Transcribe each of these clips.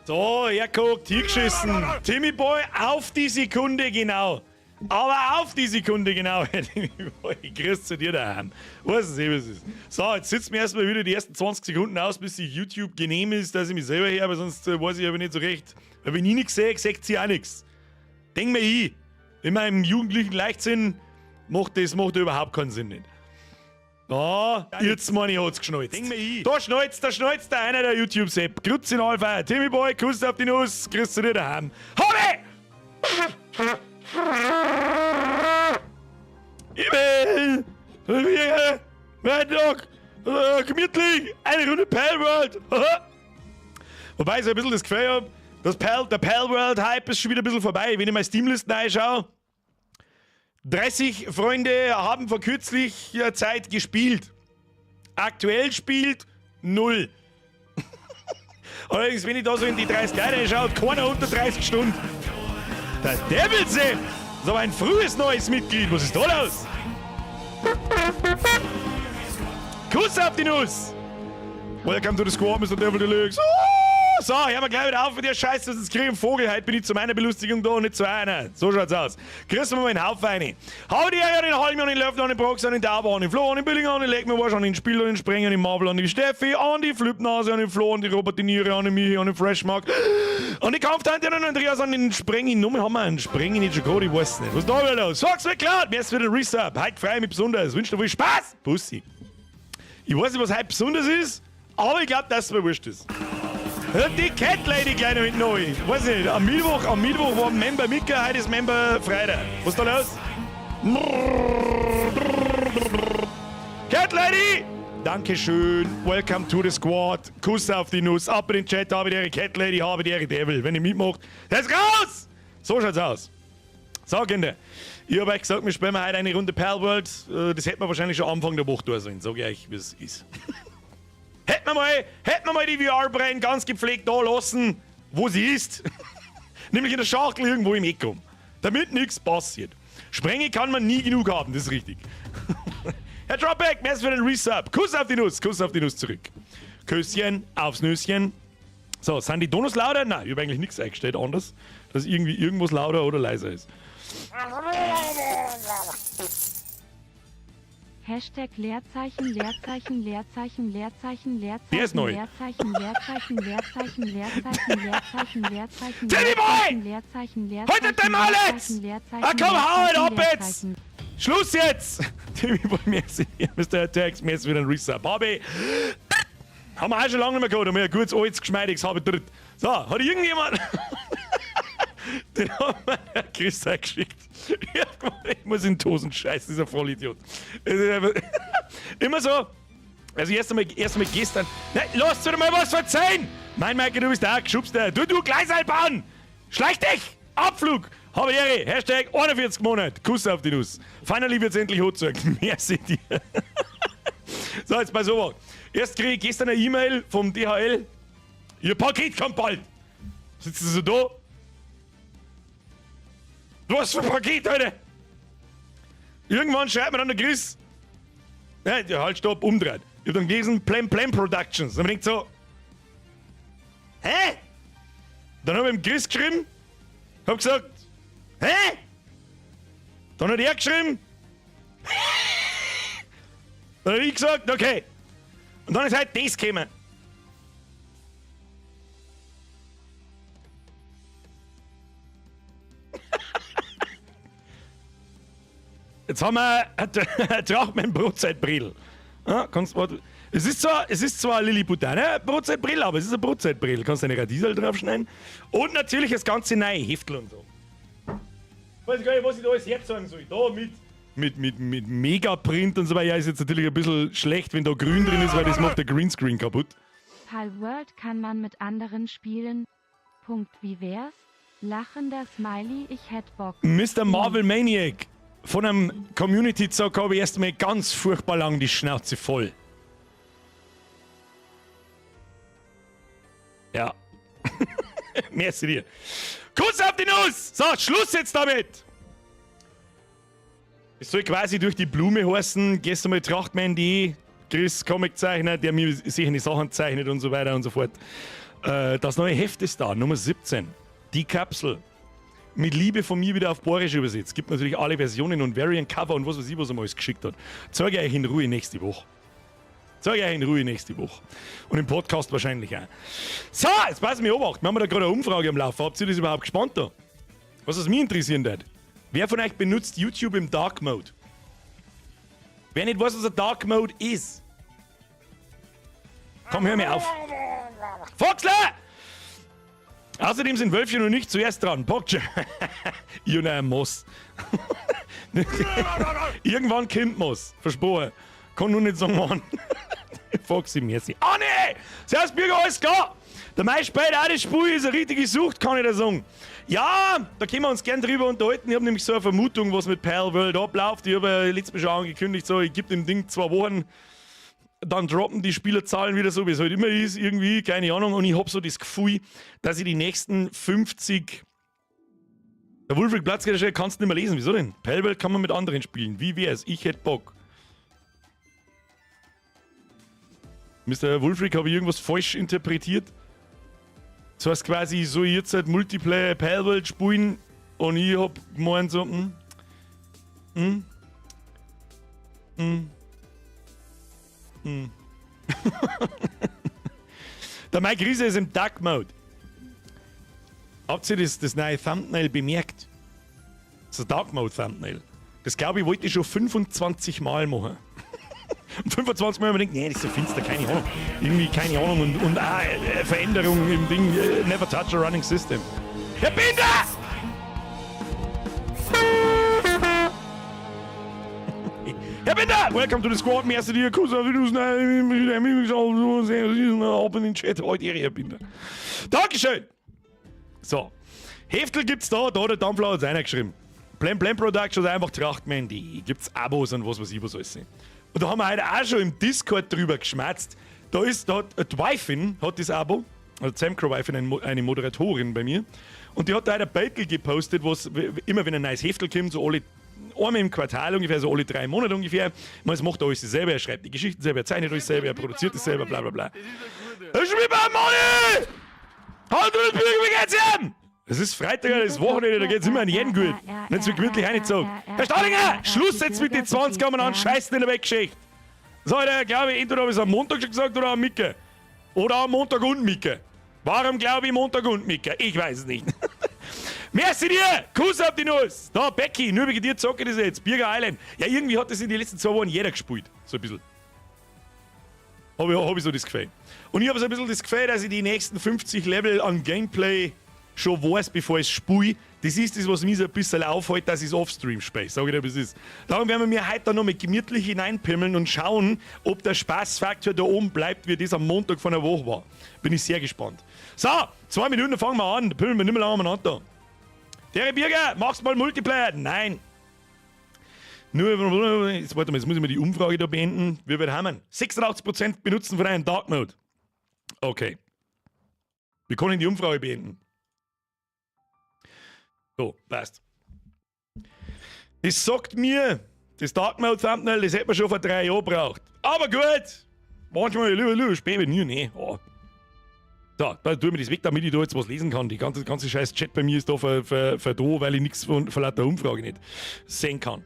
So, herguckt, hingeschissen. Timmy Boy auf die Sekunde genau. Aber auf die Sekunde genau, Herr Timmy Boy. Grüß zu dir daheim. Weiß es eh, was es ist. So, jetzt sitzen wir erstmal wieder die ersten 20 Sekunden aus, bis sich YouTube genehm ist, dass ich mich selber her, aber sonst weiß ich aber nicht so recht. Weil wenn ich nichts sehe, seht sie auch nichts. Denk mir ich, in meinem jugendlichen Leichtsinn macht das macht überhaupt keinen Sinn nicht. Ah, jetzt meine ich, hat's geschnalzt. Da schnalzt, da schnalzt da einer der YouTube-Sepp. Grüezi in Alpha. Timmy Boy, Kuss auf die Nuss. Grüß zu dir daheim. Habe! Ich will! Mein Tag! Gemütlich! Eine Runde Palworld! Wobei ich so ein bisschen das Gefühl hab, das Pal, der Palworld Hype ist schon wieder ein bisschen vorbei. Wenn ich meine Steamlisten einschaue, 30 Freunde haben vor kürzlicher Zeit gespielt. Aktuell spielt 0. Allerdings, wenn ich da so in die 30 Jahre schaue, keiner unter 30 Stunden. Der Devil Sepp ist aber ein frühes neues Mitglied. Was ist da los? Kuss auf die Nuss! Welcome to the squad, Mr. Devil Deluxe. Oh, so, hören wir gleich wieder auf mit der Scheiße, sonst krieg ich einen Vogel. Heute bin ich zu meiner Belustigung da und nicht zu einer. So schaut's aus. Grüßen wir mal einen Haufen rein. Hau die Ehre, den Halmi, an den Löffel, an den Brox, an den Tauber, an den Flo, an den Billinger, an den Leck mir Arsch, an den Spieler, an den Sprenger, an den Marvel, an die Steffi, an die Flipnase, an den Flo, an die Robert, die Niere, an den Michi, an den Freshmark, an die Kampftante, an den Andreas, an den Sprengi. Nummer haben wir einen Sprengi, nicht schon gehabt, ich weiß nicht. Was ist da wieder los? Sag's mir klar, mir ist wieder Resub. Heute freu ich mich besonders. Wünsche dir viel Spaß. Bussi. Ich weiß nicht, was heute besonders ist, aber ich glaub, dass es mir wurscht ist. Die Cat Lady gleich noch hinten neu. Weiß nicht, am Mittwoch war Member Mika, heute ist Member Freitag. Was ist da los? Cat Lady! Dankeschön, welcome to the squad. Kuss auf die Nuss, ab in den Chat, habe die Cat Lady, habe die Devil. Wenn ihr mitmacht, das ist raus! So schaut's aus. So, Kinder, ich hab euch gesagt, wir spielen heute eine Runde Palworld. Das hätten wir wahrscheinlich schon Anfang der Woche tun sollen, sag ich euch, wie es ist. Hätten wir mal die V R-Brillen ganz gepflegt da lassen, wo sie ist. Nämlich in der Schachtel irgendwo im Eck rum. Damit nichts passiert. Sprenge kann man nie genug haben, das ist richtig. Herr Dropback, merci für den Resub. Kuss auf die Nuss, Kuss auf die Nuss zurück. Küsschen aufs Nüsschen. So, sind die Donuts lauter? Nein, ich hab eigentlich nichts eingestellt anders, dass irgendwie irgendwas lauter oder leiser ist. Hashtag Leerzeichen, Leerzeichen, Leerzeichen, Leerzeichen, Leerzeichen, Der ist neu. Leerzeichen, Leerzeichen, Leerzeichen, Leerzeichen, Leerzeichen, Leerzeichen, Timmy Boy! Leerzeichen, Leerzeichen, Heute dein Maul jetzt! Leerzeichen, Leerzeichen, Ah, komm, hau halt ab Leerzeichen, jetzt! Leerzeichen. Schluss jetzt! Timmy Boy, merci. Mister Attacks, merci für den Resub. Hobby! Haben wir auch schon lange nicht mehr gehabt, haben wir ein gutes, altes, geschmeidiges Hobby dritt. So, hat irgendjemand... Den haben wir der Chris geschickt. Ich hab gemeint, ich muss in die Hosen scheißen, dieser Vollidiot. Es ist einfach immer so. Also erst einmal gestern. Nein, lass dir mal was verzeihen! Mein Michael, du bist da, geschubst. Du, du, Gleisseilbahn! Schleich dich! Abflug! Habe die Ehre. Hashtag 41 Monate. Kuss auf die Nuss. Finally wird's endlich hochgezogen. Merci dir. So, jetzt pass auf. Erst krieg ich gestern eine E-Mail vom DHL. Ihr Paket kommt bald. Sitzen Sie so da? Was für ein Paket, Alter? Irgendwann schreibt mir dann der Chris. Ja, ja, halt, stopp, umdreht. Ich hab dann gelesen, Plem Plem Productions. Und man denkt so, hä? Dann hab ich dem Chris geschrieben, hab gesagt, hä? Dann hat er geschrieben, dann hab ich gesagt, okay. Und dann ist halt das gekommen. Jetzt haben wir ein Trachtmann Brotzeitbrill. Ja, kannst, warte. Es ist zwar, es ist zwar eine Lilliputaner Brotzeitbrill, aber es ist eine Brotzeitbrill. Kannst du eine Radiesel draufschneiden. Und natürlich das ganze neue Heftel und so. Ich weiß gar nicht, was ich da alles herzeigen soll. Da mit Megaprint und so weiter. Ja, ist jetzt natürlich ein bisschen schlecht, wenn da grün drin ist, weil das macht der Greenscreen kaputt. Palworld kann man mit anderen spielen. Punkt, wie wär's? Lachender Smiley, ich hätt Bock. Mister Marvel Maniac. Von einem Community-Zocker habe ich erstmal ganz furchtbar lang die Schnauze voll. Ja. Merci dir. Kuss auf die Nuss! So, Schluss jetzt damit! Es soll quasi durch die Blume heißen, gestern mal Trachtman.de, Chris, Comiczeichner, der mir sicher die Sachen zeichnet und so weiter und so fort. Das neue Heft ist da, Nummer 17. Die Kapsel. Mit Liebe von mir wieder auf Boarisch übersetzt. Gibt natürlich alle Versionen und Variant Cover und was weiß ich, was er mir alles geschickt hat. Zeige ich euch in Ruhe nächste Woche. Zeige ich euch in Ruhe nächste Woche. Und im Podcast wahrscheinlich auch. So, jetzt pass mir Obacht. Wir haben da gerade eine Umfrage am Laufen. Habt ihr das überhaupt gespannt da? Was es mich interessieren wird. Wer von euch benutzt YouTube im Dark Mode? Wer nicht weiß, was ein Dark Mode ist. Komm, hör mir auf. Foxler! Außerdem sind Wölfchen und ich zuerst dran. Pokja. Juna muss. Irgendwann kommt muss. Versprochen. Kann nur nicht sagen, wann. Foxy, merci. Ah, nee! Servus, Bürger, alles klar! Der Mai spielt auch das Spiel, ist eine richtige Sucht, kann ich da sagen. Ja, da können wir uns gern drüber unterhalten. Ich habe nämlich so eine Vermutung, was mit Palworld abläuft. Ich habe ja letztes Mal schon angekündigt, so, ich gebe dem Ding 2 Wochen, dann droppen die Spielerzahlen wieder so, wie es halt immer ist, irgendwie, keine Ahnung. Und ich habe so das Gefühl, dass ich die nächsten 50. Der Wulfric Platzgeräte kannst du nicht mehr lesen. Wieso denn? Palworld kann man mit anderen spielen. Wie wär's? Ich hätte Bock. Mr. Wulfric, habe ich irgendwas falsch interpretiert? Das heißt quasi, ich soll jetzt halt Multiplayer Palworld spielen und ich hab gemeint so, Der Mike Riese ist im Dark Mode. Habt ihr das neue Thumbnail bemerkt? Das ist ein Dark Mode Thumbnail. Das, glaube ich, wollte ich schon 25 Mal machen. Und 25 Mal habe ich mir gedacht, nee, das ist so finster, keine Ahnung. Irgendwie keine Ahnung und Veränderung im Ding, never touch a running system. Herr Binder! Herr Binder! Welcome to the squad, merci dir, Kuss auf die Open in Chat, heute Ehre, Herr Binder. Dankeschön! So, Heftel gibt's da, da hat der Dampfler hat's reingeschrieben. Blem Blem Productions, einfach Trachtman, die gibt's Abos und was weiß ich was alles. Und da haben wir heute auch schon im Discord drüber geschmatzt. Da hat die Wifin hat das Abo, also Zamcrow Wifin, eine Moderatorin bei mir, und die hat da heute ein Beitel gepostet, was immer wenn ein neues Heftel kommt, so alle einmal im Quartal ungefähr, so alle 3 Monate ungefähr. Ich meine, es macht alles selber, er schreibt die Geschichten selber, er zeichnet alles selber, er produziert es selber, bla bla bla. Das ist wie beim Money! Halt du das Bürger, wie geht's ihm? Es ist Freitag, das ist Wochenende, da geht's immer an jeden gut. Wenn es mir gemütlich reingezogen. Herr Staudinger, Schluss jetzt mit den 20 an Scheißen in der Weggeschichte. So, Alter, glaube ich, entweder habe ich es am Montag schon gesagt oder am Micke. Oder am Montag und Micke. Warum glaube ich Montag und Micke? Ich weiß es nicht. Merci dir! Kuss auf die Nuss! Da, Becky, nur wegen dir zocke ich das jetzt. Birger Island. Ja, irgendwie hat das in den letzten 2 Wochen jeder gespielt. So ein bisschen. Hab ich so das Gefühl. Und ich habe so ein bisschen das Gefühl, dass ich die nächsten 50 Level an Gameplay schon weiß, bevor ich spiele. Das ist das, was mich so ein bisschen aufhält, dass ich es offstream spiele. Sag ich dir, wie es ist. Darum werden wir mir heute noch mal gemütlich hineinpimmeln und schauen, ob der Spaßfaktor da oben bleibt, wie das am Montag von der Woche war. Bin ich sehr gespannt. So, 2 Minuten, fangen wir an. Da pimmeln wir nicht mehr lange umeinander. Der Birger, machst mal Multiplayer? Nein. Nur, jetzt warte mal, jetzt muss ich mal die Umfrage da beenden. Wie viel haben wir? 86% benutzen von einem Dark Mode. Okay. Wir können die Umfrage beenden. So, passt. Das sagt mir, das Dark Mode Thumbnail, das hätte man schon vor 3 Jahren braucht. Aber gut! Manchmal lieber, lieber spät, nie, nee. Oh. So, da tun wir das weg, damit ich da jetzt was lesen kann. Die ganze, ganze scheiß Chat bei mir ist da ver da, weil ich nichts von lauter Umfrage nicht sehen kann.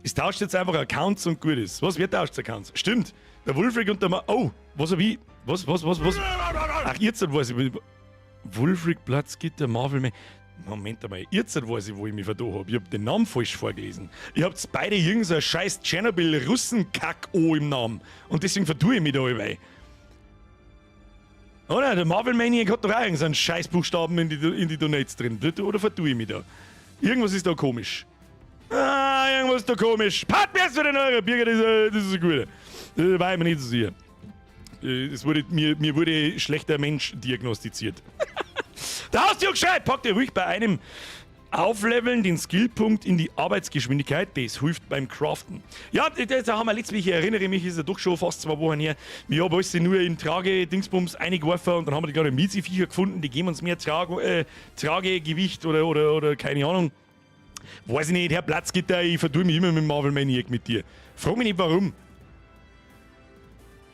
Es tauscht jetzt einfach Accounts und gut ist. Was, wer tauscht Accounts? Stimmt. Der Wulfric und der Ma. Oh, was hab ich? Was, was, was, was? Ach, jetzt weiß ich. Wulfric Platzgitter, Marvel Man. Moment einmal, jetzt weiß ich, wo ich mich vertan habe. Ich hab den Namen falsch vorgelesen. Ihr habt beide irgend so ein scheiß Tschernobyl-Russen-Kack-O im Namen. Und deswegen vertue ich mich da allweil. Oder? Der Marvel Maniac hat doch auch irgendeinen Scheißbuchstaben in die Donates drin. Oder vertue ich mich da? Irgendwas ist da komisch. Ah, irgendwas ist da komisch. Pat mir für den Euro, Birger, das ist ein guter. Das war ich mir nicht so sicher. Mir wurde schlechter Mensch diagnostiziert. Der Haustür gescheit, packt ihr ruhig bei einem Aufleveln den Skillpunkt in die Arbeitsgeschwindigkeit, das hilft beim Craften. Ja, das haben wir letztes Mal, ich erinnere mich, ist ja doch schon fast 2 Wochen her. Ich habe alles nur in Trage-Dingsbums eingeworfen und dann haben wir die gerade Miezi-Viecher gefunden, die geben uns mehr Tragegewicht oder keine Ahnung. Weiß ich nicht, Herr Platzgitter, ich vertue mich immer mit Marvel Maniac mit dir. Frag mich nicht, warum.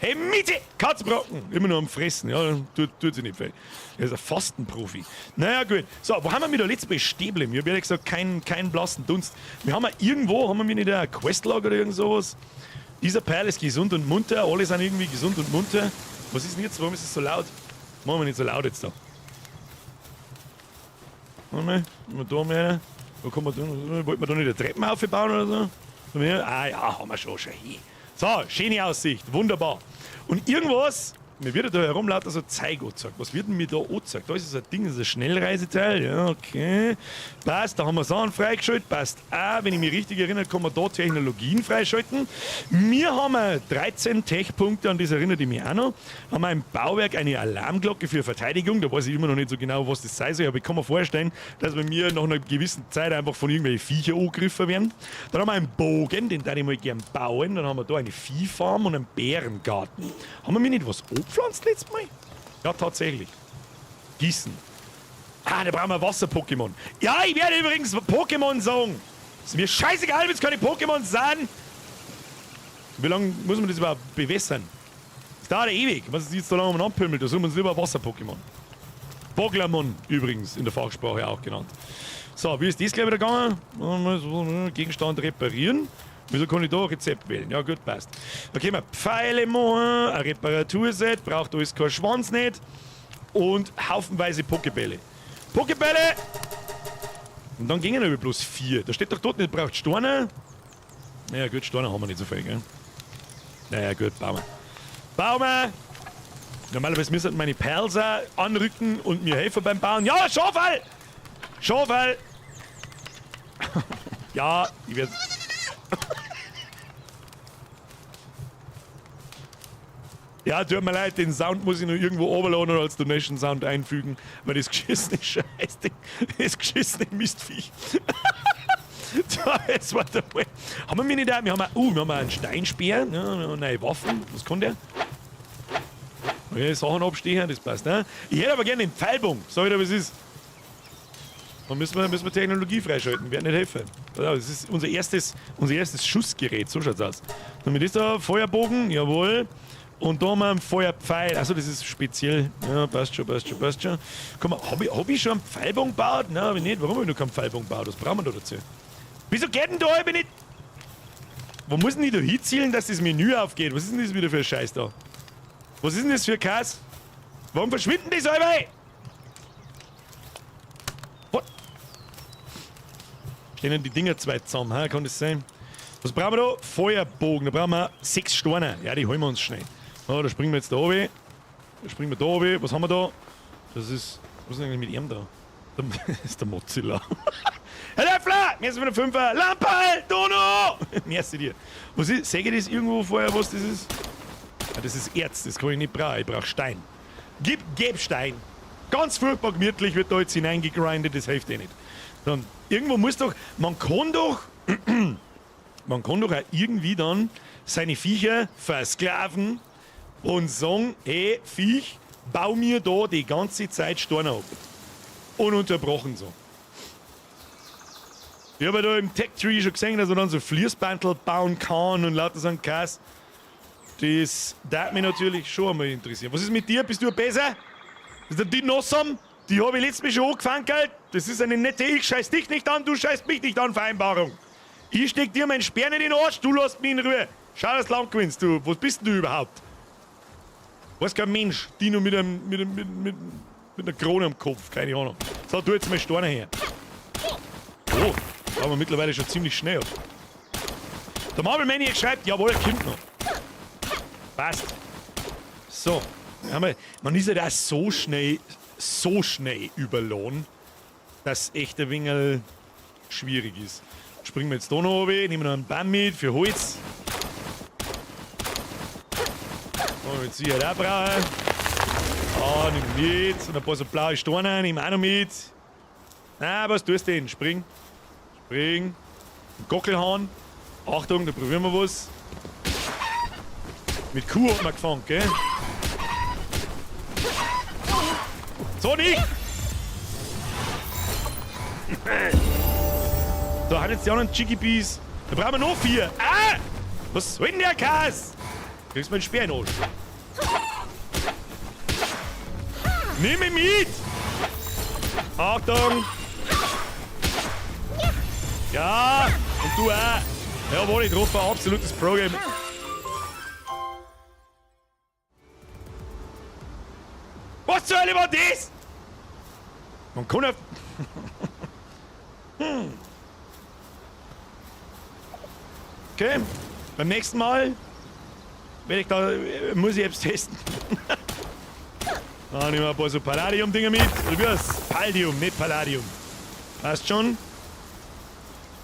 Hey, Miete! Katzbrocken! Immer nur am Fressen, ja, tut sich nicht viel. Er ist ein Fastenprofi. Naja, gut. So, wo haben wir mit der letzten Mal stehen geblieben? Ich hab ehrlich gesagt keinen blassen Dunst. Wir haben ja irgendwo, haben wir nicht ein Questlog oder irgend sowas? Dieser Perl ist gesund und munter, alle sind irgendwie gesund und munter. Was ist denn jetzt? Warum ist es so laut? Machen wir nicht so laut jetzt da. Warte mal, da mal. Wo kann man da, wollten wir da nicht eine Treppen aufbauen oder so? Ah ja, haben wir schon hier. So, schöne Aussicht, wunderbar. Und irgendwas, mir wird da herumlauter so Zeug angezeigt. Was wird denn mir da angezeigt? Da ist so ein Ding, das ist ein Schnellreiseteil. Ja, okay. Passt, da haben wir Sachen freigeschaltet. Passt auch, wenn ich mich richtig erinnere, kann man da Technologien freischalten. Wir haben 13 Tech-Punkte, an das erinnere ich mich auch noch. Haben wir im Bauwerk eine Alarmglocke für Verteidigung. Da weiß ich immer noch nicht so genau, was das sein soll. Aber ich kann mir vorstellen, dass wir mir nach einer gewissen Zeit einfach von irgendwelchen Viecher angegriffen werden. Dann haben wir einen Bogen, den würde ich mal gern bauen. Dann haben wir da eine Viehfarm und einen Bärengarten. Haben wir mir nicht was angepflanzt letztes Mal? Ja, tatsächlich. Gießen. Ah, da brauchen wir Wasser-Pokémon. Ja, ich werde übrigens Pokémon sagen. Ist mir scheißegal, wenn es keine Pokémon sind. Wie lange muss man das überhaupt bewässern? Das dauert ja ewig. Was ist jetzt so lange umeinander pümmelt? Da suchen wir uns lieber Wasser-Pokémon. Boglamon übrigens, in der Fachsprache auch genannt. So, wie ist das gleich wieder gegangen? Gegenstand reparieren. Wieso kann ich da ein Rezept wählen? Ja gut, passt. Da können wir Pfeile machen, ein Reparaturset, braucht alles kein Schwanz nicht. Und haufenweise Pokébälle. Pokébälle! Und dann gingen aber bloß 4. Da steht doch dort nicht, braucht Steine. Naja gut, Steine haben wir nicht so viel, gell? Naja gut, bauen wir. Bauen wir! Normalerweise müssen meine Pals auch anrücken und mir helfen beim Bauen. Ja, Schafall! Schafall! Ja, ich werde... Ja, tut mir leid, den Sound muss ich noch irgendwo runterladen oder als Donation Sound einfügen, weil das geschissene Scheißding, das geschissene Mistviech. So, jetzt warte mal. Haben wir nicht auch, wir haben auch, wir haben auch einen Steinspeer, ja, wir haben neue Waffen. Was kann der? Okay, Sachen abstehen, das passt, ne? Ich hätte aber gerne den Pfeilbogen, sag ich dir, was ist. Dann müssen wir Technologie freischalten, wird nicht helfen. Ja, das ist unser erstes Schussgerät, so schaut's aus. Dann mit ist da Feuerbogen, jawohl. Und da haben wir einen Feuerpfeil. Achso, das ist speziell. Ja, passt schon, passt schon, passt schon. Komm mal, hab ich schon einen Pfeilbogen gebaut? Nein, hab ich nicht. Warum hab ich noch keinen Pfeilbogen gebaut? Was brauchen wir da dazu? Wieso geht denn da halb nicht? Wo muss denn ich da hinzielen, dass das Menü aufgeht? Was ist denn das wieder für ein Scheiß da? Was ist denn das für ein Kass? Warum verschwinden die so alle? What? Stehen denn die Dinger zwei zusammen, hä? Kann das sein? Was brauchen wir da? Feuerbogen. Da brauchen wir 6 Steine. Ja, die holen wir uns schnell. So, da springen wir jetzt da runter. Da springen wir da runter. Was haben wir da? Das ist... Was ist denn eigentlich mit ihm da? Das ist der Mozilla. Herr Löffler! Mir ist wieder 5er. Lamperl! Dono! Merci dir. Was ist? Sehe ich das irgendwo vorher, was das ist? Ah, das ist Erz. Das kann ich nicht brauchen. Ich brauche Stein. Gib Stein. Ganz furchtbar gemütlich wird da jetzt hineingegrindet. Das hilft eh nicht. Dann, irgendwo muss doch... Man kann doch... Man kann doch auch irgendwie dann seine Viecher versklaven und sagen, hey Viech, bau mir da die ganze Zeit Steine ab. Ununterbrochen so. Ich hab ja da im Tech Tree schon gesehen, dass man dann so Fließbandel bauen kann und lauter so einen Kass. Das darf mich natürlich schon einmal interessieren. Was ist mit dir? Bist du besser? Ist der Dinossam? Die hab ich letztes Mal schon angefangen, gell? Das ist eine nette Ich scheiß dich nicht an, du scheißt mich nicht an Vereinbarung. Ich steck dir meinen Speer nicht in den Arsch, du lässt mich in Ruhe. Schau, dass du lang gewinnst, du. Was bist denn du überhaupt? Was kein Mensch, Dino mit einer Krone am Kopf, keine Ahnung. So, tu jetzt mal Steine her. Oh, da haben wir mittlerweile schon ziemlich schnell ab. Der Marvel Maniac schreibt, jawohl, kommt noch. Passt. So, haben wir, man ist ja da so schnell überlohnt, dass echt ein wenig schwierig ist. Springen wir jetzt da noch runter, nehmen wir noch einen Baum mit für Holz. Oh, jetzt sicher auch brauchen. Ah, nimm mit. Und ein paar so blaue Steine nehmen wir auch noch mit. Na, was tust du denn? Spring. Spring. Ein Gockelhahn. Achtung, da probieren wir was. Mit Kuh hat man gefangen, gell? So nicht! Da haben jetzt die anderen Chicky Bees. Da brauchen wir noch 4. Ah! Was soll denn der Kass? Kriegst du meinen Speer in den Arsch. Nimm mich mit! Achtung! Ja! Und du auch! Jawohl, ich getroffen, absolutes Pro-Game. Was zur Hölle war das? Man kann auf... Okay, beim nächsten Mal werde ich da, muss ich selbst testen. Da nehmen wir ein paar so Palladium-Dinger mit. Oder wie heißt? Palladium, nicht Palladium. Passt schon.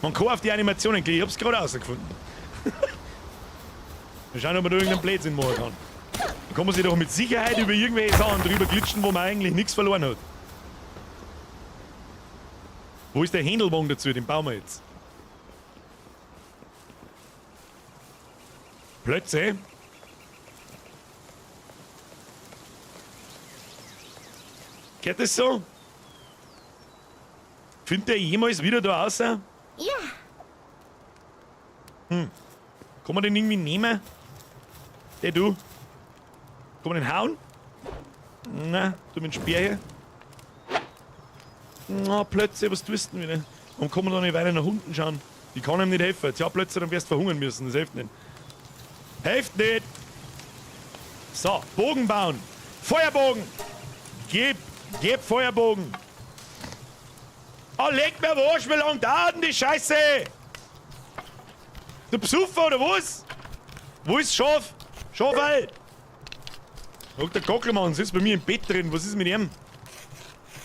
Man kann auf die Animationen gehen. Ich hab's gerade rausgefunden. Wir schauen, ob man da irgendeinen Blödsinn machen kann. Da kann man sich doch mit Sicherheit über irgendwelche Sachen drüber glitschen, wo man eigentlich nichts verloren hat. Wo ist der Händelwagen dazu? Den bauen wir jetzt. Plötze. Geht das so? Findet der jemals wieder da raus? Ja. Kann man den irgendwie nehmen? Der du. Kann man den hauen? Na, du mit dem Speer hier. Na, Plötze, was tust du denn wieder? Warum kann man da nicht weiter nach unten schauen? Ich kann ihm nicht helfen. Tja, Plötze, dann wirst du verhungern müssen. Das hilft nicht. Hilft nicht! So, Bogen bauen. Feuerbogen! Gib Feuerbogen! Oh, leg mir am Arsch, wie lange dauert denn die Scheiße? Du Psuffer oder was? Wo ist Schaf? Schafel! Guck, der Gockelmann sitzt bei mir im Bett drin. Was ist mit ihm?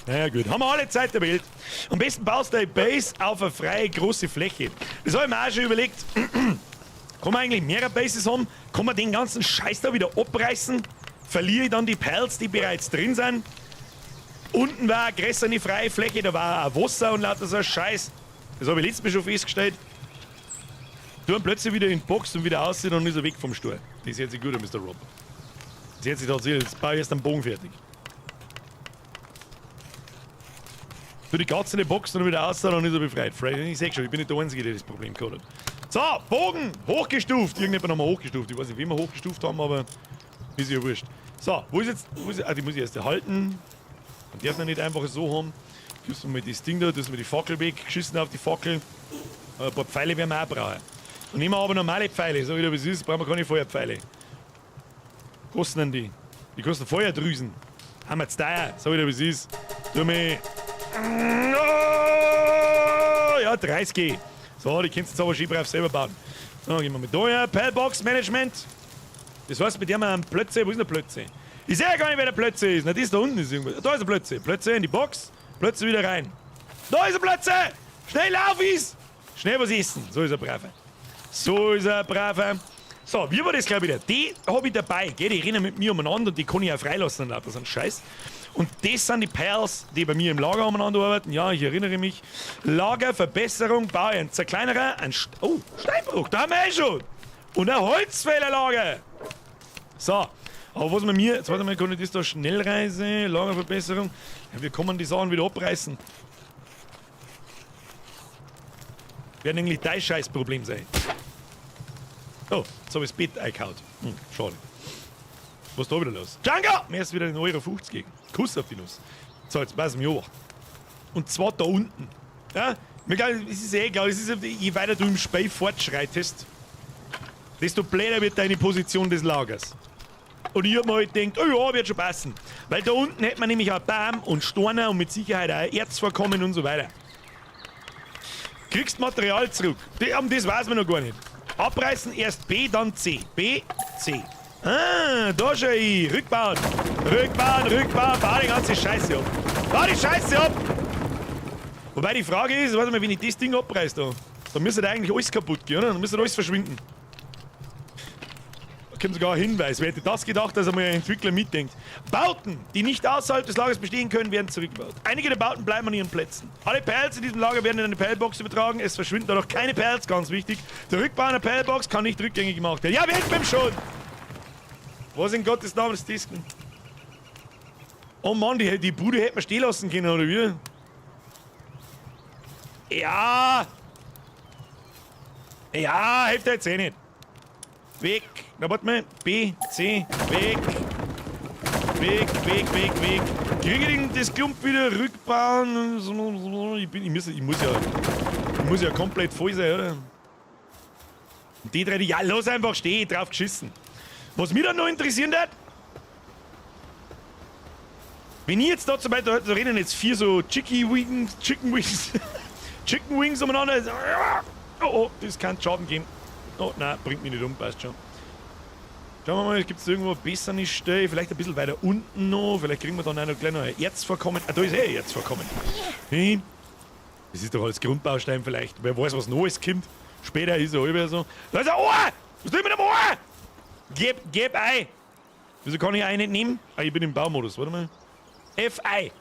Naja, gut. Haben wir alle Zeit der Welt. Am besten baust du deine Base auf eine freie, große Fläche. Das habe ich mir auch schon überlegt. Kann man eigentlich mehrere Bases haben? Kann man den ganzen Scheiß da wieder abreißen? Verliere ich dann die Pals, die bereits drin sind? Unten war eine größere freie Fläche, da war auch Wasser und lauter so ein Scheiß. Das habe ich letztes Mal schon festgestellt. Du dann plötzlich wieder in die Box und wieder aussehen und ist er weg vom Stuhl. Das hört sich gut an, Mr. Rob. Das hört sich tatsächlich, jetzt baue ich erst einen Bogen fertig. Du die Katze in die Box und wieder aussehen und ist er befreit. Fred, ich seh schon, ich bin nicht der Einzige, der das Problem gehabt hat. So, Bogen, hochgestuft. Irgendjemand haben wir hochgestuft. Ich weiß nicht, wie wir hochgestuft haben, aber ist ja wurscht. So, wo ist jetzt, wo ist, ah, die muss ich erst erhalten. Man darf noch nicht einfach so haben. Gibst du mal das Ding da, dass wir die Fackel weg, geschissen auf die Fackel. Aber ein paar Pfeile werden wir auch brauchen. Und nehmen wir aber normale Pfeile, so wie das ist, brauchen wir keine Feuerpfeile. Kosten denn die? Die kosten Feuerdrüsen. Haben wir jetzt teuer, so wie das ist. Tu mir. Ja, 30. So, die kannst du jetzt aber schön brav selber bauen. So, gehen wir mit da her. Pellbox Management. Das heißt, mit dem haben wir einen Plötze. Wo ist denn der Plötze? Ich sehe ja gar nicht, wer der Plötze ist. Na, das da unten ist irgendwas. Da ist der Plötze. Plötze in die Box. Plötze wieder rein. Da ist der Plötze! Schnell lauf ist! Schnell was essen. So ist er braver. So ist er braver. So, wie war das gleich wieder? Die hab ich dabei, gell? Die rennen mit mir umeinander und die kann ich auch freilassen und lauter so einen Scheiß. Und das sind die Pals, die bei mir im Lager umeinander arbeiten. Ja, ich erinnere mich. Lagerverbesserung, Bau, ein Zerkleinerer, ein oh, Steinbruch, da haben wir eh schon. Und ein Holzfällerlager. So, aber was wir mir, jetzt warte mal, kann ich das da Schnellreise, Lagerverbesserung. Ja, wir kommen die Sachen wieder abreißen. Werden eigentlich dein Scheißproblem sein. Oh, jetzt hab ich das Bett eingehauen. Schade. Was ist da wieder los? Django! Mir ist wieder den Euro 50 gegen. Kuss auf die Nuss. So, jetzt pass mich auf. Und zwar da unten. Ja? Mir glaub, es ist eh egal, es ist, je weiter du im Spiel fortschreitest, desto blöder wird deine Position des Lagers. Und ich hab mir halt gedacht, oh ja, wird schon passen. Weil da unten hätte man nämlich auch Baum und Steine und mit Sicherheit auch Erzvorkommen und so weiter. Kriegst Material zurück. Das weiß man noch gar nicht. Abreißen, erst B, dann C. B, C. Ah, da schau ich. Rückbauen. Rückbauen, rückbauen. Bau die ganze Scheiße ab. Bau die Scheiße ab! Wobei die Frage ist, warte mal, wenn ich das Ding abreiß da, dann müsste da eigentlich alles kaputt gehen, oder? Dann müsste alles verschwinden. Da kommt sogar ein Hinweis. Wer hätte das gedacht, dass einmal ein Entwickler mitdenkt? Bauten, die nicht außerhalb des Lagers bestehen können, werden zurückgebaut. Einige der Bauten bleiben an ihren Plätzen. Alle Pals in diesem Lager werden in eine Palbox übertragen. Es verschwinden dadurch keine Pals, ganz wichtig. Der Rückbau einer Palbox kann nicht rückgängig gemacht werden. Ja, wer hilft mir schon? Was in Gottes Namen ist das denn? Oh Mann, die Bude hätte man stehen lassen können, oder wie? Ja! Ja, hilft ja jetzt eh nicht. Weg. Na, warte mal. B, C, weg. Weg, weg, weg, weg. Kriege ich das Klump wieder rückbauen? Ich muss ja komplett voll sein, oder? Und die drei, die, ja, lass einfach stehen, drauf geschissen. Was mich dann noch interessieren wird, wenn ich jetzt da zum Beispiel, da rennen jetzt 4 so Chicken Wings, Chicken Wings, Chicken Wings umeinander. Oh, oh, das kann Schaden geben. Oh, nein, bringt mich nicht um, passt schon. Schauen wir mal, gibt's irgendwo eine bessere Stelle? Vielleicht ein bisschen weiter unten noch. Vielleicht kriegen wir dann auch noch gleich noch ein Erzvorkommen. Ah, da ist eh ein Erzvorkommen. Hey. Das ist doch alles Grundbaustein vielleicht. Wer weiß, was Neues kommt. Später ist er halb so. Da ist ein Ohr! Was tut ich mit dem Ohr? Geb Ei! Wieso kann ich Ei nicht nehmen? Ah, ich bin im Baumodus. Warte mal. F I.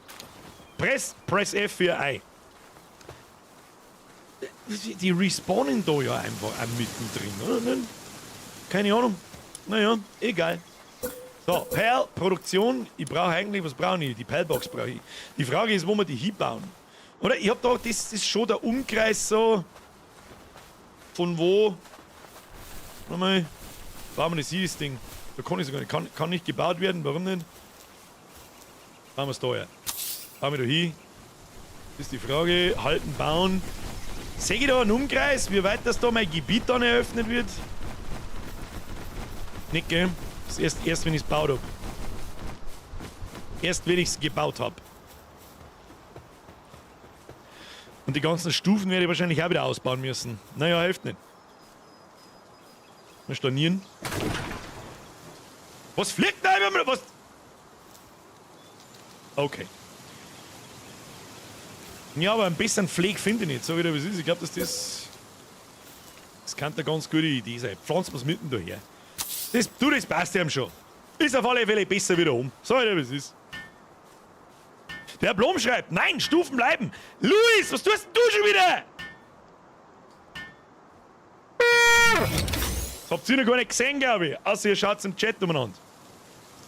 Press F für Ei. Die respawnen da ja einfach auch mittendrin, oder? Keine Ahnung. Naja, egal. So, Perl, Produktion. Ich brauche eigentlich, was brauche ich? Die Perlbox brauche ich. Die Frage ist, wo wir die hinbauen. Oder? Ich hab da, das ist schon der Umkreis so. Von wo? Warte mal. Bauen wir das hier, das Ding. Da kann ich sogar nicht. Kann nicht gebaut werden. Warum nicht? Bauen wir's da her. Bauen wir da hin. Das ist die Frage. Halten, bauen. Sehe ich da einen Umkreis, wie weit das da mein Gebiet dann eröffnet wird? Nicht, gell? Das ist erst wenn ich's gebaut hab. Erst wenn ich's gebaut hab. Und die ganzen Stufen werde ich wahrscheinlich auch wieder ausbauen müssen. Naja, hilft nicht. Mal stornieren. Was fliegt da immer? Was? Okay. Ja, aber ein bisschen Pflege finde ich nicht. So wie das ist. Ich glaub, dass das. Das kann eine ganz gute Idee sein. Pflanzen wir's mitten daher. Das passt ihm schon. Ist auf alle Fälle besser wieder um. So wie das ist. Der Blom schreibt, nein, Stufen bleiben. Luis, was tust denn du schon wieder? Das habt ihr noch gar nicht gesehen, glaub ich. Außer ihr schaut im Chat umeinander.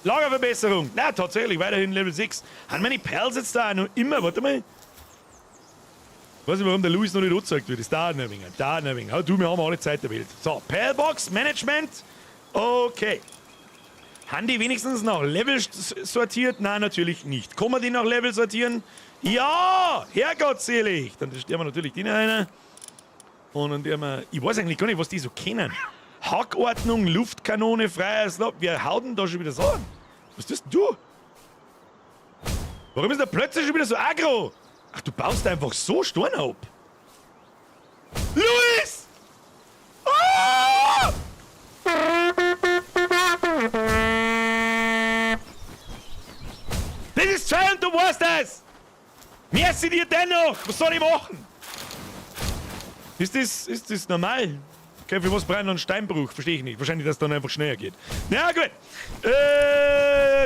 Lagerverbesserung. Na, tatsächlich, weiterhin Level 6. Haben meine Perls jetzt da auch noch immer? Warte mal. Ich weiß nicht, warum der Luis noch nicht angezeigt wird. Das dauert noch ein wenig. Dauert noch ein wenig. Aber du, wir haben alle Zeit der Welt. So, Perlbox, Management. Okay. Haben die wenigstens nach Level sortiert? Nein, natürlich nicht. Kann man die nach Level sortieren? Ja! Herrgottselig! Dann stellen wir natürlich den rein. Und dann tun wir... Ich weiß eigentlich gar nicht, was die so kennen. Hackordnung, Luftkanone, freies Lob. Wer haut denn da schon wieder so an? Was tust denn du? Warum ist der plötzlich schon wieder so aggro? Ach, du baust einfach so Steine ab. Luis! Ah! Das ist zwei und du weißt das! Merci dir dennoch! Was soll ich machen? Ist das normal? Okay, für was brauchen wir einen Steinbruch? Verstehe ich nicht. Wahrscheinlich, dass es dann einfach schneller geht. Na gut.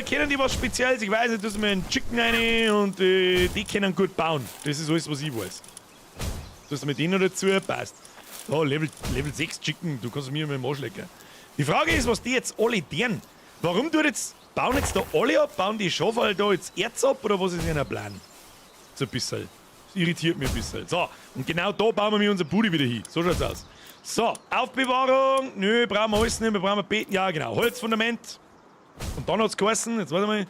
Kennen die was Spezielles? Ich weiß nicht, dass wir einen Chicken rein und die können gut bauen. Das ist alles, was ich weiß. Das mit denen noch dazu passt. Oh, Level 6 Chicken, du kannst mir mit dem Arsch lecken. Die Frage ist, was die jetzt alle deren. Warum tut jetzt, bauen jetzt da alle ab? Bauen die Schafe halt da jetzt Erz ab oder was ist denn der Plan? So ein bisschen. Das irritiert mich ein bisschen. So, und genau da bauen wir unser Booty wieder hin. So schaut's aus. So, Aufbewahrung. Nö, brauchen wir alles nicht. Wir brauchen Beeten. Ja, genau. Holzfundament. Und dann hat's geheißen, jetzt warte mal.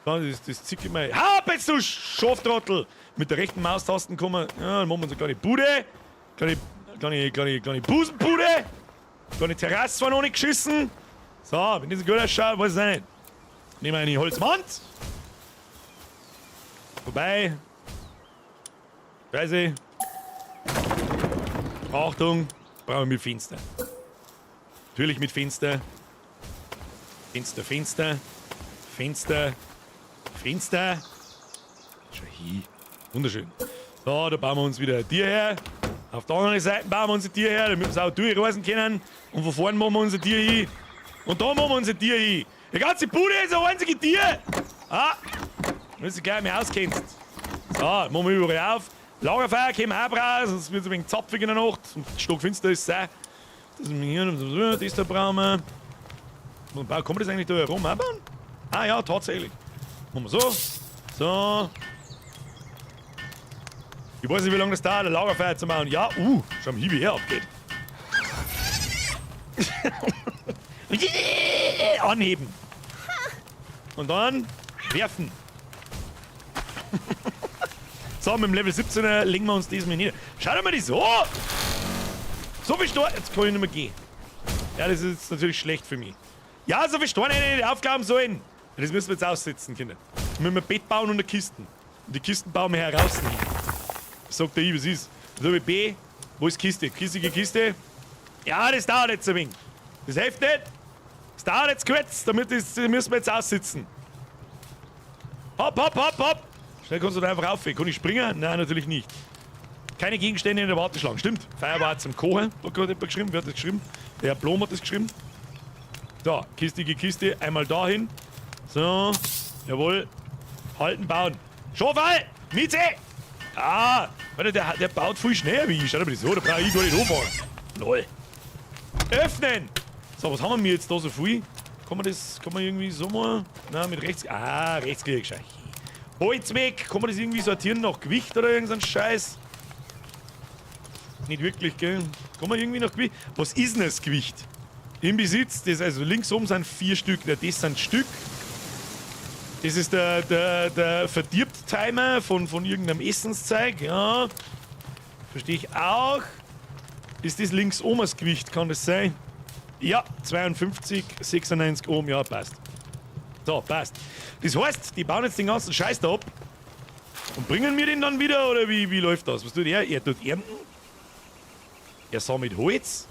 Das zieht ich mal. Hau ab jetzt, du Schaftrottel! Mit der rechten Maustasten kommen. Ja, dann machen wir uns eine kleine Bude. Kleine Busenbude. Kleine Terrasse war noch nicht geschissen. So, wenn das gut ausschaut, weiß ich auch nicht. Nehmen wir eine Holzwand. Vorbei. Scheiße. Achtung, brauchen wir mit Fenster. Natürlich mit Fenster. Fenster, Fenster. Fenster. Fenster. Schau hier. Wunderschön. So, da bauen wir uns wieder ein Tier her. Auf der anderen Seite bauen wir unser Tier her, damit wir es auch durchreisen können. Und von vorne machen wir unser Tier hin. Und da machen wir unser Tier hin. Die ganze Bude ist ein einziges Tier. Ah, wenn du gleich mehr auskennst. So, machen wir überall auf. Lagerfeuer kommen auch raus, sonst wird es ein wenig zapfig in der Nacht. Und stockfinster ist es auch. Das ist hier, das da brauchen wir. Kann man das eigentlich da herum auch bauen? Ah ja, tatsächlich. Machen wir so. So. Ich weiß nicht, wie lange das dauert, ein Lagerfeuer zu machen. Ja, schau mal hier, wie er abgeht. Anheben. Und dann werfen. So, mit dem Level 17er legen wir uns diesmal nieder. Schau dir mal das an! So viel Steine. Jetzt kann ich nicht mehr gehen. Ja, das ist jetzt natürlich schlecht für mich. Ja, so viel Steine hätte ich nicht aufgraben sollen. Das müssen wir jetzt aussitzen, Kinder. Wir müssen ein Bett bauen und eine Kisten. Und die Kisten bauen wir heraus. Sagt der I, was ist. So wie B. Wo ist Kiste? Kiste, Kiste. Ja, das dauert jetzt ein wenig. Das hilft nicht. Das dauert jetzt kurz. Damit das müssen wir jetzt aussitzen. Hopp, hopp, hopp, hopp. Schnell kannst du da einfach rauf. Kann ich springen? Nein, natürlich nicht. Keine Gegenstände in der Warteschlange. Stimmt. Feuerwehr zum Kochen. Da hat gerade jemand geschrieben. Wer hat das geschrieben? Der Herr Blom hat das geschrieben. So, Kiste, Kiste. Einmal dahin. So. Jawohl. Halten, bauen. Schofal! Mieze! Ah! Warte, der baut viel schneller wie ich. Schau dir mal so, da brauche ich gar nicht hochfahren. Lol. Öffnen! So, was haben wir jetzt da so viel? Kann man das, kann man irgendwie so mal... Nein, mit rechts... Ah, rechts krieg ich schon. Holz weg! Kann man das irgendwie sortieren nach Gewicht oder irgendein Scheiß? Nicht wirklich, gell? Kann man irgendwie nach Gewicht... Was ist denn das Gewicht? Im Besitz, das, also links oben sind 4 Stück. Ja, das sind Stück. Das ist der Verdirbt-Timer von irgendeinem Essenszeug. Ja. Verstehe ich auch. Ist das links oben das Gewicht? Kann das sein? Ja, 52, 96 oben. Ja, passt. So, passt. Das heißt, die bauen jetzt den ganzen Scheiß da ab. Und bringen wir den dann wieder? Oder wie läuft das? Was tut er? Er tut ernten. Er sammelt Holz.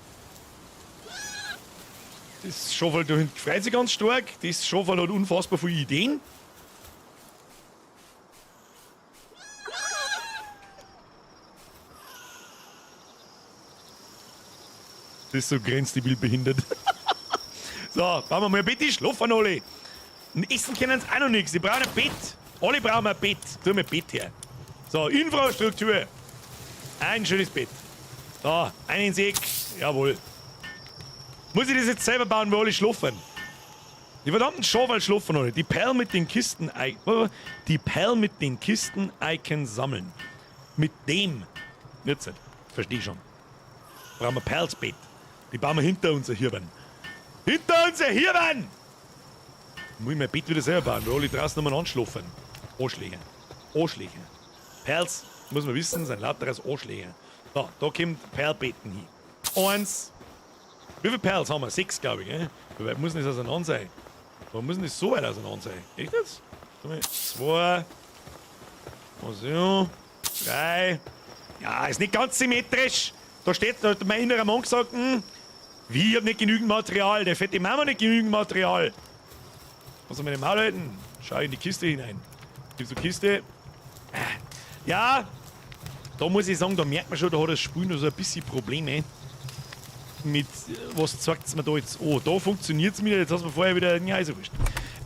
Das Schafel da hinten freut sich ganz stark. Das Schafel hat unfassbar viele Ideen. Das ist so grenzdebil behindert. So, bauen wir mal ein Bett, die schlafen alle. Und essen können sie auch noch nichts. Die brauchen ein Bett. Alle brauchen ein Bett. Tu mir ein Bett her. So, Infrastruktur. Ein schönes Bett. Da, ein ins Eck. Jawohl. Muss ich das jetzt selber bauen, wo alle schlafen? Die verdammten Schafel schlafen alle. Die Perl mit den Kisten, die Perl mit den Kisten Icon sammeln. Mit dem. Jetzt nicht. Versteh schon. Brauchen wir Perlsbett. Die bauen wir hinter unser Hirn. Hinter unser Hirn! Muss ich mein Bett wieder selber bauen, weil alle draußen nochmal anschlafen. Arschlöcher. Arschlöcher. Perls, muss man wissen, sind lauter als Arschlöcher. So, da kommt Perlbetten hin. 1. Wie viele Perls haben wir? 6, glaube ich. Gell? Wie weit muss denn das auseinander sein? Warum muss denn das so weit auseinander sein? Echt jetzt? 2. Also, 3. Ja, ist nicht ganz symmetrisch. Da steht, da hat mein innerer Mann gesagt, wie, ich hab nicht genügend Material. Der fette Mama nicht genügend Material. Was soll man dem Maul halten? Schau in die Kiste hinein. Gibt's eine Kiste? Ja, da muss ich sagen, da merkt man schon, da hat das Spiel noch so ein bisschen Probleme. Mit, was zeigt's mir da jetzt an? Da funktioniert's wieder, jetzt hast du mir vorher wieder, ja, ist ja wurscht.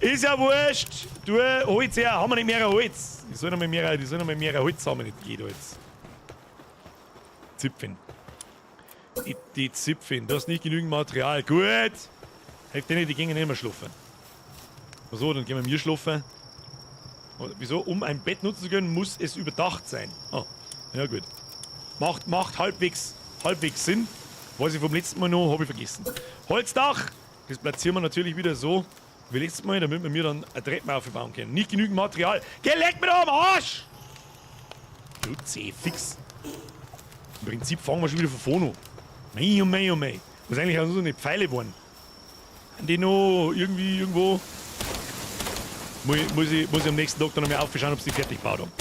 Ist ja wurscht! Du, Holz her, haben wir nicht mehr Holz. Ich soll noch mal mehr, die sollen noch mal mehr Holz haben, nicht jeder jetzt. Zipfen. Die Zipfen, da ist nicht genügend Material. Gut! Hilft denen, die gehen nicht mehr schlafen. So, dann gehen wir mir schlafen. Wieso? Um ein Bett nutzen zu können, muss es überdacht sein. Ah, ja gut. Macht halbwegs Sinn. Weiß ich vom letzten Mal noch, hab ich vergessen. Holzdach! Das platzieren wir natürlich wieder so wie letztes Mal, damit wir mir dann eine Treppe aufbauen können. Nicht genügend Material. Geh, leck mir doch am Arsch! Du Zeh, fix. Im Prinzip fangen wir schon wieder von vorne an. Mei, oh mei, oh mei. Was eigentlich auch so eine Pfeile waren. Sind die noch irgendwie irgendwo? Muss ich am nächsten Tag dann nochmal aufschauen, ob sie fertig gebaut haben.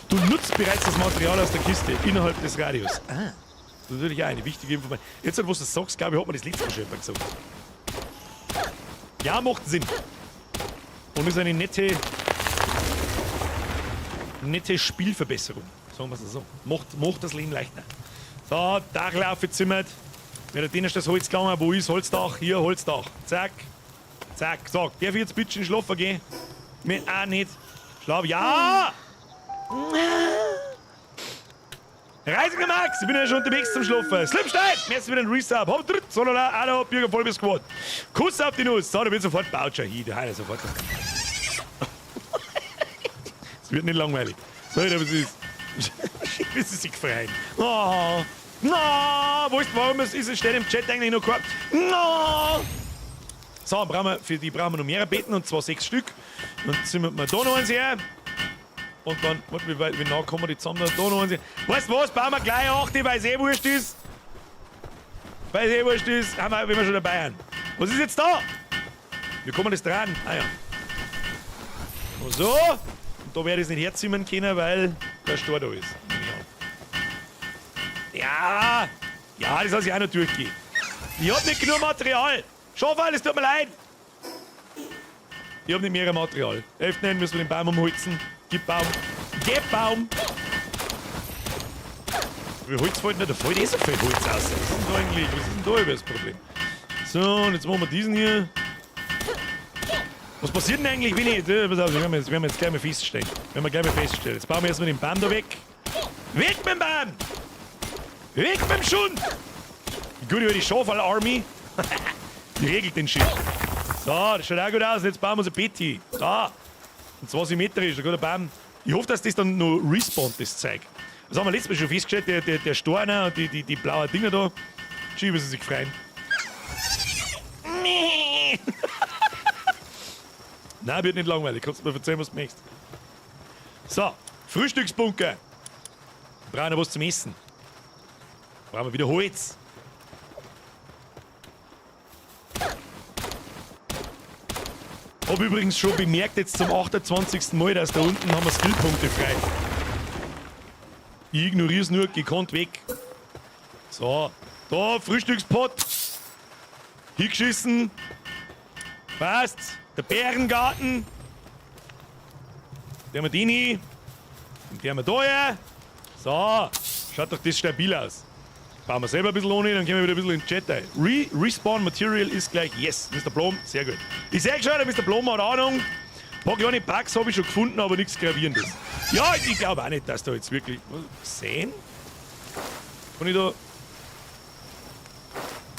Du nutzt bereits das Material aus der Kiste innerhalb des Radius. Ah. Das ist natürlich auch eine wichtige Information. Jetzt, wo du das sagst, glaube ich, hat man das letzte Mal schon gesagt. Ja, macht Sinn. Und ist eine nette Spielverbesserung. Sagen wir es so. Macht das Leben leichter. So, Dach aufgezimmert. Wer hat denn das Holz gegangen? Wo ist Holzdach? Hier, Holzdach. Zack. Zack. So, darf ich jetzt bitte schön schlafen gehen? Mir auch nicht. Schlaf. Ja! Reisiger Max, ich bin ja schon unterwegs zum Schlafen. Slipstein, jetzt wieder ein Resub. Hopp, dritt, Solala, Alo, Bürger, Vollbier Squad. Kuss auf die Nuss. So, da wird sofort Boucher. Hier, da heil sofort. Es wird nicht langweilig. So, aber es ist. Wie sie sich freuen. Oh, no, wo ist, warum ist es steht im Chat eigentlich noch kein. No! So, brauchen wir, für die brauchen wir noch mehrere Betten, und zwar 6 Stück. Dann zimmern wir da noch eins her. Und dann, warte, wie weit, wie nah kommen wir die zusammen? Da noch eins her. Weißt du was, bauen wir gleich 8, weil es eh wurscht ist. Weil es eh wurscht ist, haben wir, wenn wir schon dabei sind. Was ist jetzt da? Wie kommen wir das dran? Ah ja. Und so. Und da werde ich es nicht herzimmern können, weil der Stor da ist. Ja. Ja, das lasse ich auch noch durchgehen. Ich hab nicht genug Material. Schafal, es tut mir leid. Ich hab nicht mehr Material. 11.9 müssen wir den Baum umholzen. Gib Baum. Gib Baum! Wie Holz fällt denn da? Da fällt eh so viel Holz aus. Was ist denn da eigentlich? Was ist denn da über das Problem? So, und jetzt machen wir diesen hier. Was passiert denn eigentlich, wenn ich... Pass auf, das werden wir jetzt gleich mal feststellen. Werden wir gleich mal feststellen. Jetzt bauen wir erstmal den Baum da weg. Weg mit dem Baum! Weg mit dem Schund! Die gute alte Schafal-Army. Die regelt den Shit. So, das schaut auch gut aus. Jetzt bauen wir uns ein Bett hin. Da. Und zwar symmetrisch, da geht der Baum. Ich hoffe, dass das dann noch respawnt, das Zeug. Das haben wir letztes Mal schon festgestellt, der Storner und die blauen Dinger da. Schön, wie sie sich freuen. Nein, wird nicht langweilig. Kannst du mir erzählen, was du möchtest. So, Frühstücksbunker. Wir brauchen noch was zum Essen. Brauchen wir wieder Holz. Hab übrigens schon bemerkt, jetzt zum 28. Mal, dass da unten haben wir Skillpunkte frei. Ich ignorier's nur, gekonnt weg. So, da, Frühstückspott. Hingeschissen. Passt. Der Bärengarten. Der haben wir den hin. Und der haben wir da her. So, schaut doch das stabil aus. Bauen wir selber ein bisschen ohne, dann gehen wir wieder ein bisschen in den Chat rein. Respawn Material ist gleich yes. Mister Blom, sehr gut. Ich seh schon, der Mister Blom hat Ahnung. Ein paar kleine Bugs hab ich schon gefunden, aber nichts Gravierendes. Ja, ich glaub auch nicht, dass da jetzt wirklich... Was, sehen? Kann ich da...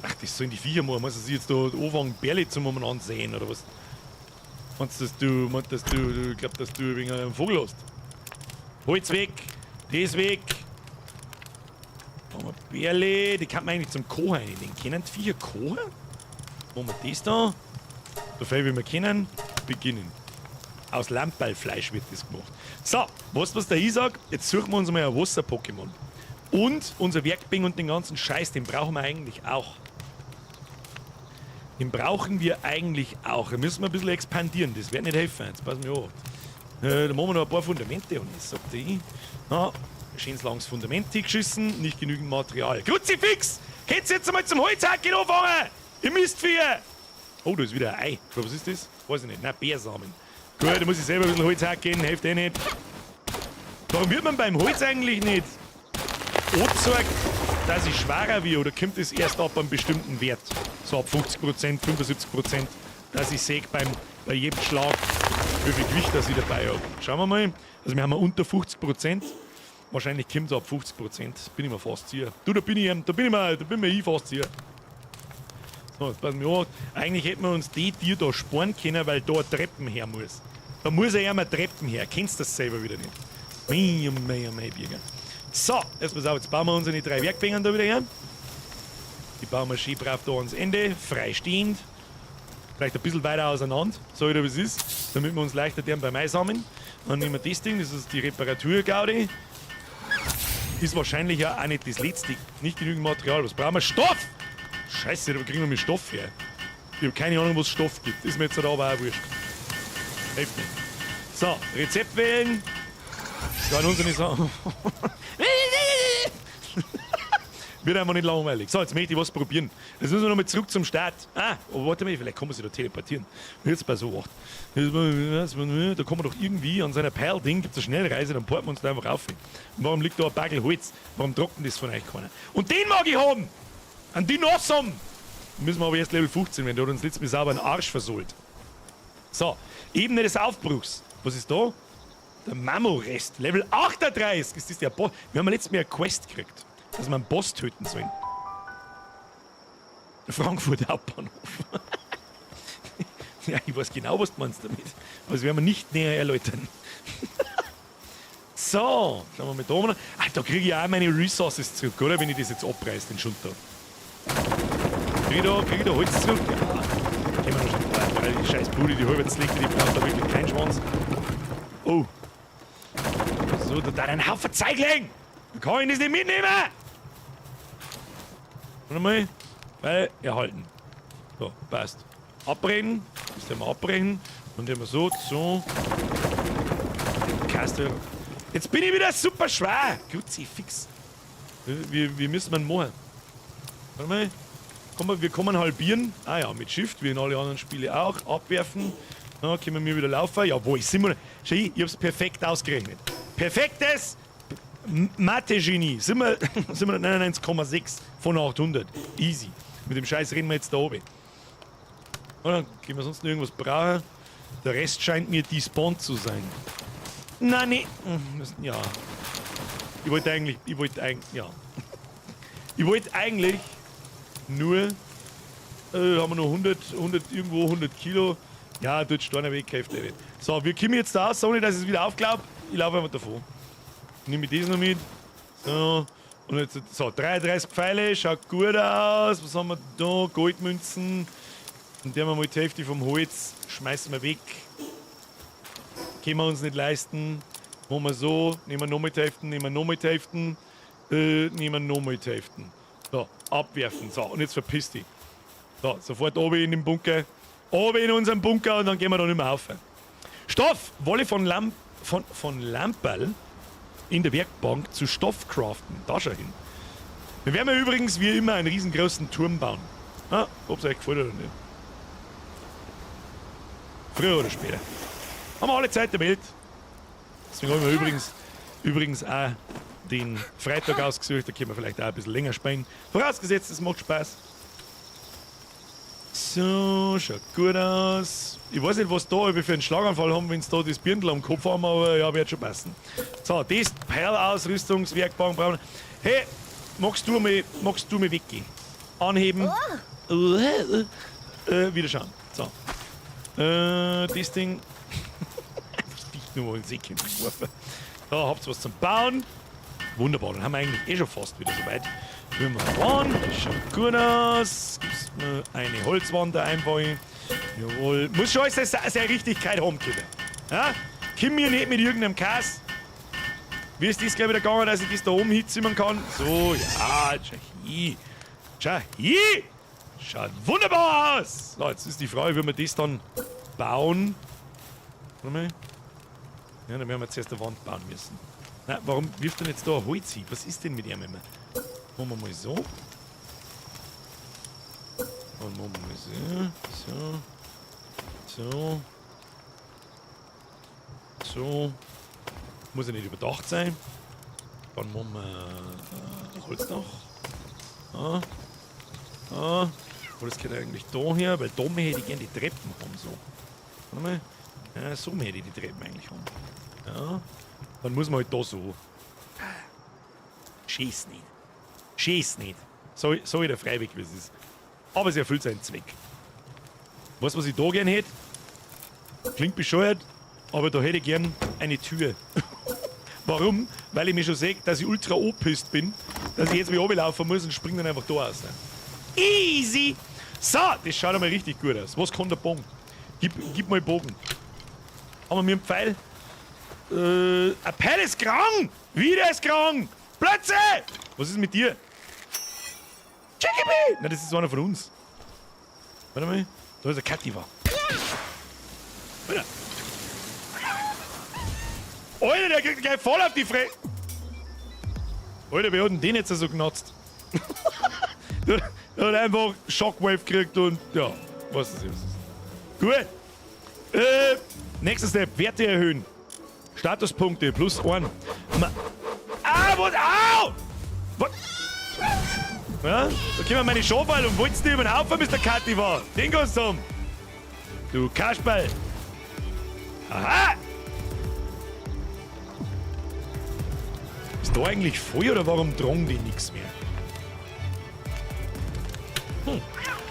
Ach, das sollen die Viecher machen. Meinst du, dass ich jetzt da anfangen, Bärle zum umeinander sehen, oder was? Meinst du, dass du, meinst, dass du, du glaubst, dass du wegen einem Vogel hast? Holz weg, das weg. Machen wir Bärle, die kann man eigentlich zum Kochen rein. Den kennen die Viecher kochen? Machen wir das da? So viel wie wir können. Beginnen. Aus Lammballfleisch wird das gemacht. So, weißt du, was der ich sag? Jetzt suchen wir uns mal ein Wasser-Pokémon. Und unser Werkbing und den ganzen Scheiß, den brauchen wir eigentlich auch. Den brauchen wir eigentlich auch. Da müssen wir ein bisschen expandieren, das wird nicht helfen. Jetzt passen wir auf. Da machen wir noch ein paar Fundamente und ich sag dir, na, schönes langes Fundament hingeschissen, nicht genügend Material. Kruzifix! Könnt ihr jetzt einmal zum Holzhacken anfangen? Ihr Mistvieh! Oh, da ist wieder ein Ei. Was ist das? Weiß ich nicht. Nein, Bärsamen. Gut, da muss ich selber ein bisschen Holz hacken, hilft eh nicht. Warum wird man beim Holz eigentlich nicht angezeigt, dass ich schwerer wird, oder kommt es erst ab einem bestimmten Wert? So ab 50%, 75%, dass ich sehe bei jedem Schlag, wie viel Gewicht das ich dabei hab. Schauen wir mal. Also wir haben unter 50%. Wahrscheinlich kommt es ab 50%. Bin ich mir fast sicher. Du, da bin ich, da bin ich mir, da bin mir ich fast sicher. So, jetzt passen wir auf. Eigentlich hätten wir uns die Tier da sparen können, weil da Treppen her muss. Da muss er ja mal Treppen her. Kennst du das selber wieder nicht? Mei, oh mei, oh mei, Birger. So, jetzt pass auf, jetzt bauen wir unsere 3 Werkbänke da wieder her. Die bauen wir schön brav da ans Ende, freistehend. Vielleicht ein bisschen weiter auseinander, so wie das ist, damit wir uns leichter deren beim Einsammeln. Dann nehmen wir das Ding, das ist die Reparatur-Gaudi. Ist wahrscheinlich ja auch nicht das letzte, nicht genügend Material. Was brauchen wir? Stoff! Scheiße, da kriegen wir mit Stoff her. Ich hab keine Ahnung, was Stoff gibt. Ist mir jetzt aber auch wurscht. Hilft nicht. So, Rezept wählen. Da an unsere Sachen. Wird einfach nicht langweilig. So, jetzt möchte ich was probieren. Jetzt müssen wir nochmal zurück zum Start. Ah, aber warte mal, vielleicht kann man sich da teleportieren. Jetzt bei so 8. Da kommen wir doch irgendwie an seiner Peil-Ding, gibt's eine Schnellreise, dann porten wir uns da einfach auf. Und warum liegt da ein Bagel Holz? Warum trocknet das von euch keiner? Und den mag ich haben! An den Awesome! Müssen wir aber erst Level 15 werden, der hat uns letztes Mal sauber einen Arsch versohlt. So, Ebene des Aufbruchs. Was ist da? Der Mammo-Rest. Level 38! Ist das der Boss? Wir haben letztes Mal eine Quest gekriegt, dass wir einen Boss töten sollen. Frankfurt Hauptbahnhof. Ja, ich weiß genau, was du meinst damit. Aber das werden wir nicht näher erläutern. So, schauen wir mal da oben. Ah, da kriege ich auch meine Resources zurück, oder? Wenn ich das jetzt abreiße, den Schund da. Krieg ich da, krieg ich da Holz zurück? Ja. Können wir noch schnell, weil die scheiß Bude, die halbe liegt, die braucht da wirklich keinen Schwanz. Oh. So, da ein Haufen Zeug liegen. Da kann ich das nicht mitnehmen. Warte mal. Weil, erhalten. So, passt. Abbrechen. Das werden wir abbrechen. Und immer so, so. Kastel. Jetzt bin ich wieder super schwer. Kruzifix. Wie müssen wir denn machen? Warte mal. Komm, wir kommen halbieren. Ah ja, mit Shift, wie in alle anderen Spiele auch. Abwerfen. Dann können wir wieder laufen. Jawohl, sind wir. Schau, ich hab's perfekt ausgerechnet. Perfektes Mathe-Genie. Sind wir, sind wir 99,6 von 800. Easy. Mit dem Scheiß reden wir jetzt da oben. Oder können wir sonst noch irgendwas brauchen? Der Rest scheint mir despawned zu sein. Nein, nee. Ja. Ich wollte eigentlich, ja. Ich wollte eigentlich nur, haben wir noch 100, 100, irgendwo 100 Kilo. Ja, dort Steine weg, hilft eh nicht. So, wir kommen jetzt da raus, ohne dass ich es wieder aufglaub. Ich laufe einfach davon. Nehme ich das noch mit. So, und jetzt, so, 33 Pfeile, schaut gut aus. Was haben wir da? Goldmünzen. Und der haben wir mal die Hälfte vom Holz, schmeißen wir weg. Können wir uns nicht leisten. Machen wir so, nehmen wir nochmal die Hälfte, nehmen wir nochmal die Hälfte, nehmen wir nochmal die Hälfte. So, abwerfen. So, und jetzt verpiss dich. So, sofort oben in den Bunker. Oben in unserem Bunker und dann gehen wir da nicht mehr auf. Stoff! Wolle von, Lamp, von Lamperl in der Werkbank zu Stoff craften. Da schau hin. Wir werden ja übrigens wie immer einen riesengroßen Turm bauen. Ah, ob's euch gefällt oder nicht. Früher oder später. Haben wir alle Zeit der Welt. Deswegen haben wir übrigens auch den Freitag ausgesucht. Da können wir vielleicht auch ein bisschen länger spielen. Vorausgesetzt, es macht Spaß. So, schaut gut aus. Ich weiß nicht, was da ob wir für einen Schlaganfall haben, wenn sie da das Birndl am Kopf haben, aber ja, wird schon passen. So, das Perlausrüstungswerkbank brauchen. Hey, magst du mal weggehen? Anheben. Oh. Wieder schauen. So. Das Ding. Das nur mal in den See geworfen. Da habt ihr was zum Bauen. Wunderbar, dann haben wir eigentlich eh schon fast wieder soweit. Wie wir waren. Das schaut gut aus. Gibt's mir eine Holzwand da einbauen. Jawohl. Muss schon alles seine Richtigkeit haben können. Ja? Komm mir nicht mit irgendeinem Kass. Wie ist das gleich wieder gegangen, dass ich das da oben hinzimmern kann? So, ja, schau hin. Schau hin. Schaut wunderbar aus. So, jetzt ist die Frage, wie wir das dann bauen. Warte mal. Ja, dann werden wir zuerst eine Wand bauen müssen. Na, warum wirft denn jetzt da ein Holz hin? Was ist denn mit ihm immer? Machen wir mal so. Und machen wir mal so. So. So. So. Muss ja nicht überdacht sein. Dann machen wir Holzdach. Ah. Ah. Oh, das geht eigentlich da her, weil da hätte ich gerne die Treppen haben. So. Warte mal. Ja, so hätte ich die Treppen eigentlich haben. Ja. Dann muss man halt da so. Schieß nicht. Schieß nicht. So, so wieder freiwillig, wie es ist. Aber es erfüllt seinen Zweck. Weißt du, was ich da gern hätte? Klingt bescheuert, aber da hätte ich gern eine Tür. Warum? Weil ich mir schon sehe, dass ich ultra opisst bin, dass ich jetzt wieder runterlaufen muss und springe dann einfach da raus. Easy! So, das schaut einmal richtig gut aus. Was kann der Bogen? Gib mal Bogen. Haben wir einen Pfeil? Ein Pfeil ist krank! Wieder ist krank! Plötze! Was ist mit dir? Chickabee! Nein, das ist einer von uns. Warte mal. Da ist ein Kativa. Alter. Alter, der kriegt gleich voll auf die Fresse. Alter, wer hat denn den jetzt so genutzt? Der hat einfach Shockwave gekriegt und ja, was ist das? Gut. Nächster Step, Werte erhöhen. Statuspunkte plus 1. Ah, was? Au! Was? Ja, da kommen meine Schafal und wolltest du über den Haufen, Mr. Kativa? Den kannst du haben. Du Kasperl. Aha! Ist da eigentlich voll oder warum tragen die nichts mehr? Hm.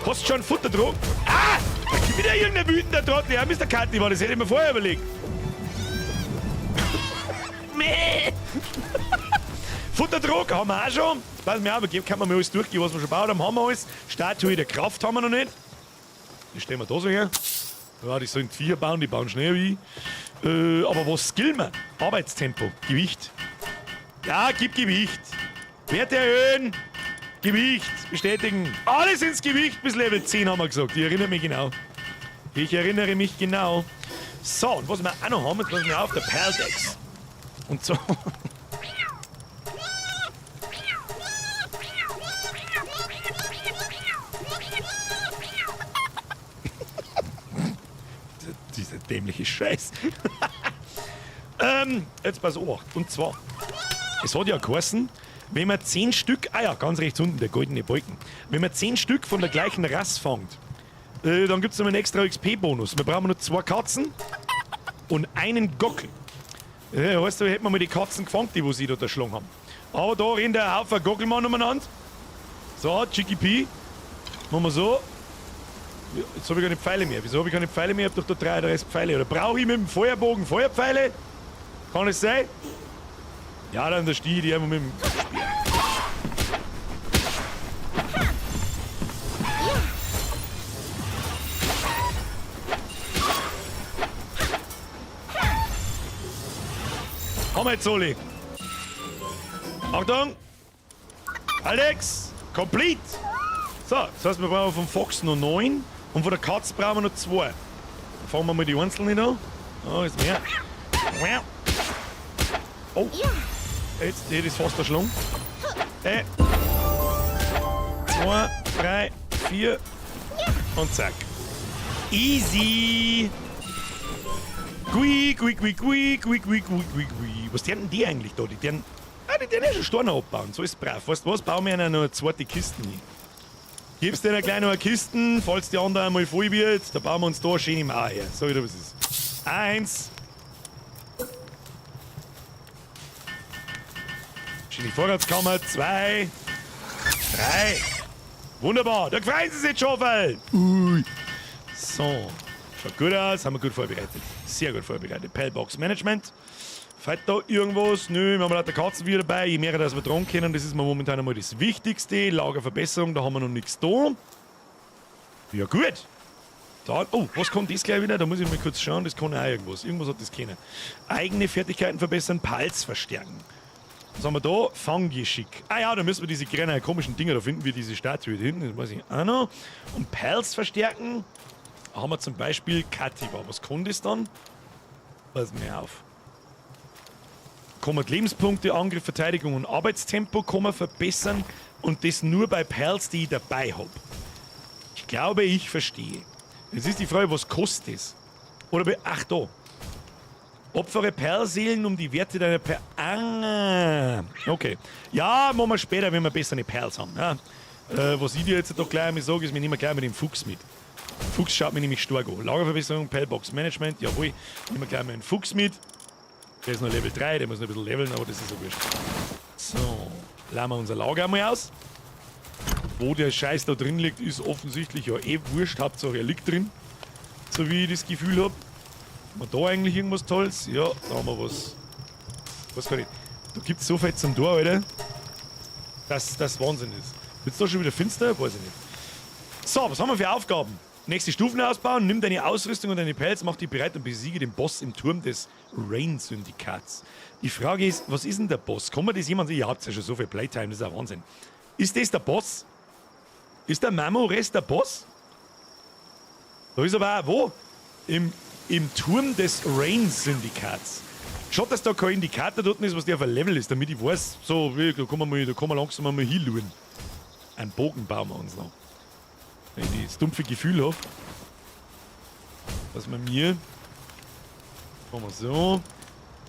Hast schon Futterdruck? Ah! Da gibt wieder irgendein wütender Trottel. Ja, Mr. Kativa, das hätte ich mir vorher überlegt. Meh! Futterdruck haben wir auch schon. Weiß mir auch, aber kann man mal alles durchgehen, was wir schon gebaut haben. Haben wir alles. Statue der Kraft haben wir noch nicht. Die stellen wir da so her. Ja, die sollen die Viecher bauen, die bauen schnell wie. Aber was skillen wir? Arbeitstempo, Gewicht. Ja, gib Gewicht. Werte erhöhen. Gewicht, bestätigen. Alles ins Gewicht bis Level 10 haben wir gesagt. Ich erinnere mich genau. Ich erinnere mich genau. So, und was wir auch noch haben, jetzt passen wir auf, der Paldex. Und so. Dieser dämliche Scheiß. Jetzt pass auf. Und zwar, es hat ja geheißen, wenn man 10 Stück, ah ja, ganz rechts unten, der goldene Balken, wenn man 10 Stück von der gleichen Rasse fängt, dann gibt's noch einen extra X P-Bonus. Wir brauchen nur 2 Katzen und einen Gockel. Weißt du, hätten wir mal die Katzen gefangen, die wo sie da erschlagen haben. Aber da rennt der Haufen Gockelmann umeinander. So, Chicky P. Machen wir so. Ja, jetzt hab ich keine Pfeile mehr. Wieso hab ich keine Pfeile mehr? Ich hab doch da 33 Pfeile. Oder brauche ich mit dem Feuerbogen Feuerpfeile? Kann es sein? Ja, dann der Stier, die einfach mit dem Speer. Haben wir jetzt alle. Achtung! Alex! Complete! So, das heißt, wir brauchen vom Fox noch 9 und von der Katze brauchen wir noch 2. Dann fangen wir mal die einzelnen an. Oh, ist mehr. Oh! Jetzt, hier ist fast der Schlung. 2, 3, 4 und zack. Easy! Gui, gui, gui, gui, gui, gui, gui, gui, gui. Was tun denn die eigentlich da? Die tun, ah, die tun ja schon Steine abbauen. So ist brav. Weißt du was? Bauen wir ihnen noch eine zweite Kiste hin. Gibst denen gleich noch eine Kiste, falls die andere einmal voll wird. Da bauen wir uns da eine schöne Mauer her. Sag ich dir, was ist. 1. Schöne Vorratskammer. 2. 3. Wunderbar. Da freuen sie sich schon, weil. Ui. So. Schaut gut aus, haben wir gut vorbereitet. Sehr gut vorbereitet. Palbox Management. Fällt da irgendwas? Nö, wir haben lauter Katzen wieder dabei. Je mehr, dass wir dran können, das ist mir momentan einmal das Wichtigste. Lagerverbesserung, da haben wir noch nichts da. Ja, gut. Da, oh, was kommt das gleich wieder? Da muss ich mal kurz schauen, das kann auch irgendwas. Irgendwas hat das können. Eigene Fertigkeiten verbessern, Pals verstärken. Was haben wir da? Fanggeschick. Ah ja, da müssen wir diese kleinen komischen Dinger da finden, wie diese Statue da hinten. Das weiß ich auch noch. Und Pals verstärken. Da haben wir zum Beispiel Kativa. Was kann das dann? Pass mir auf. Kann man die Lebenspunkte, Angriff, Verteidigung und Arbeitstempo kann man verbessern. Und das nur bei Pals, die ich dabei hab. Ich glaube, ich verstehe. Jetzt ist die Frage, was kostet das? Oder bei, ach da. Opfere Perlseelen, um die Werte deiner Per-, Ah, okay. Ja, machen wir später, wenn wir bessere Perls haben. Ja. Was ich dir jetzt doch gleich einmal sage, ist, wir nehmen gleich mal den Fuchs mit. Fuchs schaut mich nämlich stark an. Lagerverbesserung, Palbox Management, jawohl. Nehmen wir gleich mal den Fuchs mit. Der ist noch Level 3, der muss noch ein bisschen leveln, aber das ist ja wurscht. So, laden wir unser Lager einmal aus. Wo der Scheiß da drin liegt, ist offensichtlich ja eh wurscht. Hauptsache er liegt drin. So wie ich das Gefühl hab. Haben wir da eigentlich irgendwas Tolles? Ja, da haben wir was. Was kann ich? Da gibt's so viel zum Tor, Alter. Dass das Wahnsinn ist. Wird's da schon wieder finster? Weiß ich nicht. So, was haben wir für Aufgaben? Nächste Stufen ausbauen, nimm deine Ausrüstung und deine Pelz, mach dich bereit und besiege den Boss im Turm des Rayne-Syndikats. Die Frage ist, was ist denn der Boss? Kann man das jemand sehen? Ihr habt ja schon so viel Playtime, das ist ja Wahnsinn. Ist das der Boss? Ist der Mammorest der Boss? Da ist aber auch, wo? Im Turm des Rayne-Syndikats. Schaut, dass da kein Indikator dort ist, was der auf ein Level ist, damit ich weiß, so, wie, da kann man mal, da kann man langsam mal hinschauen. Einen Bogen bauen wir uns noch. Wenn ich das dumpfe Gefühl hab, dass man mir, machen wir so,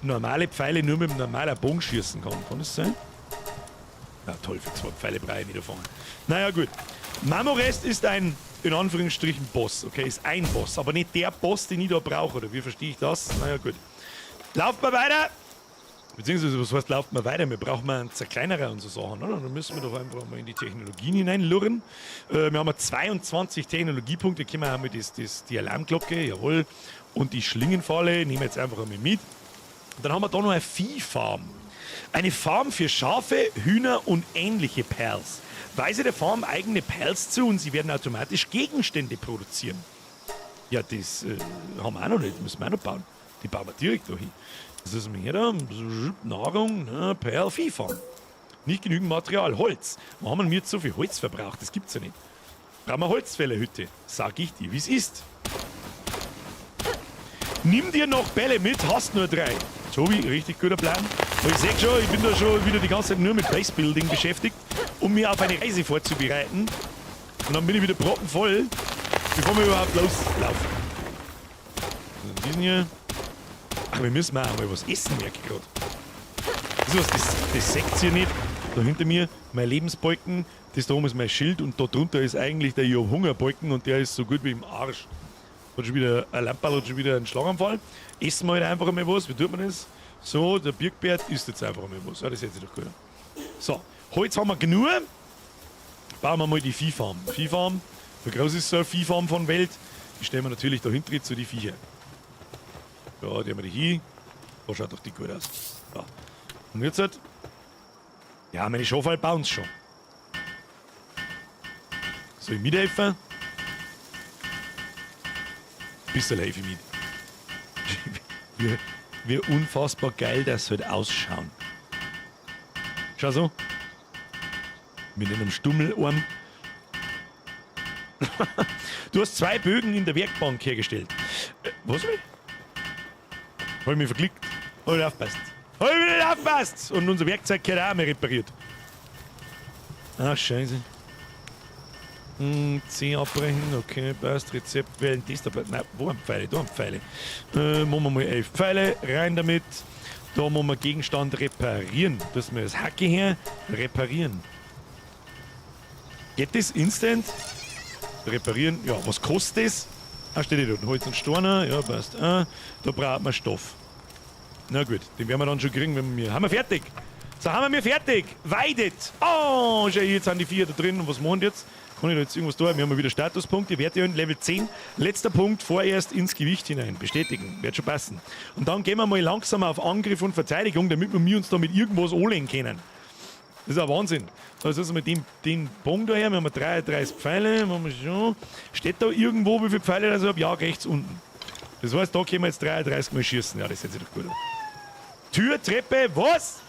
normale Pfeile nur mit einem normalen Bogen schießen kann. Kann das sein? Na toll, für 2 Pfeile brauche ich nicht anfangen. Naja, gut. Mammorest ist ein, in Anführungsstrichen, Boss. Okay, ist ein Boss, aber nicht der Boss, den ich da brauche, oder wie verstehe ich das? Naja, gut. Lauft mal weiter! Beziehungsweise, was heißt, lauft mal weiter? Wir brauchen mal einen Zerkleinerer und so Sachen, oder? Dann müssen wir doch einfach mal in die Technologien hineinlurren. Wir haben ja 22 Technologiepunkte. Können wir auch mal die Alarmglocke, jawohl. Und die Schlingenfalle nehmen wir jetzt einfach einmal mit. Und dann haben wir da noch eine Viehfarm. Eine Farm für Schafe, Hühner und ähnliche Pals. Weise der Farm eigene Pals zu und sie werden automatisch Gegenstände produzieren. Ja, das haben wir auch noch nicht, müssen wir auch noch bauen. Die bauen wir direkt da hin. Das ist mir hier da, Nahrung, ne, Perl, Viehfarm. Nicht genügend Material, Holz. Wo haben wir jetzt so viel Holz verbraucht? Das gibt's ja nicht. Brauchen wir Holzfällerhütte. Sag ich dir, wie's ist. Nimm dir noch Bälle mit, hast nur 3. Tobi, richtig guter Plan. Aber ich seh schon, ich bin da schon wieder die ganze Zeit nur mit Basebuilding beschäftigt, um mir auf eine Reise vorzubereiten. Und dann bin ich wieder brockenvoll, bevor wir überhaupt loslaufen. Also diesen hier. Ach, wir müssen auch mal was essen, merke ich grad. Das ist was, das seht ihr nicht. Da hinter mir mein Lebensbalken, das da oben ist mein Schild und da drunter ist eigentlich der Ich hab Hungerbalken und der ist so gut wie im Arsch. Hat schon wieder ein Lamperl, hat schon wieder einen Schlaganfall. Essen wir halt einfach einmal was. Wie tut man das? So, der Birkbärt isst jetzt einfach einmal was. Ja, das hört sich doch gut an. So, Holz haben wir genug. Bauen wir mal die Viehfarm. Viehfarm, wie groß ist so eine Viehfarm von Welt? Die stellen wir natürlich da hinten zu die Viecher. Ja, die haben wir hier. Da schaut doch die gut aus. Ja. Und jetzt halt. Ja, meine Schafe bauen schon. Soll ich mithelfen? Ein bisschen helfe ich mit. Wie unfassbar geil das halt ausschauen. Schau so. Mit einem Stummelarm. Du hast 2 Bögen in der Werkbank hergestellt. Was hab ich? Hab ich mich verklickt? Hab ich aufgepasst. Hab ich nicht aufgepasst! Und unser Werkzeug gehört auch mal repariert. Ach, scheiße. 10 abbrechen, okay, passt. Rezept wählen, das da bleibt. Nein, wo haben Pfeile? Da haben Pfeile. Machen wir mal 11 Pfeile, rein damit. Da machen wir Gegenstand reparieren. Das ist mir das Hacke her. Reparieren. Geht das instant? Reparieren. Ja, was kostet das? Ah, steht hier da. Holz und Steine. Ja, passt. Ah, da braucht man Stoff. Na gut, den werden wir dann schon kriegen, wenn wir... Haben wir fertig? So, haben wir fertig. Weidet. Oh, schau, jetzt sind die 4 da drin. Und was machen die jetzt? Kann ich da jetzt irgendwas tun? Wir haben wieder Statuspunkte. Werte in Level 10. Letzter Punkt, vorerst ins Gewicht hinein. Bestätigen. Wird schon passen. Und dann gehen wir mal langsam auf Angriff und Verteidigung, damit wir uns da mit irgendwas anlegen können. Das ist ein Wahnsinn. Also das ist mit dem Bogen da her, wir haben 33 Pfeile, machen wir schon. Steht da irgendwo, wie viele Pfeile das ich hab? Ja, rechts unten. Das heißt, da können wir jetzt 33 mal schießen. Ja, das hört sich doch gut an. Tür, Treppe, was?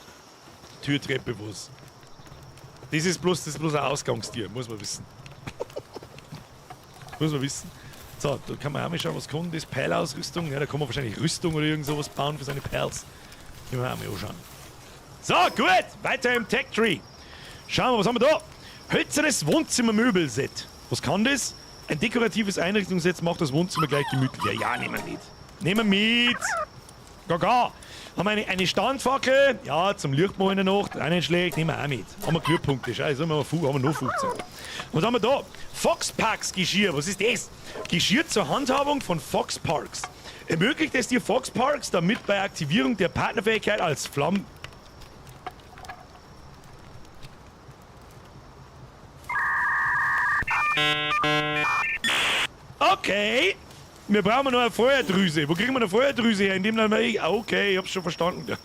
Tür, Treppe, was? Das ist bloß ein Ausgangstier, muss man wissen. Muss man wissen. So, da kann man auch mal schauen, was kann das? Peilausrüstung. Ja, da kann man wahrscheinlich Rüstung oder irgend sowas bauen für seine Pals. Können wir auch mal anschauen. So, gut. Weiter im Tech Tree. Schauen wir, was haben wir da? Hölzernes Wohnzimmermöbelset. Was kann das? Ein dekoratives Einrichtungsset macht das Wohnzimmer gleich gemütlicher. Ja, nehmen wir mit. Nehmen wir mit. Gaga. Haben wir eine Standfackel? Ja, zum Lichtmachen in der Nacht. Auch nicht schlecht. Nehmen wir auch mit. Haben wir Glühpunkte. Scheiße, haben wir noch 15. Was haben wir da? Foxparks Geschirr. Was ist das? Geschirr zur Handhabung von Foxparks. Ermöglicht es dir Foxparks, damit bei Aktivierung der Partnerfähigkeit als Flamm... Okay. Wir brauchen noch eine Feuerdrüse. Wo kriegen wir eine Feuerdrüse her? Indem dann wir, okay, ich hab's schon verstanden.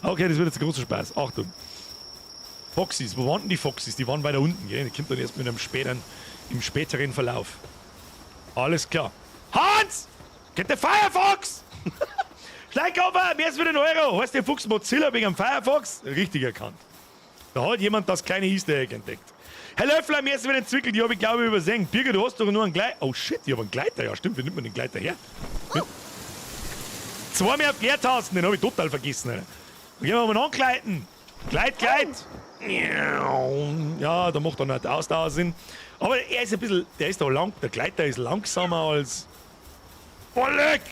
Okay, das wird jetzt ein großer Spaß. Achtung. Foxys, wo waren denn die Foxys? Die waren weiter unten, gell? Die kommt dann erst mit einem späteren, im späteren Verlauf. Alles klar. Hans! Get the Firefox! Steinkoffer, mehr ist für den Euro. Heißt der Fuchs Mozilla wegen dem Firefox? Richtig erkannt. Da hat jemand das kleine Easter Egg entdeckt. Herr Löffler, mir ist wieder den Zwickel, die hab ich glaube ich übersehen. Birger, du hast doch nur einen Gleiter. Oh shit, ich hab einen Gleiter. Ja stimmt, wie nimmt man den Gleiter her? Mit 2 mehr auf Leertasten, den hab ich total vergessen. Alter. Dann gehen wir mal angleiten. Gleit, gleit. Ja, da macht er nicht Ausdauer Sinn. Aber er ist ein bisschen, der ist da lang, der Gleiter ist langsamer als... Oh, leck!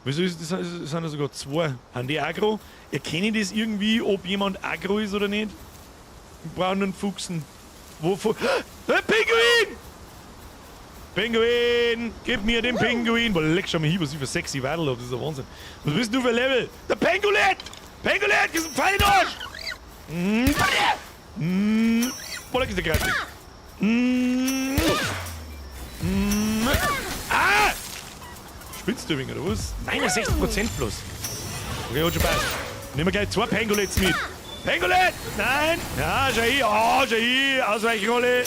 Wieso ist das, das sind ja sogar 2. Haben die aggro? Erkenne ich das irgendwie, ob jemand aggro ist oder nicht? Wir brauchen einen Fuchsen. Wo Der Pinguin! Pinguin! Gib mir den Pinguin! Boah, leck schon mal hin, was ich für sexy Wadel hab. Das ist ein Wahnsinn. Was bist du für ein Level? Der Pengulett! Pengulett, gib einen Pfeil in den Arsch! Boah, leck ist der Greifling. Ah! Spinnst du ein wenig, oder was? 69% bloß. Okay, hat schon passt. Nehmen wir gleich 2 Pengulets mit. Pengolett! Nein! Ja, schau hin! Oh, schau hin! Ausweichrolle!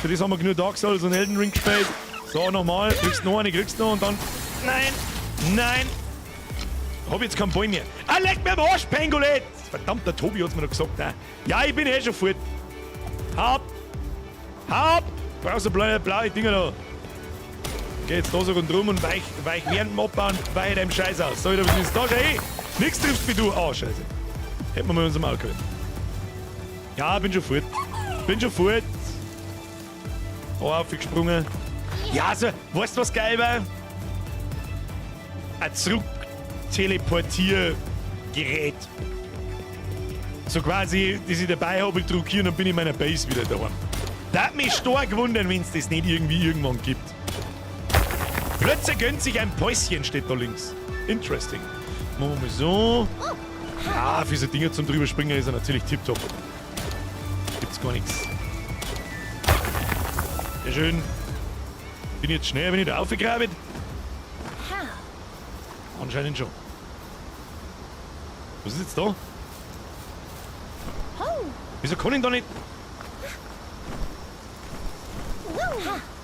Für das haben wir genug Dark Souls und Elden Ring gespielt. So, nochmal. Kriegst noch eine, kriegst noch und dann. Nein! Nein! Hab jetzt keinen Ball mehr. Ah, leck mir am Arsch, Pengolett! Verdammt, der Tobi hat's mir noch gesagt. Ne? Ja, ich bin eh schon fort. Hab! Hab! Brauchst du blaue, blaue Dinger da. Geh jetzt da so rundrum und weich, weich während dem Abbauen, weich deinem Scheiß aus. So, was ist da? Schau hin! Nix triffst wie du. Ah, scheiße. Hätten wir mal unserem Maul gehalten. Ja, bin schon fort. Bin schon fort. Oh, aufgesprungen. Ja, also, weißt du, was geil war? Ein Zurück-Teleportiergerät. So quasi, das ich dabei habe, ich drücke hier und dann bin ich in meiner Base wieder daheim. Da hat mich stark wundern, wenn es das nicht irgendwie irgendwann gibt. Plötzlich gönnt sich ein Päuschen, steht da links. Interesting. Machen wir mal so. Ja, für so Dinger zum drüberspringen ist er natürlich tipptopp. Gibt's gar nichts. Sehr schön. Bin ich jetzt schnell, bin ich da aufgegraben? Anscheinend schon. Was ist jetzt da? Wieso kann ich da nicht...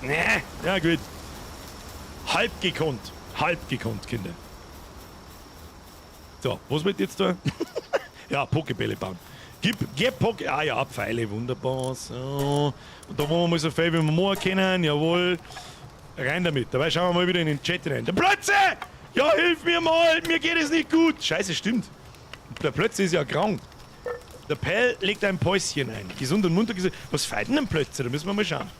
Nee, ja gut. Halb gekonnt. Halb gekonnt, Kinder. So, was wird jetzt da? Ja, Pokebälle bauen. Gib Poke... Ah ja, Pfeile, wunderbar. So. Und da wollen wir mal so viel, wie wir morgen können. Jawohl. Rein damit. Dabei schauen wir mal wieder in den Chat rein. Der Plötze! Ja, hilf mir mal! Mir geht es nicht gut! Scheiße, stimmt. Der Plötze ist ja krank. Der Pell legt ein Päuschen ein. Gesund und munter. Was feiert denn ein Plötze? Da müssen wir mal schauen.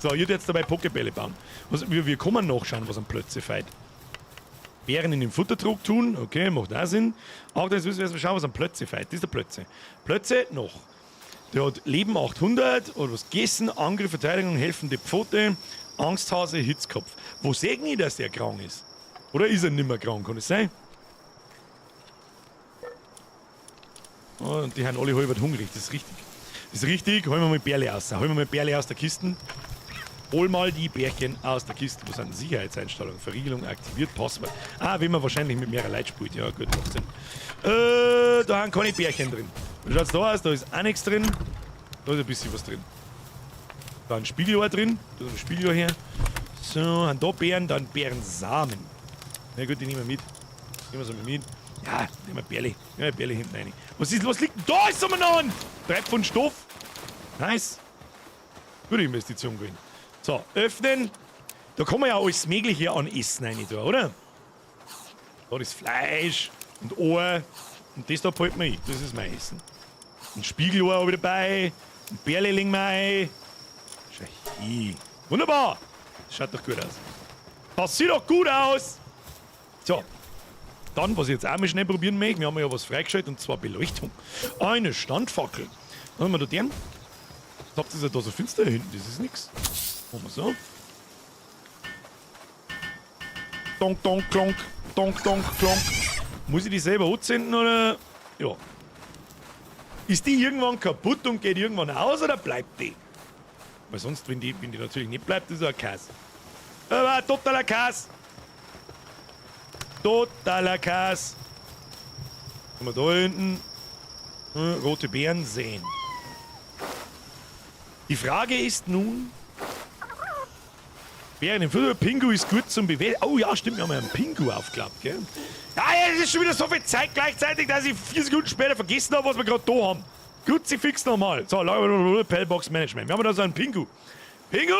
So, ihr jetzt dabei Pokebälle bauen. Was, wir kommen nachschauen, was ein Plötze feiert. Bären in den Futtertrog tun, okay, macht auch Sinn. Auch das müssen wir erstmal schauen, was ein Plötze feiert. Das ist der Plötze. Plötze noch. Der hat Leben 800 oder was gegessen, Angriff, Verteidigung, helfende Pfote, Angsthase, Hitzkopf. Wo sehe ich, dass der krank ist? Oder ist er nimmer krank, kann es sein? Oh, und die haben alle halb hungrig, das ist richtig. Das ist richtig, holen wir mal Bärle aus. Holen wir mal Bärle aus der Kiste. Hol mal die Bärchen aus der Kiste. Wo sind denn Sicherheitseinstellungen? Verriegelung aktiviert, Passwort. Ah, wenn man wahrscheinlich mit mehreren Leuten spielt. Ja, gut, macht Sinn. Da haben keine Bärchen drin. Wie schaut's da aus? Da ist auch nichts drin. Da ist ein bisschen was drin. Da ein Spiegelohr drin. Da ist ein Spiegelohr her. So, haben da Beeren, dann Beerensamen. Na gut, die nehmen wir mit. Nehmen wir sie mal mit. Ja, nehmen wir Bärle. Nehmen wir Bärle hinten rein. Was ist, was liegt denn da? Ist umeinander? 3 Pfund Stoff. Nice. Gute Investition gewesen. So, öffnen. Da kann man ja alles Mögliche an Essen rein tun, oder? Da ist Fleisch und Ohr. Und das da fällt mir ein. Das ist mein Essen. Ein Spiegelohr habe ich dabei. Ein Bärle legen wir ein. Schau hin. Wunderbar. Das schaut doch gut aus. Das sieht doch gut aus. So. Dann, was ich jetzt auch mal schnell probieren möchte, wir haben ja was freigeschaltet, und zwar Beleuchtung. Eine Standfackel. Dann haben wir da den. Was habt ihr da so finster hinten? Das ist nix. Machen wir so. Donk, donk, klonk. Donk, donk, klonk. Muss ich die selber anzünden oder? Ja. Ist die irgendwann kaputt und geht irgendwann aus oder bleibt die? Weil sonst, wenn die natürlich nicht bleibt, ist ja ein Kass. Aber totaler Kass. Totaler Kass. Haben wir da hinten rote Beeren sehen. Die Frage ist nun, Bären im Futter, Pingu ist gut zum Bewegen. Oh ja, stimmt, wir haben ja einen Pingu aufgeklappt, gell? Ja, es ist schon wieder so viel Zeit gleichzeitig, dass ich 4 Sekunden später vergessen habe, was wir gerade da haben. Gut, sie fix nochmal. So, Pellbox Management. Wir haben da so einen Pingu. Pingu!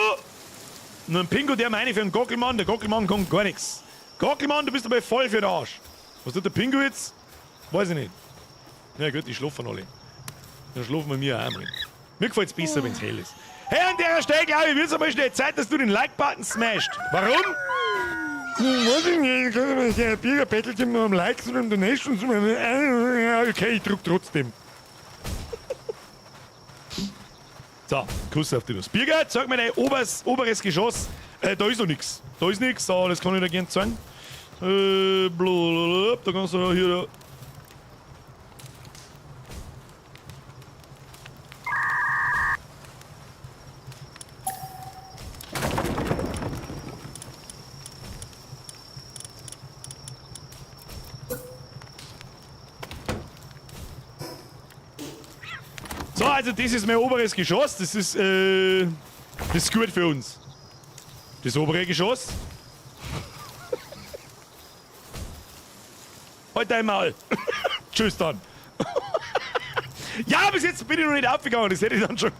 Nur ein Pingu, der meine ich für einen Gockelmann. Der Gockelmann kommt gar nichts. Gockelmann, du bist dabei voll für den Arsch. Was tut der Pingu jetzt? Weiß ich nicht. Na gut, die schlafen alle. Dann schlafen wir mir auch einmal. Mir gefällt's besser, wenn's hell ist. Hey, an der Stelle, glaube ich, wird's einmal schnell Zeit, dass du den Like-Button smasht. Warum? Weiß ich nicht. Der Birger bettelt immer um Likes und um Donations. Okay, ich druck trotzdem. So, Kuss auf die Nuss. Birger, zeig mir dein oberes Geschoss. Da ist noch nix. Da ist nix, so, das kann ich dir gerne zeigen. Blablabla, da kannst du hier... So, also das ist mein oberes Geschoss. Das ist gut für uns. Das obere Geschoss. Halt dein Maul. Tschüss dann. Ja, bis jetzt bin ich noch nicht aufgegangen. Das hätte ich dann schon,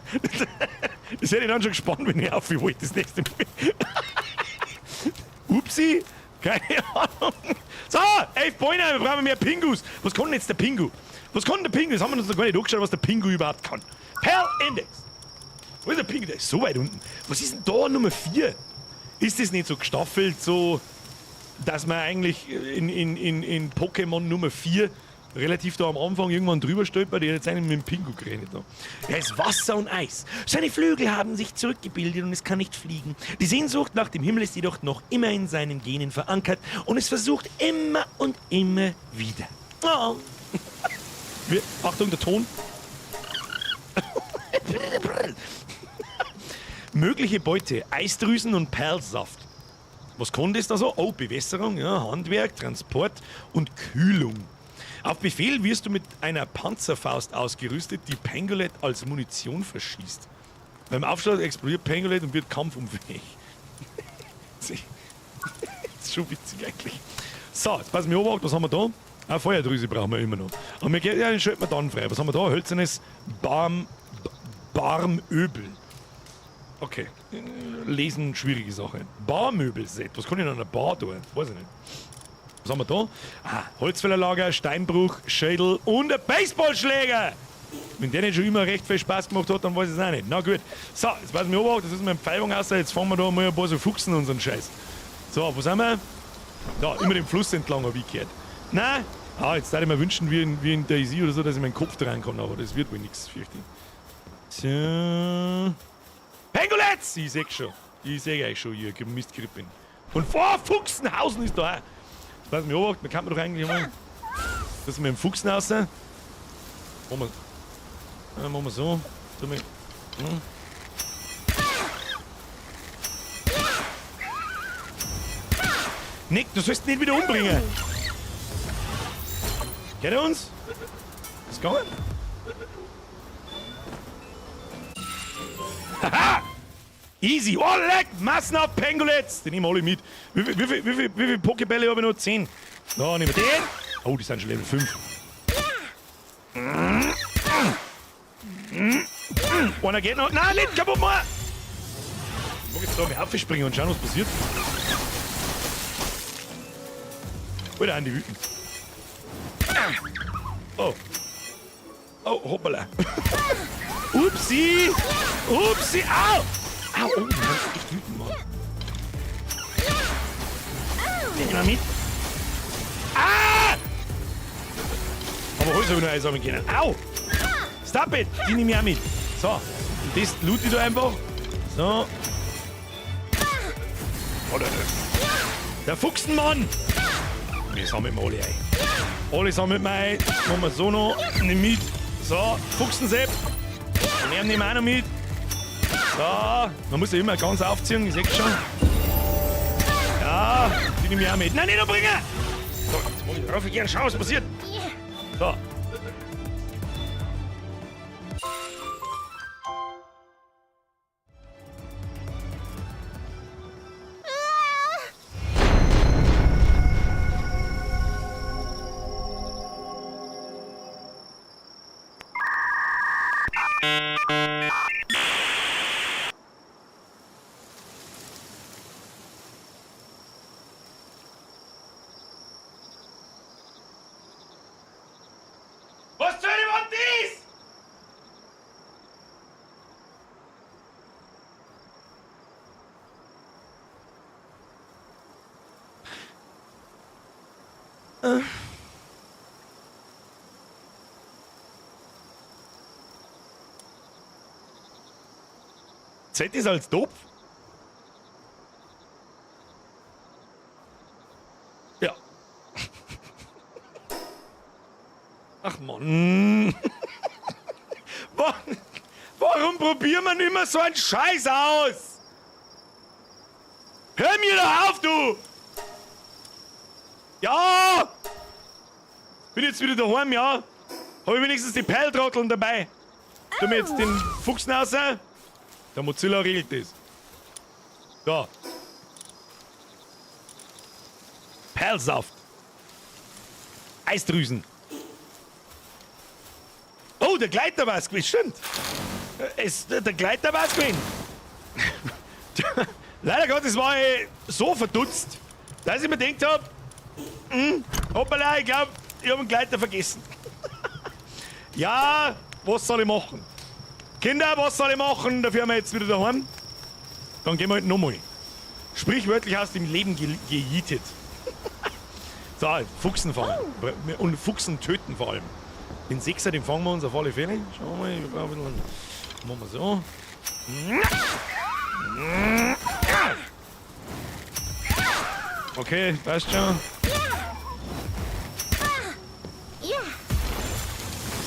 das hätte ich dann schon gespannt, wenn ich auf wollte das nächste Mal. Upsi. Keine Ahnung. So, 11 Bäume, wir brauchen mehr Pingus. Was kann denn jetzt der Pingu? Was kann der Pingu? Das haben wir uns noch gar nicht angeschaut, was der Pingu überhaupt kann. Pal Index. Wo ist der Pingu? Der ist so weit unten. Was ist denn da Nummer 4? Ist das nicht so gestaffelt, so, dass man eigentlich in Pokémon Nummer 4 relativ da am Anfang irgendwann drüber stolpert? Ich hätte jetzt einen mit dem Pingu geredet. Da. Er ist Wasser und Eis. Seine Flügel haben sich zurückgebildet und es kann nicht fliegen. Die Sehnsucht nach dem Himmel ist jedoch noch immer in seinen Genen verankert und es versucht immer und immer wieder. Oh. Achtung, der Ton. Mögliche Beute, Eisdrüsen und Perlsaft. Was kann das da so? Oh, Bewässerung, ja, Handwerk, Transport und Kühlung. Auf Befehl wirst du mit einer Panzerfaust ausgerüstet, die Pengullet als Munition verschießt. Beim Aufschlag explodiert Pengullet und wird kampfunfähig. Das ist schon witzig eigentlich. So, jetzt passen wir auf, was haben wir da? Eine Feuerdrüse brauchen wir immer noch. Und wir gehen, ja, den schalten wir dann frei. Was haben wir da? Hölzernes Barmöbel. Okay. Lesen, schwierige Sache. Barmöbelset. Was kann ich in einer Bar tun? Weiß ich nicht. Was haben wir da? Ah, Holzfällerlager, Steinbruch, Schädel und ein Baseballschläger! Wenn der nicht schon immer recht viel Spaß gemacht hat, dann weiß ich es auch nicht. Na gut. So, jetzt weiß ich auch, das ist mein Pfeilung aus. Jetzt fangen wir da mal ein paar so Fuchsen und so einen Scheiß. So, wo sind wir? Da, immer den Fluss entlang hab ich gehört. Nein! Ah, jetzt würde ich mir wünschen, wie in Daisy oder so, dass ich meinen Kopf dran kann, aber das wird wohl nichts, fürchte ich. So. Pengulets! Ich seh schon. Ich seh euch schon, ihr Mistgrippin. Und vor Fuchsenhausen ist da auch. Jetzt weiß ich mich, man kann man doch eigentlich mal. Das mit dem Fuchsen raus. Machen wir, machen wir so. Nick, du sollst ihn nicht wieder umbringen. Kennt ihr uns? Ist gegangen? Haha! Easy! Oh, leck! Massen auf Pengulets! Die nehmen alle mit. Wie viele Pokébälle habe ich noch? 10. Da, nehmen wir den. Oh, die sind schon Level 5. Einer geht noch. Nein, nicht kaputt machen! Ich mag jetzt da mal aufspringen und schauen, was passiert. Alter, Andi wütend. Oh. Oh, hoppala. Upsi! Upsi! Au! Au! Oh, du kannst echt wütend machen. Nimm mal mit. Ah! Aber Holz habe ich noch einsammeln können. Au! Stop it! Die nehme ich auch mit. So. Und das loot ich da einfach. So. Oh, der Fuchsenmann! Wir sammeln alle ein. Alle sammeln wir ein. Machen wir so noch. Nimm mit. So, Fuchsensepp. Den nehmen wir auch noch mit. So, man muss ja immer ganz aufziehen, ich seh schon. Ja, die nehme ich auch mit. Nein, nicht umbringen! So, jetzt muss ich drauf gehen, schau, was passiert. So. Was soll denn das? Z ist als Topf? Ja. Ach Mann. Warum probiert man immer so einen Scheiß aus? Hör mir doch auf, du! Ja! Bin jetzt wieder daheim, ja? Hab ich wenigstens die Perltrotteln dabei? Tun wir jetzt den Fuchs raus. Der Mozilla regelt das. So. Perlsaft. Eisdrüsen. Oh, der Gleiter war's gewesen. Stimmt. Der Gleiter war's gewesen. Leider Gottes war ich so verdutzt, dass ich mir gedacht hab, hoppala, ich glaub, ich hab den Gleiter vergessen. Ja, was soll ich machen? Kinder, was soll ich machen? Dafür haben wir jetzt wieder daheim. Dann gehen wir halt nochmal. Sprichwörtlich aus dem Leben gejietet. So, Fuchsen fangen. Und Fuchsen töten vor allem. Den Sechser, den fangen wir uns auf alle Fälle. Schauen wir mal, wir brauchen ein bisschen. Machen wir so. Okay, passt schon.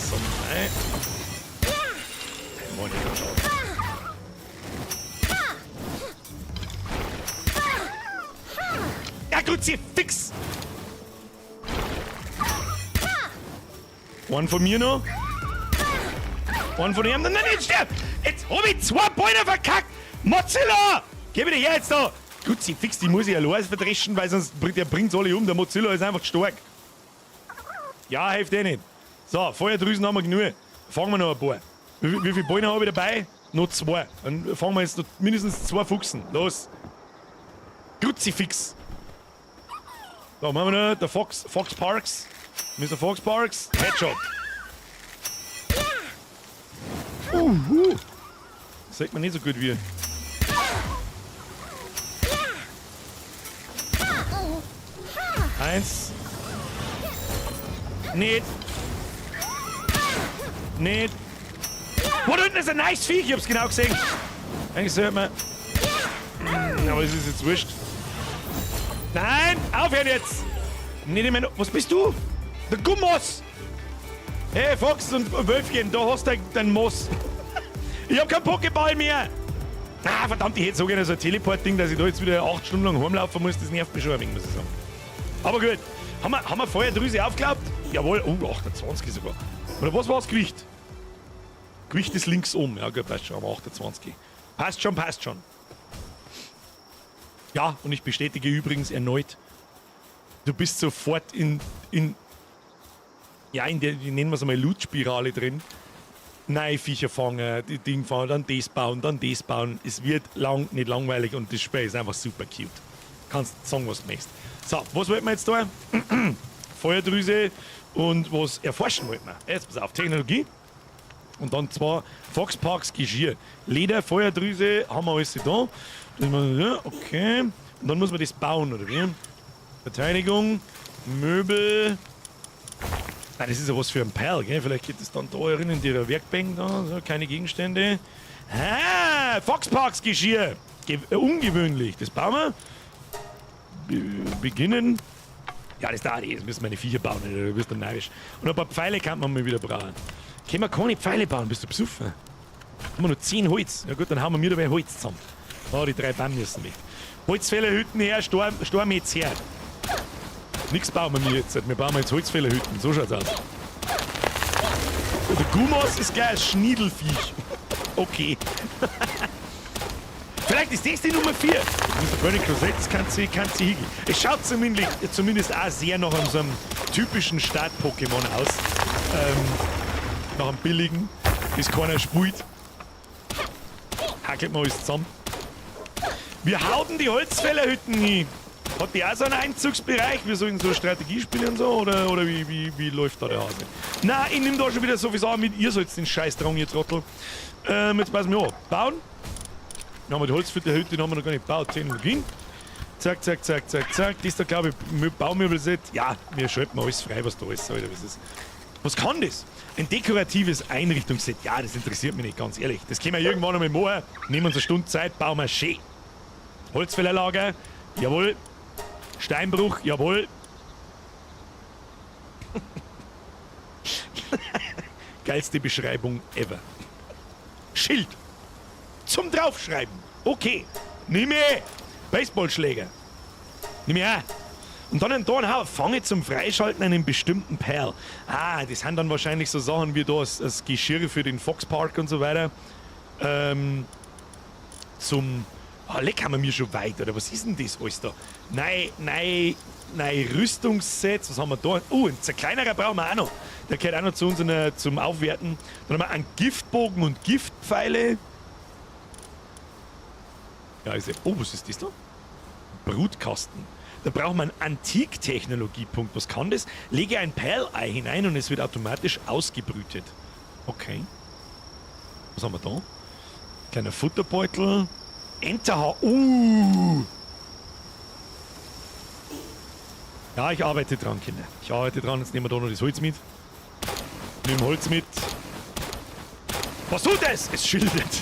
So, nein. Ja, Kruzifix! Einen von mir noch. Einen von ihm. Nein, nein, jetzt sterb! Jetzt hab ich 2 Beine verkackt! Mozilla! Geh wieder her jetzt da! Kruzifix, die muss ich allein verdreschen, weil sonst bringt der bringt's alle um. Der Mozilla ist einfach stark. Ja, hilft eh nicht. So, Feuerdrüsen haben wir genug. Fangen wir noch ein paar. Wie viele Beine habe ich dabei? Noch 2. Dann fangen wir jetzt noch mindestens 2 Fuchsen. Los! Kruzifix! Da machen wir noch der Fox, Fox Parks. Mister Fox Parks. Headshot. Uhu. Das sieht man nicht so gut wie. 1. Nicht. Nicht. Wo da unten ist ein nice Viech, ich hab's genau gesehen. Eigentlich sollte man. Aber es ist jetzt wurscht. Nein, aufhören jetzt! Nicht in meine. Was bist du? Der Gummos! Hey, Fox und Wölfchen, da hast du dein Moos. Ich hab keinen Pokéball mehr! Ah, verdammt, ich hätte so gerne so ein Teleport-Ding, dass ich da jetzt wieder 8 Stunden lang heimlaufen muss. Das nervt mich schon ein wenig, muss ich sagen. Aber gut. Haben wir Feuerdrüse aufgeklappt? Jawohl. Oh, 28 sogar. Oder was war das Gewicht? Gewicht ist links oben. Ja gut, passt schon. Aber 28. Passt schon, passt schon. Ja, und ich bestätige übrigens erneut, du bist sofort in der, wie nennen wir es einmal, Loot-Spirale drin. Nein, Viecher fangen, die Ding fangen, dann das bauen, dann das bauen. Es wird lang nicht langweilig und das Spiel ist einfach super cute. Kannst sagen, was du möchtest. So, was wollten wir jetzt da? Feuerdrüse und was erforschen wollten wir. Jetzt pass auf, Technologie. Und dann zwar Fox Parks Geschirr. Leder, Feuerdrüse, haben wir alles da. Das muss, ja, okay. Und dann muss man das bauen, oder wie? Verteidigung, Möbel. Nein, das ist ja was für ein Perl, gell? Vielleicht geht das dann da rein in ihrer Werkbank da, so, keine Gegenstände. Ah, Fox Parks Geschirr. Ungewöhnlich. Das bauen wir. Beginnen. Ja, das dauert eh. Das müssen meine Viecher bauen, du bist dann narrisch. Und ein paar Pfeile kann man mal wieder brauchen. Können wir keine Pfeile bauen, bist du besoffen? Haben wir nur 10 Holz. Ja gut, dann hauen wir mir dabei Holz zusammen. Oh, die 3 Bäume müssen weg. Holzfällerhütten her, Storm jetzt her. Nix bauen wir mir jetzt. Wir bauen jetzt Holzfällerhütten. So schaut's aus. Und der Gumos ist gleich ein Schniedelviech. Okay. Vielleicht ist das die Nummer 4. Mister Burning Crusade, das kann sie hingehen. Es schaut zumindest auch sehr nach so einem typischen Start-Pokémon aus. Nach einem billigen, das keiner spielt. Hackelt man alles zusammen. Wir hauen die Holzfällerhütten hin. Hat die auch so einen Einzugsbereich, wie so in so Strategiespielen und so? Oder wie läuft da der Hase? Na, ich nehm da schon wieder so viel Sachen mit. Ihr sollt den Scheiß tragen, ihr Trottel. Jetzt passen wir an. Bauen. Dann haben wir die Holzfällerhütte, die haben wir noch gar nicht gebaut. Technologien. Zack, zack, zack, zack, zack. Das da, glaub ich, Baumöbelset. Ja, wir schalten alles frei, was da ist. Alter, was ist. Was kann das? Ein dekoratives Einrichtungsset. Ja, das interessiert mich nicht, ganz ehrlich. Das können wir irgendwann einmal machen. Nehmen uns eine Stunde Zeit, bauen wir schön. Holzfällerlager, jawohl. Steinbruch, jawohl. Geilste Beschreibung ever. Schild. Zum Draufschreiben. Okay. Nimm ich. Baseballschläger. Nimm ich auch. Und dann ein Dornhau, fange zum Freischalten einen bestimmten Perl. Ah, das sind dann wahrscheinlich so Sachen wie da das Geschirr für den Foxpark und so weiter. Zum. Ah, leck, haben wir mir schon weit, oder was ist denn das alles da? Nein, nein, nein, Rüstungssets, was haben wir da? Oh, ein zerkleinerer brauchen wir auch noch. Der gehört auch noch zu uns zum Aufwerten. Dann haben wir einen Giftbogen und Giftpfeile. Ja, ist ja. Oh, was ist das da? Brutkasten. Da braucht man einen Antiktechnologiepunkt. Was kann das? Lege ein Perlei hinein und es wird automatisch ausgebrütet. Okay. Was haben wir da? Kleiner Futterbeutel. Enterha. Ja, ich arbeite dran, Kinder. Ich arbeite dran. Jetzt nehmen wir da noch das Holz mit. Nimm Holz mit. Was tut es? Es schildert.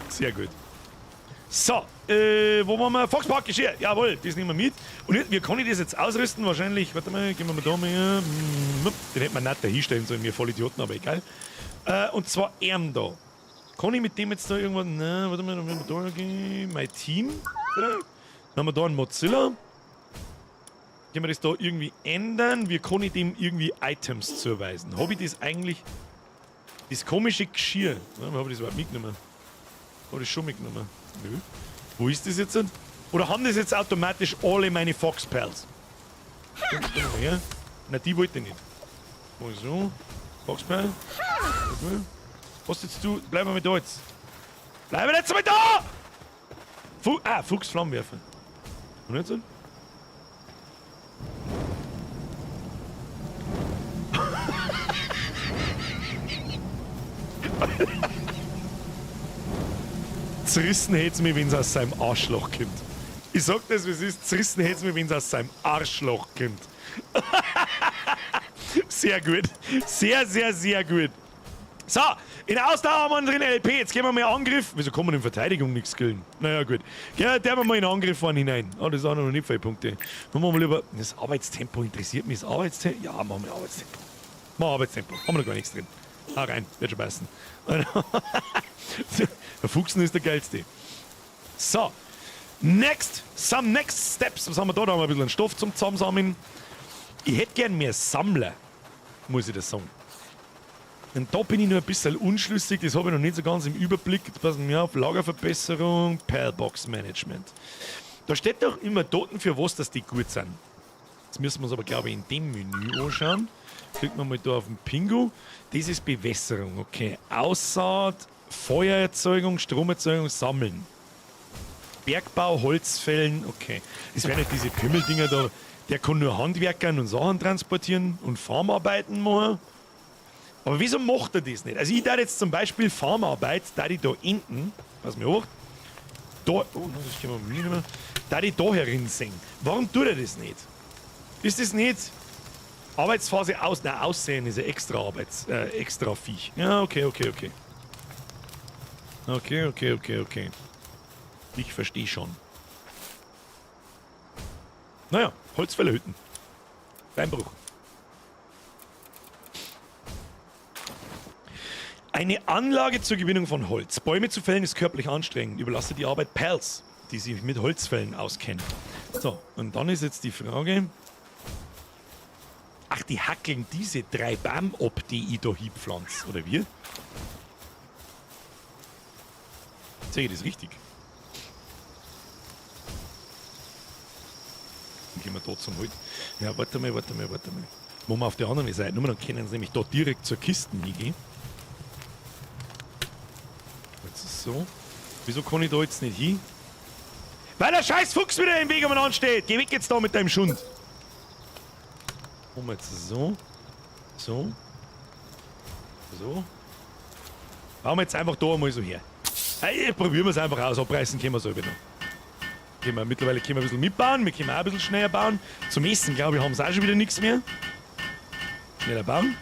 Sehr gut. So, wo waren wir? Foxpark Geschirr. Jawohl, das nehmen wir mit. Und jetzt, wie kann ich das jetzt ausrüsten? Wahrscheinlich, warte mal, gehen wir mal da mal. Den hätte man nicht da hinstellen sollen, wir Vollidioten, aber egal. Und zwar Arm da. Kann ich mit dem jetzt da irgendwann. Na, warte mal, dann werden wir da gehen. Mein Team. Oder? Dann haben wir da einen Mozilla. Können wir das da irgendwie ändern? Wie kann ich dem irgendwie Items zuweisen? Habe ich das eigentlich. Das komische Geschirr. Habe ich das überhaupt mitgenommen? Habe ich das schon mitgenommen? Nö. Wo ist das jetzt? Oder haben das jetzt automatisch alle meine Fox Pals? Her. Na, die wollte ich nicht. So. Fox Pal. Was jetzt du? Bleib mal mit da jetzt. Bleib mal jetzt mit da! Fuchs Flammenwerfer. Und jetzt? Zerrissen hätt's mich, wenn's aus seinem Arschloch kommt. Ich sag das, wie es ist. Zerrissen hätt's mich, wenn's aus seinem Arschloch kommt. Sehr gut. Sehr, sehr, sehr gut. So, in Ausdauer haben wir drin LP. Jetzt gehen wir mal in Angriff. Wieso kann man in Verteidigung nichts skillen? Naja, gut. Ja, der wir mal in Angriff fahren hinein. Oh, das ist auch noch nicht viele Punkte. Machen wir mal lieber. Das Arbeitstempo interessiert mich. Das Arbeitstempo. Ja, machen wir Arbeitstempo. Machen wir Arbeitstempo. Haben wir noch gar nichts drin. Ah, rein. Wird schon passen. Der Fuchsen ist der geilste. So. Next. Some next steps. Was haben wir da? Da haben wir ein bisschen Stoff zum Zusammensammeln. Ich hätte gern mehr Sammler, muss ich das sagen. Und da bin ich noch ein bisschen unschlüssig, das habe ich noch nicht so ganz im Überblick. Jetzt passen wir auf, Lagerverbesserung, Palbox Management. Da steht doch immer Daten für was, dass die gut sind. Jetzt müssen wir uns aber, glaube ich, in dem Menü anschauen. Klicken wir mal da auf den Pingu. Das ist Bewässerung, okay. Aussaat, Feuererzeugung, Stromerzeugung, Sammeln. Bergbau, Holzfällen, okay. Das wären nicht diese Pimmeldinger da. Der kann nur Handwerkern und Sachen transportieren und Farmarbeiten machen. Aber wieso macht er das nicht? Also ich darf jetzt zum Beispiel Farmarbeit, da ich da hinten, pass mir auf, da, oh, das können wir nicht mehr, da ich da herin sehen. Warum tut er das nicht? Ist das nicht Arbeitsphase aus, nein, Aussehen ist ja extra Arbeits, extra Viech. Ja, okay, okay, okay. Okay, okay, okay, okay. Ich verstehe schon. Naja, Holzfällerhütten. Beinbruch. Eine Anlage zur Gewinnung von Holz. Bäume zu fällen ist körperlich anstrengend. Überlasse die Arbeit Pals, die sich mit Holzfällen auskennen. So, und dann ist jetzt die Frage... Ach, die hackeln diese 3 Bäume ab, die ich da hinpflanze, oder wie? Sehe ich das richtig? Dann gehen wir da zum Holz. Ja, warte mal, warte mal, warte mal. Machen wir auf der anderen Seite. Nur dann können sie nämlich da direkt zur Kiste hingehen. Jetzt ist so. Wieso kann ich da jetzt nicht hin? Weil der scheiß Fuchs wieder im Weg umeinander steht. Geh weg jetzt da mit deinem Schund. Machen wir jetzt so. So. So. Bauen wir jetzt einfach da einmal so her. Hey, probieren wir es einfach aus. Abreißen können wir selber noch. Können wir, mittlerweile können wir ein bisschen mitbauen. Wir können auch ein bisschen schneller bauen. Zum Essen, glaube ich, haben sie auch schon wieder nichts mehr. Schneller bauen.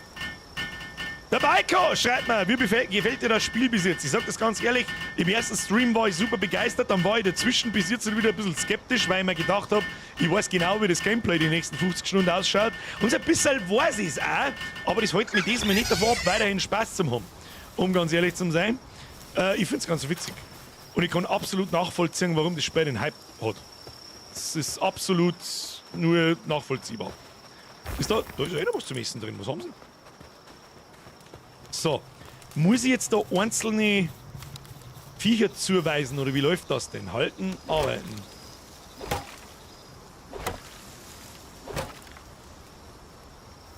Der Baiko schreibt mir, wie gefällt dir das Spiel bis jetzt? Ich sag das ganz ehrlich, im ersten Stream war ich super begeistert, dann war ich dazwischen bis jetzt wieder ein bisschen skeptisch, weil ich mir gedacht hab, ich weiß genau, wie das Gameplay die nächsten 50 Stunden ausschaut. Und so ein bisschen weiß ich's auch, aber das hält mich diesmal nicht davon ab, weiterhin Spaß zu haben. Um ganz ehrlich zu sein. Ich find's ganz witzig. Und ich kann absolut nachvollziehen, warum das Spiel den Hype hat. Das ist absolut nur nachvollziehbar. Ist da, da ist ja eh noch was zum Essen drin. Was haben sie? So. Muss ich jetzt da einzelne Viecher zuweisen oder wie läuft das denn? Halten, arbeiten.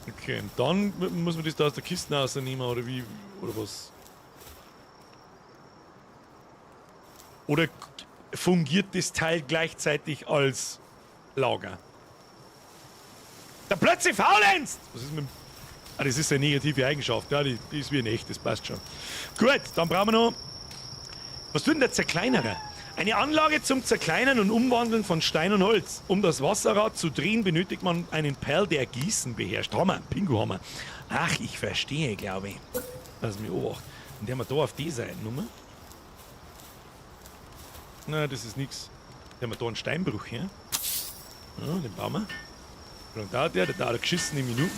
Okay, und dann muss man das da aus der Kiste rausnehmen oder wie, oder was? Oder fungiert das Teil gleichzeitig als Lager? Der plötzlich faulenzt! Was ist mit dem... Ah, das ist eine negative Eigenschaft, ja, die ist wie ein echt, das passt schon. Gut, dann brauchen wir noch... Was tut denn der Zerkleinerer? Eine Anlage zum Zerkleinern und Umwandeln von Stein und Holz. Um das Wasserrad zu drehen, benötigt man einen Perl, der Gießen beherrscht. Hammer, Pingu-Hammer. Ach, ich verstehe, glaube ich. Lass mich obacht. Und der haben wir da auf die Seite nochmal. Na, das ist nix. Der haben wir da einen Steinbruch her. Ja, den bauen wir. Wie lange dauert der? Der dauert geschissene Minuten.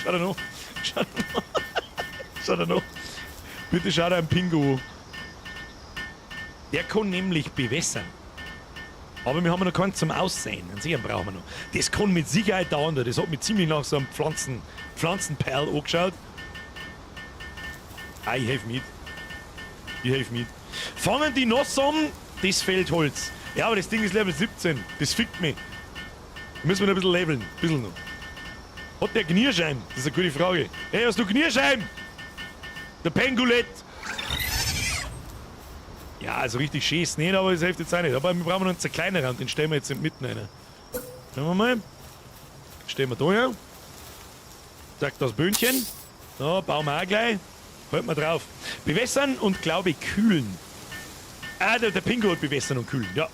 Schau da noch. Schau da noch. Schau da noch. Bitte schau da einen Pingu. Der kann nämlich bewässern. Aber wir haben noch keinen zum Aussehen. Einen sicheren brauchen wir noch. Das kann mit Sicherheit dauern. Das hat mich ziemlich nach so einem Pflanzenperl angeschaut. Ah, ich helfe mit. Ich helfe mit. Fangen die nass an, das fällt Holz. Ja, aber das Ding ist Level 17. Das fickt mich. Müssen wir noch ein bisschen leveln. Ein bisschen noch. Hat der Knierschein? Das ist eine gute Frage. Hey, hast du Knierschein? Der Pengulett. Ja, also richtig schön ist nicht, aber das hilft jetzt auch nicht. Aber wir brauchen noch einen Zerkleinerer und den stellen wir jetzt in mitten rein. Schauen wir mal. Stellen wir da her. Zack, das Böhnchen. Da, bauen wir auch gleich. Halten wir drauf. Bewässern und, glaube ich, kühlen. Ah, der Pingu hat bewässern und kühlen, ja.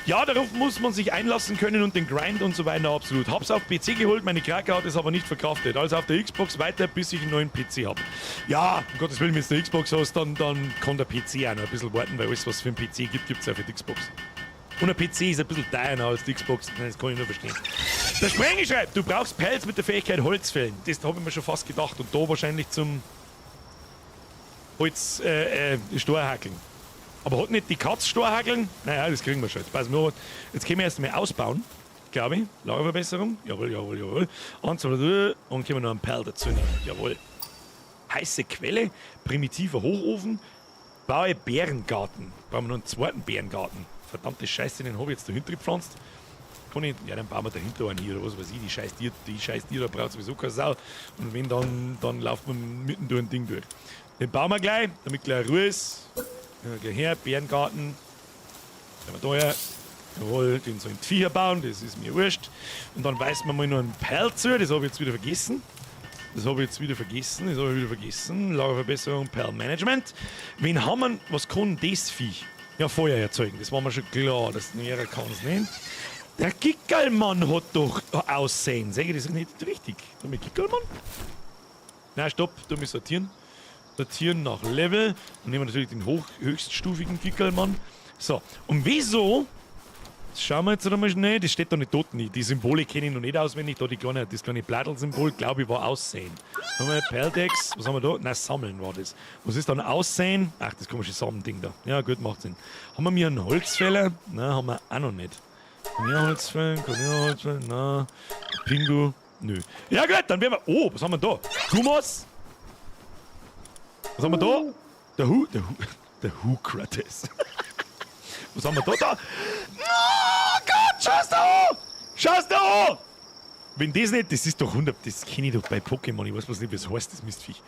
Ja, darauf muss man sich einlassen können und den Grind und so weiter, absolut. Hab's auf PC geholt, meine Krake hat es aber nicht verkraftet. Also auf der Xbox weiter, bis ich einen neuen PC hab. Ja, um Gottes Willen, wenn du eine Xbox hast, dann kann der PC auch noch ein bisschen warten, weil alles, was es für einen PC gibt, gibt's auch für die Xbox. Und ein PC ist ein bisschen teurer als die Xbox, das kann ich nur verstehen. Der Sprengel schreibt, du brauchst Pelz mit der Fähigkeit Holz fällen. Das hab ich mir schon fast gedacht. Und da wahrscheinlich zum Holz Storhackeln. Aber hat nicht die Katze Storhackeln? Naja, das kriegen wir schon. Jetzt passen wir auf. Jetzt können wir erst mal ausbauen, glaube ich. Lagerverbesserung. Jawohl, jawohl, jawohl. Und so, und können wir noch einen Perl dazu nehmen. Jawohl. Heiße Quelle, primitiver Hochofen, baue Bärengarten. Brauchen wir noch einen zweiten Bärengarten. Verdammte Scheiße, den hab ich jetzt dahinter gepflanzt. Kann ich, ja, dann bauen wir dahinter einen hier oder was weiß ich. Die scheiß Tier, da braucht sowieso keine Sau. Und wenn, dann lauft man mitten durch ein Ding durch. Den bauen wir gleich, damit gleich Ruhe ist. Ja, gleich her, Bärengarten. Gehen wir da her. Jawohl, den sollen die Viecher bauen, das ist mir wurscht. Und dann weist man mal noch einen Perl zu, das habe ich jetzt wieder vergessen. Das habe ich jetzt wieder vergessen, das habe ich wieder vergessen. Lagerverbesserung, Perl Management. Wen haben wir, was kann das Viech? Ja, Feuer erzeugen, das war mir schon klar, das Näher kann es nicht. Der Gickerlmann hat doch Aussehen. Sag ich das nicht richtig? Der Gickerlmann? Nein, stopp, du musst sortieren. Sortieren nach Level. Und nehmen wir natürlich den höchststufigen Gickerlmann. So, und wieso? Das schauen wir jetzt nochmal schnell. Das steht da nicht dort. Die Symbole kenne ich noch nicht auswendig. Da das kleine Bladel-Symbol, glaube ich, war Aussehen. Haben wir Perldex. Was haben wir da? Nein, Sammeln war das. Was ist dann Aussehen? Ach, das komische Samending da. Ja, gut, macht Sinn. Haben wir mir einen Holzfäller? Nein, haben wir auch noch nicht. Kann ich Holz fällen? Kann ich Holz fällen? Nein. Pingu? Nö. Ja gut, dann werden wir... Oh, was haben wir da? Gumos! Was haben wir da? Der Hukrates. Was haben wir da? Da! Oh Gott, schau's da an! Schau's da an! Wenn das nicht, das ist doch 100, das kenne ich doch bei Pokémon, ich weiß bloß nicht, wie es heißt, das Mistviech.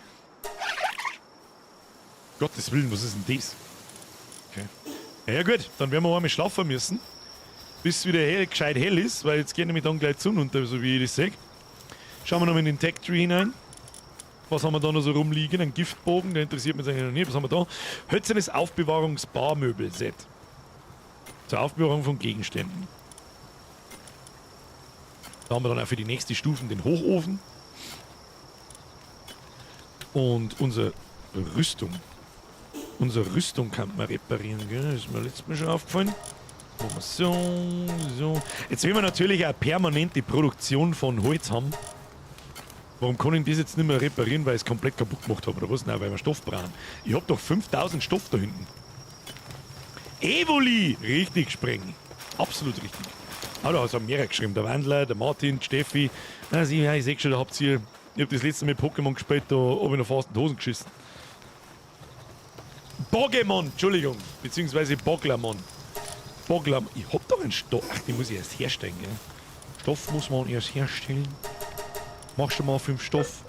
Gottes Willen, was ist denn das? Okay. Ja, ja gut, dann werden wir einmal schlafen müssen, bis es wieder gescheit hell ist, weil jetzt geht nämlich dann gleich die Sonne unter, so wie ich das sehe. Schauen wir noch mal in den Tech Tree hinein. Was haben wir da noch so rumliegen? Ein Giftbogen, der interessiert mich eigentlich noch nicht. Was haben wir da? Hölzernes Aufbewahrungsbarmöbelset. Zur Aufbewahrung von Gegenständen. Da haben wir dann auch für die nächsten Stufen den Hochofen. Und unsere Rüstung. Unsere Rüstung kann man reparieren, gell? Das ist mir letztes Mal schon aufgefallen. Machen wir so, so. Jetzt will man natürlich auch permanent die Produktion von Holz haben. Warum kann ich das jetzt nicht mehr reparieren, weil ich es komplett kaputt gemacht habe, oder was? Nein, weil wir Stoff brauchen. Ich hab doch 5000 Stoff da hinten. Evoli! Richtig springen. Absolut richtig. Ah, da hast mehrere geschrieben. Der Wandler, der Martin, die Steffi. Also, ich sehe schon, da habt ihr. Ich hab das letzte Mal Pokémon gespielt, da hab ich noch fast in die Hosen geschissen. Pokémon, Entschuldigung. Beziehungsweise Boglamon. Boglam. Ich hab doch einen Stoff. Ach, den muss ich erst herstellen, gell? Stoff muss man erst herstellen. Machst du mal 5 Stoff.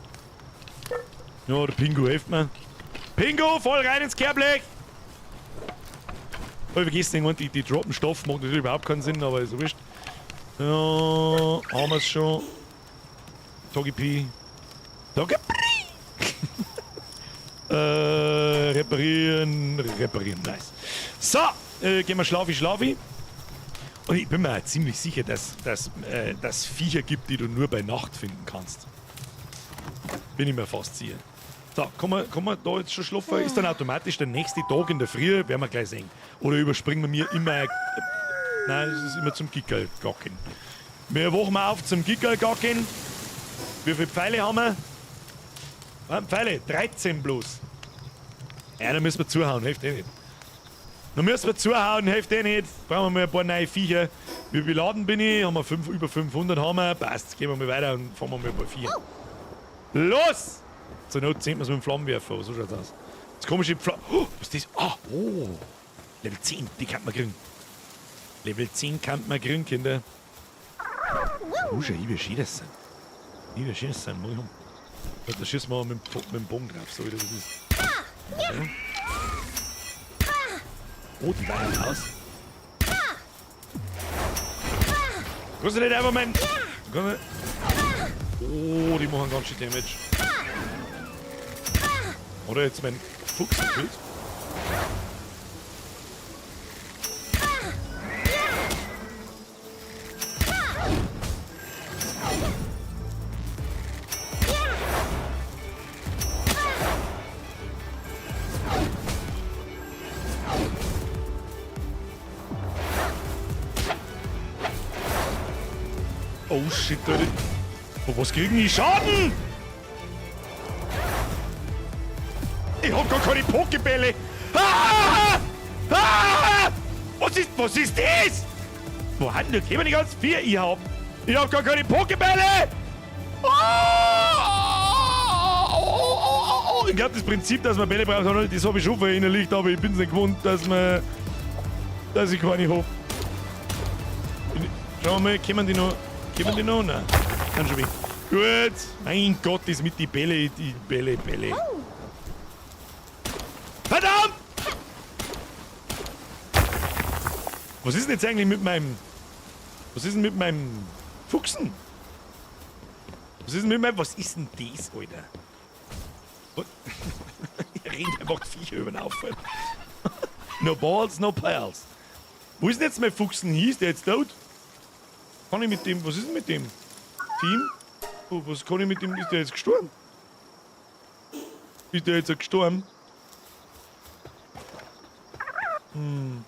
Ja, der Pingu hilft mir. Pingu, voll rein ins Kehrblech! Oh, ich vergesse den, die droppen Stoff, macht natürlich überhaupt keinen Sinn, aber ist wurscht. Ja, haben wir's schon. Togepi. Togepi! Reparieren, reparieren, nice. So, gehen wir schlafi, schlafi. Und ich bin mir auch ziemlich sicher, dass es Viecher gibt, die du nur bei Nacht finden kannst. Bin ich mir fast sicher. So, kann man da jetzt schon schlafen? Ist dann automatisch der nächste Tag in der Früh? Werden wir gleich sehen. Oder überspringen wir mir immer... Nein, es ist immer zum Gickerl-Gacken. Wir wachen auf zum Gickerl-Gacken. Wie viele Pfeile haben wir? Pfeile, 13 bloß. Ja, da müssen wir zuhauen, hilft eh nicht. Da müssen wir zuhauen, hilft eh nicht. Brauchen wir mal ein paar neue Viecher. Wie beladen bin ich? Haben wir über 500 haben wir. Passt, gehen wir mal weiter und fahren wir mal ein paar Viecher. Los! Zur Not zählt man es mit dem Flammenwerfer, so schaut's aus. Das komische Flam... Oh, was ist das? Ah, oh! Level 10, die kann man kriegen. Level 10 kann man kriegen, Kinder. Oh, schau, wie schön das sein. Wie schön das sein, mach ich um. Da schießen wir mit dem Bogen drauf, so wie das ist. Ja. Oh, die weichen aus. Kannst du nicht einfach mein... Oh, die machen ganz schön Damage. Oder jetzt mein Fuchs gekillt. Oh shit, Leute. Oh, was kriegen die Schaden? Ich hab gar keine Pokébälle. Ah! Ah! Was ist das? Wo haben die? Gehen wir die ganz vier? Ich hab gar keine Pokébälle. Oh! Oh, oh, oh. Ich glaube, das Prinzip, dass man Bälle braucht, das habe ich schon verinnerlicht, aber ich bin's nicht gewohnt, dass ich keine hab. Schauen wir mal, kommen die noch? Kommen die noch? Nein. Dann schon wieder. Gut. Mein Gott, das mit die Bälle, die Bälle, Bälle. Verdammt! Was ist denn jetzt eigentlich mit meinem... Was ist denn mit meinem Fuchsen? Was ist denn mit meinem... Was ist denn das, Alter? Er rennt einfach Viecher über den Haufen. No balls, no pals. Wo ist denn jetzt mein Fuchsen hin? Ist der jetzt tot? Kann ich mit dem... Was ist denn mit dem? Team? Oh, was kann ich mit dem... Ist der jetzt gestorben? Ist der jetzt gestorben? Hm.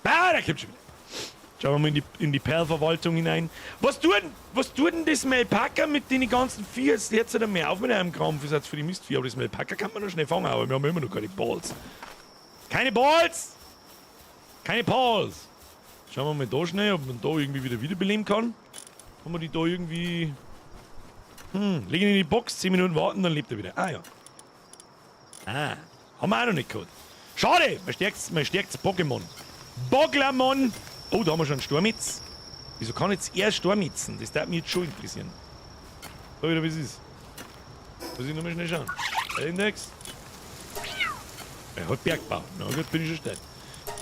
Ah, da kommt schon wieder. Schauen wir mal in die Perlverwaltung hinein. Was tut denn das Melpaca mit den ganzen Viehs? Jetzt hört er mehr auf mit einem Kram für die Mistvieh. Aber das Melpaca kann man noch schnell fangen, aber wir haben immer noch keine Balls. Keine Balls! Keine Balls! Schauen wir mal da schnell, ob man da irgendwie wieder wiederbeleben kann. Kann man die da irgendwie... legen ihn in die Box, 10 Minuten warten, dann lebt er wieder. Ah ja. Ah, haben wir auch noch nicht gehabt. Schade! Man stärkt's Pokémon. Boglamon! Oh, da haben wir schon einen Stormitz. Wieso kann jetzt er Stormitzen? Das darf mich jetzt schon interessieren. So, wieder wie es ist. Muss ich nochmal schnell schauen. Index. Er hat Bergbau. Na gut, bin ich schon schnell.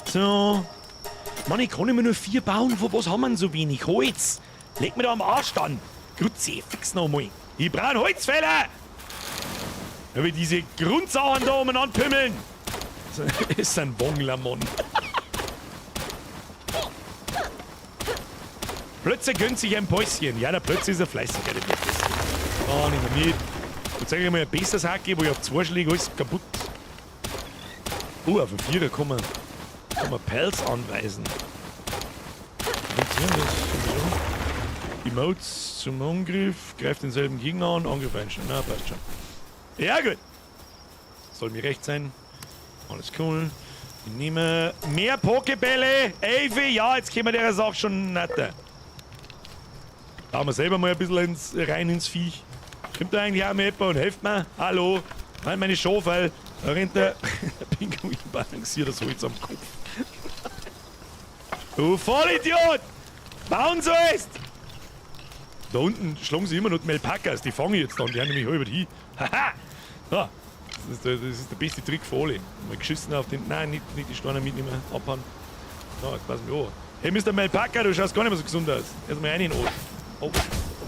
So. Mann, ich kann immer nur 4 bauen. Von was haben wir denn so wenig? Holz! Leg mir da am Arsch dann! Grütze, fix nochmal. Ich brauche einen Holzfäller! Ja, wie diese Grundsachen da umeinander pümmeln! Das ist ein Bonglamon. Plötzlich gönnt sich ein Päuschen. Ja, der Plötze ist ein fleißiger, der wird das. Oh, nicht mehr mit. Jetzt zeige ich mal ein besseres Hacke, wo ich auf 2 Schläge alles kaputt. Oh, auf den 4er kann man Pelz anweisen. Emotes zum Angriff, greift denselben Gegner an, Angriff einstellen. Na, passt schon. Ja, gut. Soll mir recht sein. Alles cool. Ich nehme mehr Pokébälle. Elfi, ja, jetzt kommen wir der Sache schon netter. Da haben wir selber mal ein bisschen rein ins Viech. Kommt da eigentlich auch mal jemand und hilft mir? Hallo? Nein, meine Schaufel. Da rennt der Pinguin balanciert das Holz am Kopf. Du Vollidiot! Bauen sollst! Da unten schlagen sie immer noch die Melpakas. Die fange ich jetzt dann. Die haben nämlich halb hin. Haha! So, das ist der beste Trick für alle. Mal geschissen auf den. Nein, nicht die Steine mitnehmen. Abhauen. So, jetzt passen wir an. Hey, Mr. Melpaka, du schaust gar nicht mehr so gesund aus. Erstmal rein in den Arsch. Oh.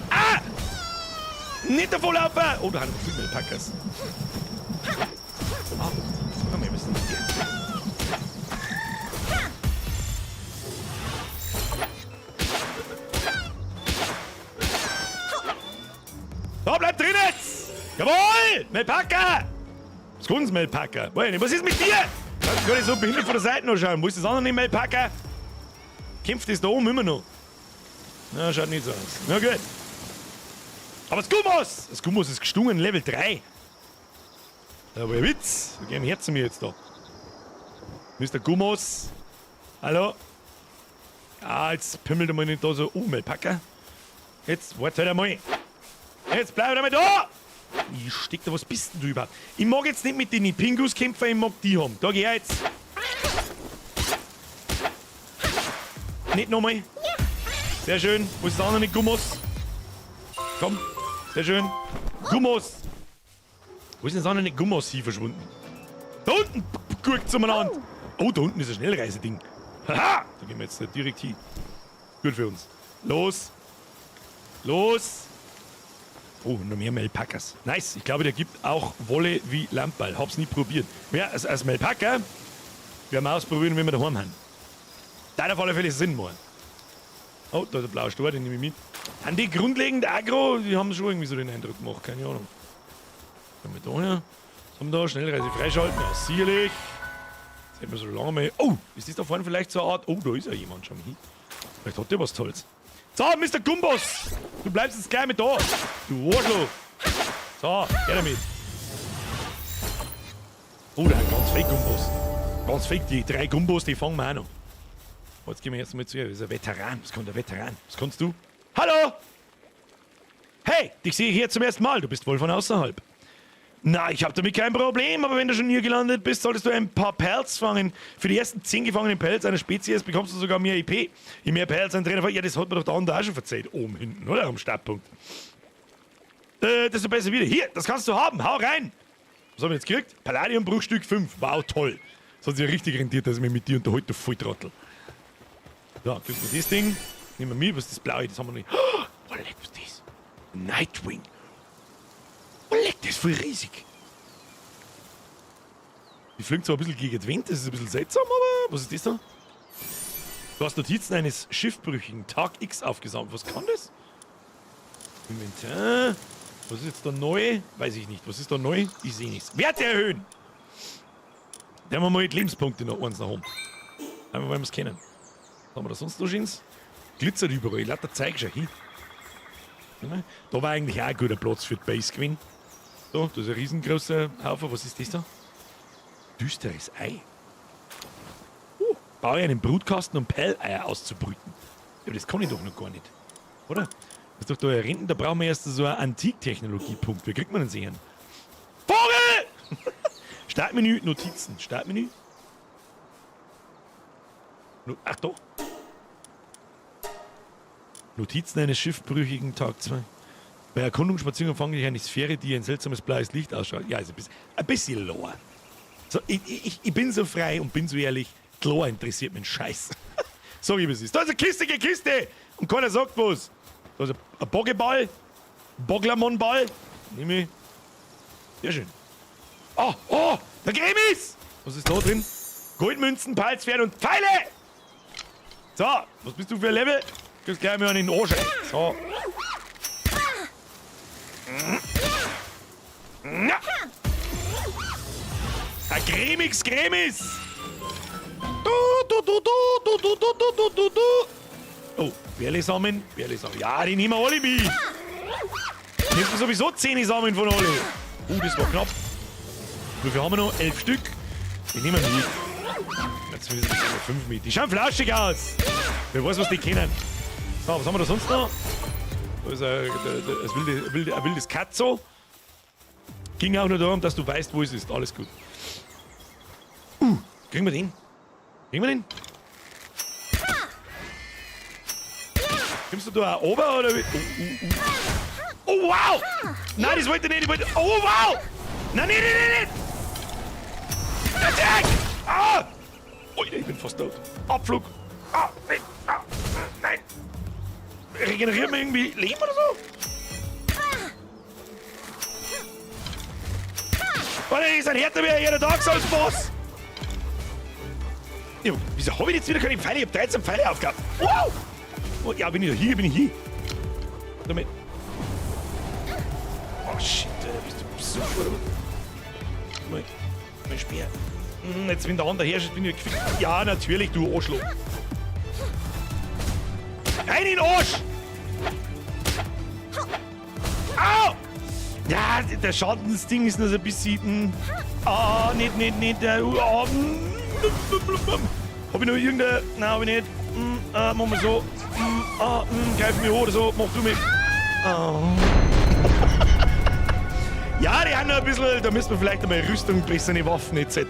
Ah! Nicht davon laufen! Oh, da haben wir viele Melpakas. Ah, sag mal, was ist denn mit dir? Da, bleib drin jetzt! Jawohl! Melpaka! Was kann's, Melpaka? Was ist mit dir? Kannst du gar nicht so behindert von der Seite noch schauen. Wo ist das andere nicht, Melpaka? Kämpft das da oben immer noch? Na, schaut nicht so aus. Na gut. Aber das Gumoss! Das Gumoss ist gestungen, Level 3. Aber ein Witz. Da gehen wir her zu mir jetzt da. Mr. Gumoss. Hallo? Ah, jetzt pimmelt er mal nicht da so. Oh, Melpaka. Jetzt, warte halt einmal. Jetzt bleib einmal da! Ich steck da, was bist denn du überhaupt? Ich mag jetzt nicht mit den Pingus kämpfen, ich mag die haben. Da geh her jetzt. Nicht nochmal. Sehr schön. Wo ist das andere nicht Gumoss? Komm. Sehr schön. Gumoss. Wo ist denn das andere nicht Gumoss hier verschwunden? Da unten guckt's umeinander. Oh, da unten ist ein Schnellreiseding. Haha! Da gehen wir jetzt direkt hin. Gut für uns. Los. Los. Oh, noch mehr Melpakas. Nice. Ich glaube, der gibt auch Wolle wie Lamperl. Hab's nie probiert. Ja, als Melpaka werden wir ausprobieren, wenn wir daheim haben. Da auf alle Fälle Sinn machen. Oh, da ist ein blauer Stor, den nehme ich mit. Haben die grundlegend aggro? Die haben schon irgendwie so den Eindruck gemacht, keine Ahnung. Haben wir da her? Was haben wir da? Schnellreise freischalten? Ja, sicherlich. Jetzt hätten wir so lange mal. Oh, ist das da vorne vielleicht so eine Art. Oh, da ist ja jemand schon hin. Vielleicht hat der was Tolles. So, Mr. Gumbos! Du bleibst jetzt gleich mit da! Du Arschloch! So, her damit! Oh, der hat ganz fake Gumbos. Ganz fake, die 3 Gumbos, die fangen wir auch noch. Jetzt gehen wir jetzt mal zu ihr. Das ist ein Veteran. Was kann der Veteran? Was kannst du? Hallo! Hey, dich sehe ich hier zum ersten Mal. Du bist wohl von außerhalb. Na, ich hab damit kein Problem, aber wenn du schon hier gelandet bist, solltest du ein paar Pals fangen. Für die ersten 10 gefangenen Pals einer Spezies bekommst du sogar mehr IP. Je mehr Pals ein Trainer fängt, ja, das hat mir doch der andere auch schon verzeiht. Oben hinten, oder? Am Startpunkt. Desto besser wieder. Hier, das kannst du haben. Hau rein! Was haben wir jetzt gekriegt? Palladium-Bruchstück 5. Wow, toll. Das hat sich ja richtig rentiert, dass ich mich mit dir unterhalte, du Volltrottel. So, kriegst du das Ding. Nehmen wir mit. Was ist das Blaue? Das haben wir noch nicht. Oh, leck, was ist das? Nitewing. Oh, leck, das ist voll riesig. Die fliegen zwar ein bisschen gegen den Wind, das ist ein bisschen seltsam, aber was ist das da? Du hast Notizen eines Schiffbrüchigen, Tag X aufgesammelt. Was kann das? Inventar. Was ist jetzt da neu? Weiß ich nicht. Was ist da neu? Ich sehe nichts. Werte erhöhen! Da haben wir mal die Lebenspunkte noch eins nach oben. Einmal wollen wir es kennen. Was haben wir da sonst noch Schönes? Glitzert überall. Lauter Zeug schon hin. Da war eigentlich auch ein guter Platz für die Base gewesen. So, da ist ein riesengroßer Haufen. Was ist das da? Düsteres Ei. Baue einen Brutkasten, um Perleier auszubrüten. Ja, aber das kann ich doch noch gar nicht. Oder? Das ist doch da ein Renten, da brauchen wir erst so einen Antiktechnologiepunkt. Wie kriegt man denn sehen? Vogel! Startmenü, Notizen. Startmenü. Ach doch. Notizen eines Schiffbrüchigen, Tag 2. Bei Erkundungsspaziergang fange ich eine Sphäre, die ein seltsames blaues Licht ausstrahlt. Ja, ist ein bisschen Lore. So, ich bin so frei und bin so ehrlich, die Lore interessiert mich Scheiß. Sag ich, wie es ist. Da ist eine kistige Kiste! Und keiner sagt was. Da ist ein Pokéball. Boglamon-Ball. Nehme ich. Sehr schön. Oh, oh, der Gremis! Was ist da drin? Goldmünzen, Palzpferd und Pfeile! So, was bist du für ein Level? Kriegst gleich mal an den Arsch rein. So. Ja. Ein Cremix Cremis! Du, du, du, du, du, du, du, du, du, du, du. Oh, Berlesamen, Berlesamen. Ja, die nehmen wir alle mit. Nimmst du sowieso 10 Samen von alle. Das war knapp. Wie viel haben wir noch? 11 Stück. Die nehmen wir mit. Nehmen wir zumindest 5 mit. Die schauen flauschig aus! Wer weiß, was die kennen. So, was haben wir da sonst noch? Da ist ein wildes Katzo. Ging auch nur darum, dass du weißt, wo es ist. Alles gut. Kriegen wir den? Kriegen wir den? Kommst du da auch runter oder wie? Oh, oh, oh. Oh, wow! Nein, das wollte ich nicht. Ich wollte. Oh, wow! Nein, nein, nein, nein, nein! Attack! Ah! Oh, ich bin fast tot. Abflug! Ah, nein! Ah, nein! Regeneriert man irgendwie Leben oder so? Warte, die sind härter wie jeder Dark Souls Boss! Ja, wieso hab ich jetzt wieder keine Pfeile? Ich hab 13 Pfeile aufgehabt. Wow! Oh, ja, bin ich da hier? Bin ich hier? Damit. Oh shit, Alter, bist du besoffen oder was? Mein Speer. Jetzt, wenn der andere herrscht, bin ich gefickt. Ja, natürlich, du Arschloch. Rein in den Arsch! Au! Ja, der Schadensding ist noch so ein bisschen. Ah, nicht, nicht, nicht. Oh, Hab ich noch irgendeine. Nein, hab ich nicht. Machen wir so. Greif mich hoch oder so. Mach du mich. Oh. Ja, die haben noch ein bisschen, da müssen wir vielleicht einmal Rüstung, bessere Waffen etc.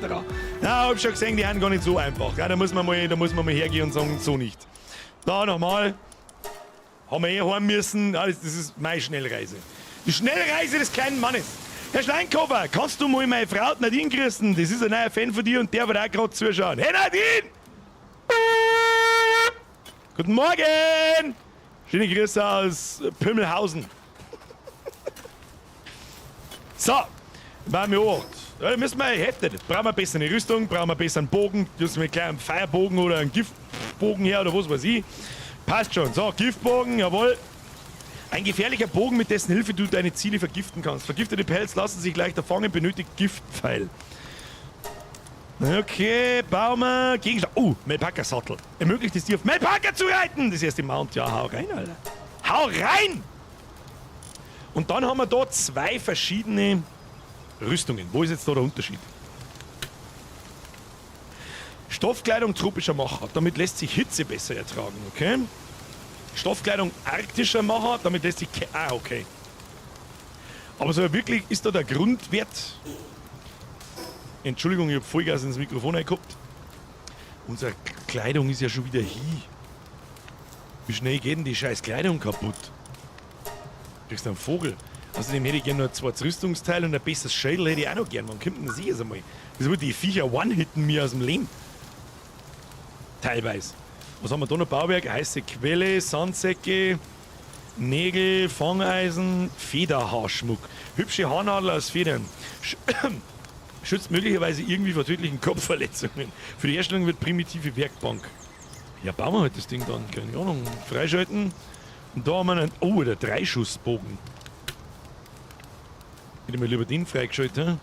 Na, hab schon gesehen, die haben gar nicht so einfach. Ja, da muss man mal hergehen und sagen, so nicht. Da nochmal. Haben wir eh heim müssen. Ja, das ist meine Schnellreise. Die Schnellreise des kleinen Mannes. Herr Schleinkoffer, kannst du mal meine Frau Nadine grüßen? Das ist ein neuer Fan von dir und der wird auch gerade zuschauen. Hey Nadine! Guten Morgen! Schöne Grüße aus Pümmelhausen. So, waren wir auch. Da müssen wir heften. Brauchen wir besser eine Rüstung, brauchen wir besser einen Bogen, müssen wir gleich einen Feuerbogen oder einen Giftbogen her oder was weiß ich. Passt schon. So, Giftbogen, jawohl. Ein gefährlicher Bogen, mit dessen Hilfe du deine Ziele vergiften kannst. Vergiftete Pelz lassen sich leichter fangen, benötigt Giftpfeil. Okay, bauen wir. Gegenstand. Oh, Melpaca-Sattel. Ermöglicht es dir, auf Melpaca zu reiten! Das erste Mount. Ja, hau rein, Alter. Hau rein! Und dann haben wir da zwei verschiedene Rüstungen. Wo ist jetzt da der Unterschied? Stoffkleidung tropischer Macher. Damit lässt sich Hitze besser ertragen, okay? Stoffkleidung arktischer Macher. Damit lässt sich... Ah, okay. Aber so wirklich ist da der Grundwert... Entschuldigung, ich hab Vollgas ins Mikrofon reingehabt. Unsere Kleidung ist ja schon wieder hier. Wie schnell geht denn die scheiß Kleidung kaputt? Kriegst du einen Vogel. Außerdem hätte ich gerne noch zwei Rüstungsteile und ein besseres Schädel hätte ich auch noch gern. Wann kommt denn das jetzt einmal? Das wird die Viecher one-hitten mir aus dem Leben. Teilweise. Was haben wir da noch? Bauwerk, heiße Quelle, Sandsäcke, Nägel, Fangeisen, Federhaarschmuck. Hübsche Haarnadel aus Federn. Schützt möglicherweise irgendwie vor tödlichen Kopfverletzungen. Für die Herstellung wird primitive Werkbank. Ja, bauen wir halt das Ding dann. Keine Ahnung. Freischalten. Und da haben wir einen... Oh, der Dreischussbogen. Hätte ich mir lieber den freigeschaltet.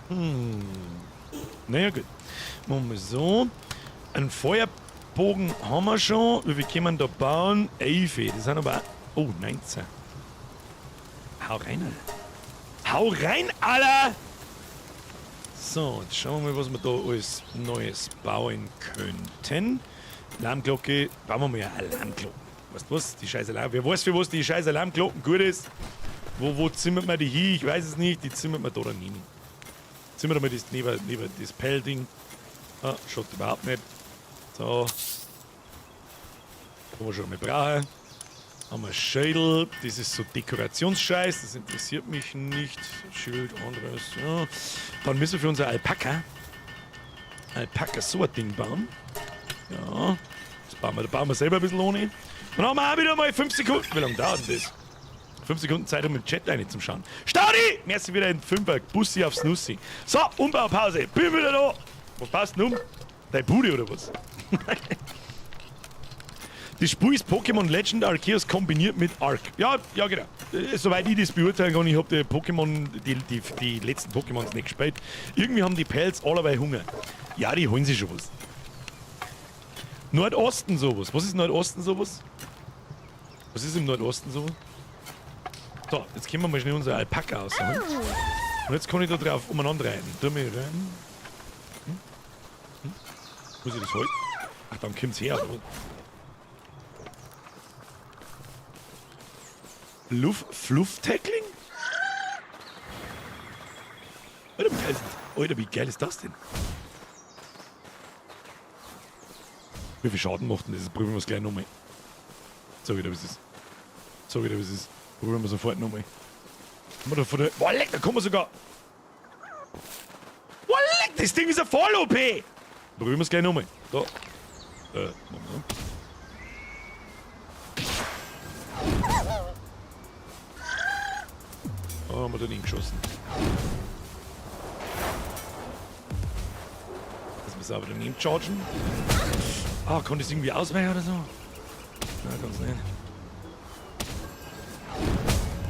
Hm? Naja, gut. Machen wir so. Einen Feuerbogen haben wir schon. Wie viel können wir da bauen? 11. Das sind aber... Oh, 19. Hau rein, Alter. Hau rein, Alter! So, jetzt schauen wir mal, was wir da alles Neues bauen könnten. Alarmglocke. Bauen wir mal eine Alarmglocke. Weißt du was? Die scheiß Alarm. Wer weiß, für was die scheiß Alarmglocken gut ist. Wo zimmert man die hin? Ich weiß es nicht. Die zimmert man da daneben. Zimmert mal das neben das Pellding. Ah, schaut überhaupt nicht. So. Kann man schon mal brauchen. Haben wir Schädel. Das ist so Dekorationsscheiß. Das interessiert mich nicht. Schild, anderes. Ja. Dann müssen wir für unser Alpaka so ein Ding bauen. Ja. Das bauen wir, da bauen wir selber ein bisschen ohne. Dann haben wir auch wieder mal 5 Sekunden. Wie lange dauert denn das? 5 Sekunden Zeit, um im Chat rein zum Schauen. Staudi! Merci wieder in Fünfer. Bussi aufs Nussi. So, Umbaupause. Bin wieder da. Was passt denn um? Dein Bude oder was? Das Spiel ist Pokémon Legend Arceus kombiniert mit Ark. Ja, ja, genau. Soweit ich das beurteilen kann, ich hab die Pokémon, die letzten Pokémons nicht gespielt. Irgendwie haben die Pelz allerweil Hunger. Ja, die holen sich schon was. Nordosten sowas. Was ist Nordosten sowas? Was ist im Nordosten sowas? So, jetzt können wir mal schnell unsere Alpaka ausholen. Und jetzt kann ich da drauf umeinander reiten. Tu mich rein. Hm? Muss ich das halten? Ach, dann kommt's her. Luft, Fluff-Tackling? Alter, wie geil ist, Alter, wie geil ist das denn? Wie viel Schaden macht denn das? Probieren wir es gleich nochmal. So wieder, wie es ist. So wieder, wie es ist. Probieren wir sofort nochmal. Haben wir da vor der. Boah, leck, da kommen wir sogar. Boah, leck, das Ding ist ja voll OP! Probieren wir es gleich nochmal. Da. Moment. Oh, haben wir da geschossen. Das müssen wir aber daneben chargen. Ah, konnte ich es irgendwie ausweichen oder so? Nein, kann's nicht.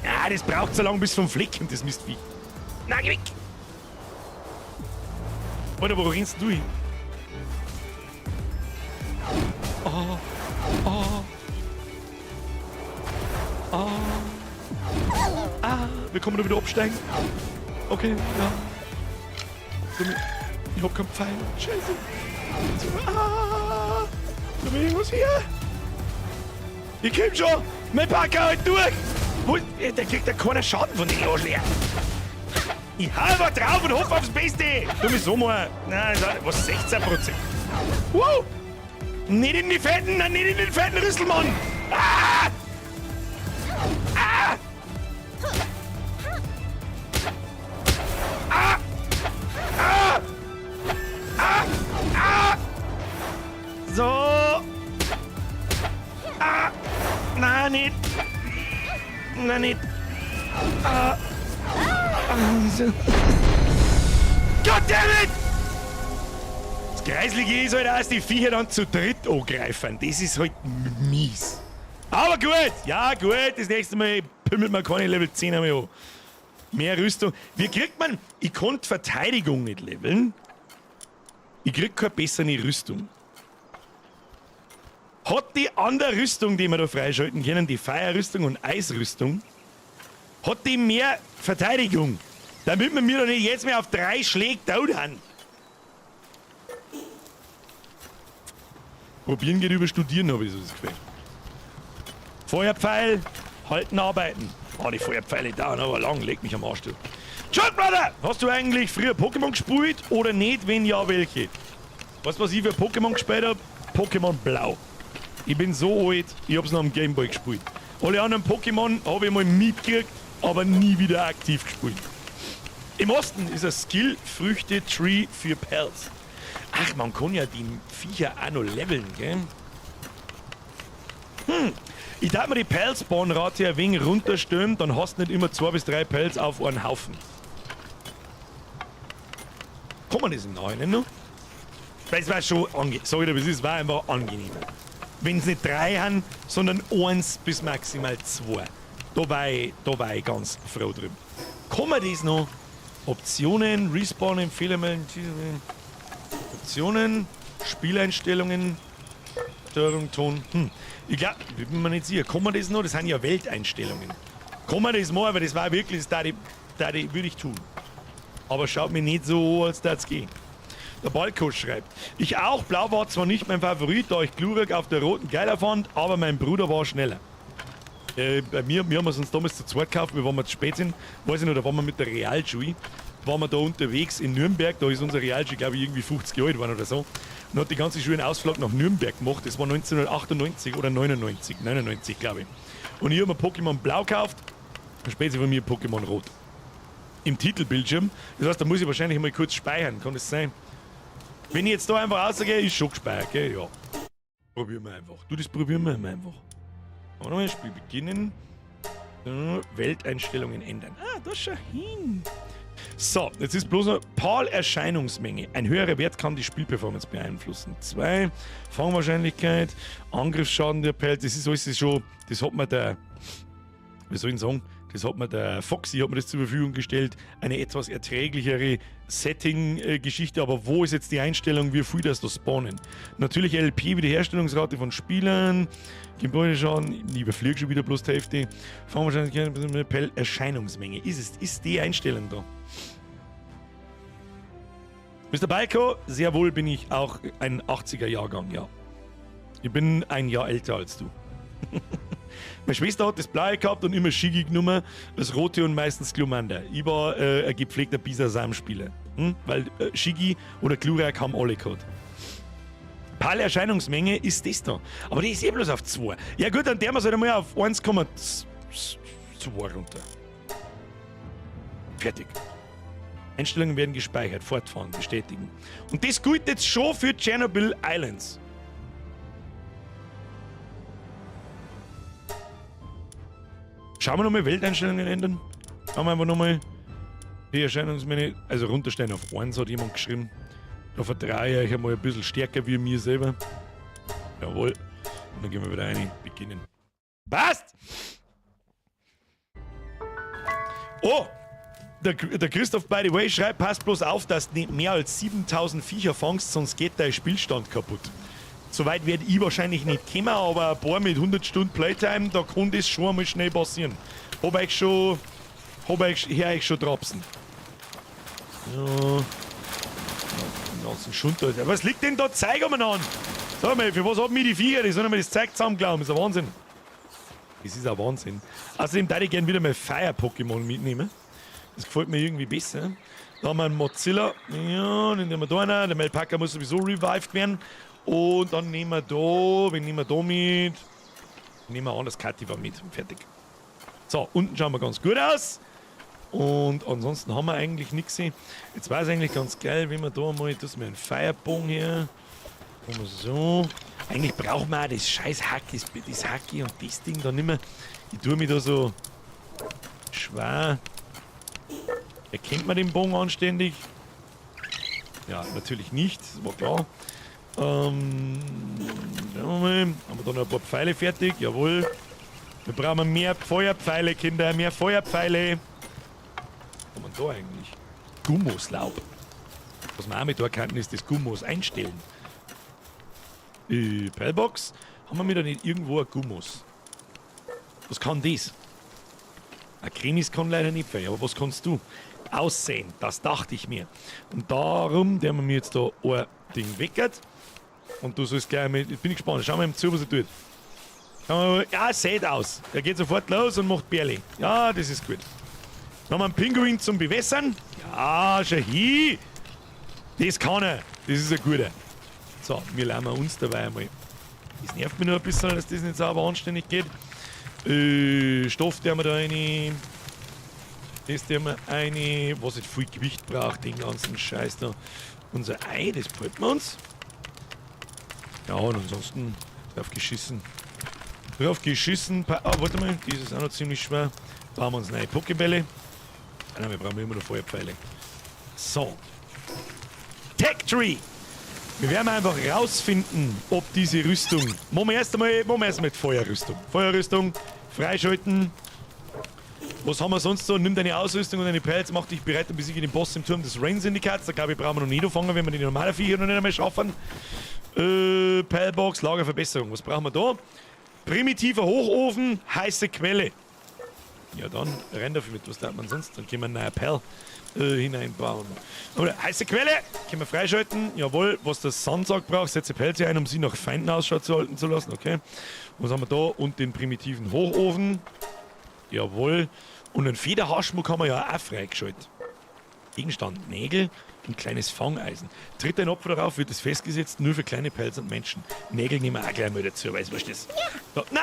Ah, das braucht so lange, bis vom Fleck kommt, das Mistvieh. Na, geh weg! Alter, wo rennst du hin? Oh, oh. Oh. Ah, wir kommen da wieder absteigen. Okay, ja. Ich hab keinen Pfeil. Scheiße. Ah, da bin ich was hier. Ich komm schon. Mein Packer halt durch. Wo, der kriegt ja keinen Schaden von den Arschlöchern. Ich hau einfach drauf und hoffe aufs Beste. Du mich so mal. Nein, was 16%. Wow. Nicht in die fetten, nein, nicht in den fetten Rüssel, Mann. Ah! Ah! Ah! Ah! Ah! Ah! So. Ah! Nein, nicht. Nein, nicht. Ah. Ah. God damn it! Das Kreislige ist halt auch, dass die Viecher dann zu dritt angreifen. Das ist halt mies. Aber gut, ja gut, das nächste Mal pimmelt man keine Level 10 mehr an. Mehr Rüstung. Wie kriegt man... Ich konnte Verteidigung nicht leveln. Ich krieg keine bessere Rüstung. Hat die andere Rüstung, die wir da freischalten können, die Feierrüstung und Eisrüstung, hat die mehr Verteidigung? Damit wir mir doch nicht jetzt mehr auf 3 Schläge tot haben. Probieren geht über Studieren, hab ich so das Gefühl. Feuerpfeil, halten, arbeiten. Oh, die Feuerpfeile dauern aber lang, leg mich am Arsch, du. Chuck, Brother! Hast du eigentlich früher Pokémon gespielt oder nicht? Wenn ja, welche? Weißt du, was ich für Pokémon gespielt hab? Pokémon Blau. Ich bin so alt, ich hab's noch am Gameboy gespielt. Alle anderen Pokémon hab ich mal mitgekriegt, aber nie wieder aktiv gespielt. Im Osten ist ein Skill Früchte Tree für Pals. Ach, man kann ja die Viecher auch noch leveln, gell? Ich darf mir die Pals-Spawn-Rate ein wenig runterstellen, dann hast du nicht immer 2 bis 3 Pals auf einen Haufen. Kann man das im Nachhinein noch? Weil es war schon ange-, sag ich dir, es ist, war einfach angenehmer. Wenn es nicht 3 haben, sondern 1 bis maximal 2. Da war ich ganz froh drüber. Kann man das noch? Optionen, Respawn, Empfehlungen, Optionen, Spieleinstellungen, Steuerung, Ton. Ich glaub, ich bin mir nicht sicher. Kann man das noch? Das sind ja Welteinstellungen. Kann man das mal? Aber das war wirklich, das würde ich tun. Aber schaut mir nicht so an, als würde es gehen. Der Ballcoach schreibt, ich auch, Blau war zwar nicht mein Favorit, da ich Glurak auf der roten geiler fand, aber mein Bruder war schneller. Bei mir, wir haben es uns damals zu zweit gekauft, wir waren mal zu spät sind, weiß ich noch, da waren wir mit der Realschule, waren wir da unterwegs in Nürnberg, da ist unsere Realschule, glaub ich, irgendwie 50 Jahre alt geworden oder so, und hat die ganze Schule einen Ausflug nach Nürnberg gemacht, das war 1998 oder 99, glaub ich. Und ich hab mir Pokémon Blau gekauft, später von mir Pokémon Rot. Im Titelbildschirm, das heißt, da muss ich wahrscheinlich mal kurz speichern, kann das sein? Wenn ich jetzt da einfach rausgehe, ist schon gespeichert, gell? Ja. Probieren wir einfach. Du, das probieren wir einfach. Warte mal, Spiel beginnen. Welteinstellungen ändern. Ah, da schau hin. So, jetzt ist bloß noch PAL-Erscheinungsmenge. Ein höherer Wert kann die Spielperformance beeinflussen. 2, Fangwahrscheinlichkeit, Angriffsschaden der Pelz. Das ist alles schon, das hat mir der, wie soll ich denn sagen, das hat mir der Foxy hat mir das zur Verfügung gestellt. Eine etwas erträglichere Setting-Geschichte, aber wo ist jetzt die Einstellung, wie viel das da spawnen? Natürlich LP, Wiederherstellungsrate von Spielern, Gebäudeschaden, ich überfliege schon wieder bloß die Hälfte. Fangwahrscheinlichkeit, Erscheinungsmenge. Ist die Einstellung da? Mr. Balko, sehr wohl bin ich auch ein 80er-Jahrgang, ja. Ich bin ein Jahr älter als du. Meine Schwester hat das Blaue gehabt und immer Schiggy genommen, das Rote und meistens Glumanda. Ich war ein gepflegter Bisasam-Spieler. Weil Schiggy oder Glurak haben alle gehabt. Pal-Erscheinungsmenge ist das da. Aber die ist eh bloß auf 2. Ja gut, dann der wir halt einmal auf 1,2 runter. Fertig. Einstellungen werden gespeichert. Fortfahren, bestätigen. Und das gilt jetzt schon für Tschernobyl Islands. Schauen wir nochmal Welteinstellungen ändern. Schauen wir einfach nochmal die Erscheinungsmenge, also runterstellen auf 1 hat jemand geschrieben. Da vertraue ich euch einmal ein bisschen stärker wie mir selber. Jawohl. Und dann gehen wir wieder rein. Beginnen. Passt! Oh! Der Christoph, by the way, schreibt, passt bloß auf, dass du nicht mehr als 7000 Viecher fangst, sonst geht dein Spielstand kaputt. Soweit werd ich wahrscheinlich nicht kommen, aber ein paar mit 100 Stunden Playtime, da kann das schon einmal schnell passieren. Hab ich schon, hab ich, hör ich schon trapsen. Ja. Den ganzen Schund da. Was liegt denn da Zeug umeinander? Sag mal, für was haben mir die Viecher? Die sollen mir das Zeug zusammenklauen. Das ist ein Wahnsinn. Das ist ein Wahnsinn. Außerdem würde ich gerne wieder mal Fire-Pokémon mitnehmen. Das gefällt mir irgendwie besser. Da haben wir einen Mozilla. Ja, den nehmen wir da rein. Der Melpaca muss sowieso revived werden. Und dann nehmen wir da, wen nehmen wir da mit? Nehmen wir an, das Kativa mit. Fertig. So, unten schauen wir ganz gut aus. Und ansonsten haben wir eigentlich nichts. Jetzt war es eigentlich ganz geil, wenn wir da mal, das ist mir ein Firebogen hier. Machen wir so. Eigentlich brauchen wir auch das scheiß Hack, das Hacki und das Ding da nicht mehr. Ich tue mich da so schwer. Erkennt man den Bogen anständig? Ja, natürlich nicht, das war klar. Schauen wir mal. Haben wir da noch ein paar Pfeile fertig? Jawohl. Wir brauchen mehr Feuerpfeile, Kinder, mehr Feuerpfeile. Was haben wir da eigentlich? Gummoslaub. Was wir auch mit da könnten, ist das Gummos einstellen. Pellbox. Haben wir da nicht irgendwo ein Gummos? Was kann das? Ein Cremis kann leider nicht viel, aber was kannst du? Aussehen, das dachte ich mir. Und darum, der wir mir jetzt da ein Ding weckert. Und du sollst gleich mit. Ich bin gespannt. Schauen wir ihm zu, was er tut. Schauen wir mal. Ja, sieht aus. Er geht sofort los und macht Bärli. Ja, das ist gut. Dann haben wir einen Pinguin zum Bewässern. Ja, schau hin. Das kann er. Das ist ein guter. So, wir lernen uns dabei einmal. Das nervt mich nur ein bisschen, dass das nicht sauber anständig geht. Stoff, der wir da rein. Das, der wir rein. Was nicht viel Gewicht braucht, den ganzen Scheiß da. Unser Ei, das behalten wir uns. Ja, und ansonsten drauf geschissen. Drauf geschissen. Ah, warte mal, das ist auch noch ziemlich schwer. Bauen wir uns neue Pokébälle. Ah, nein, wir brauchen immer noch Feuerpfeile. So. Tech Tree! Wir werden einfach rausfinden, ob diese Rüstung... Machen wir erst einmal mit Feuerrüstung. Feuerrüstung, freischalten. Was haben wir sonst so? Nimm deine Ausrüstung und deine Pelz, mach dich bereit und besiege den Boss im Turm des Rayne-Syndikats. Da glaube ich, brauchen wir noch nicht anfangen, wenn wir die normalen Viecher noch nicht einmal schaffen. Pellbox, Lagerverbesserung. Was brauchen wir da? Primitiver Hochofen, heiße Quelle. Ja dann, renn dafür mit. Was darf man sonst? Dann können wir einen neuen Pell hineinbauen. Oder heiße Quelle, können wir freischalten. Jawohl, was der Sandsack braucht, setze Pelze ein, um sie nach Feinden Ausschau zu halten zu lassen. Okay. Was haben wir da? Und den primitiven Hochofen. Jawohl. Und einen Federhaarschmuck haben wir ja auch freigeschaltet. Gegenstand, Nägel, ein kleines Fangeisen. Tritt ein Opfer darauf, wird es festgesetzt, nur für kleine Pelze und Menschen. Nägel nehmen wir auch gleich mal dazu, weißt du, was das ist? Ja. So, na!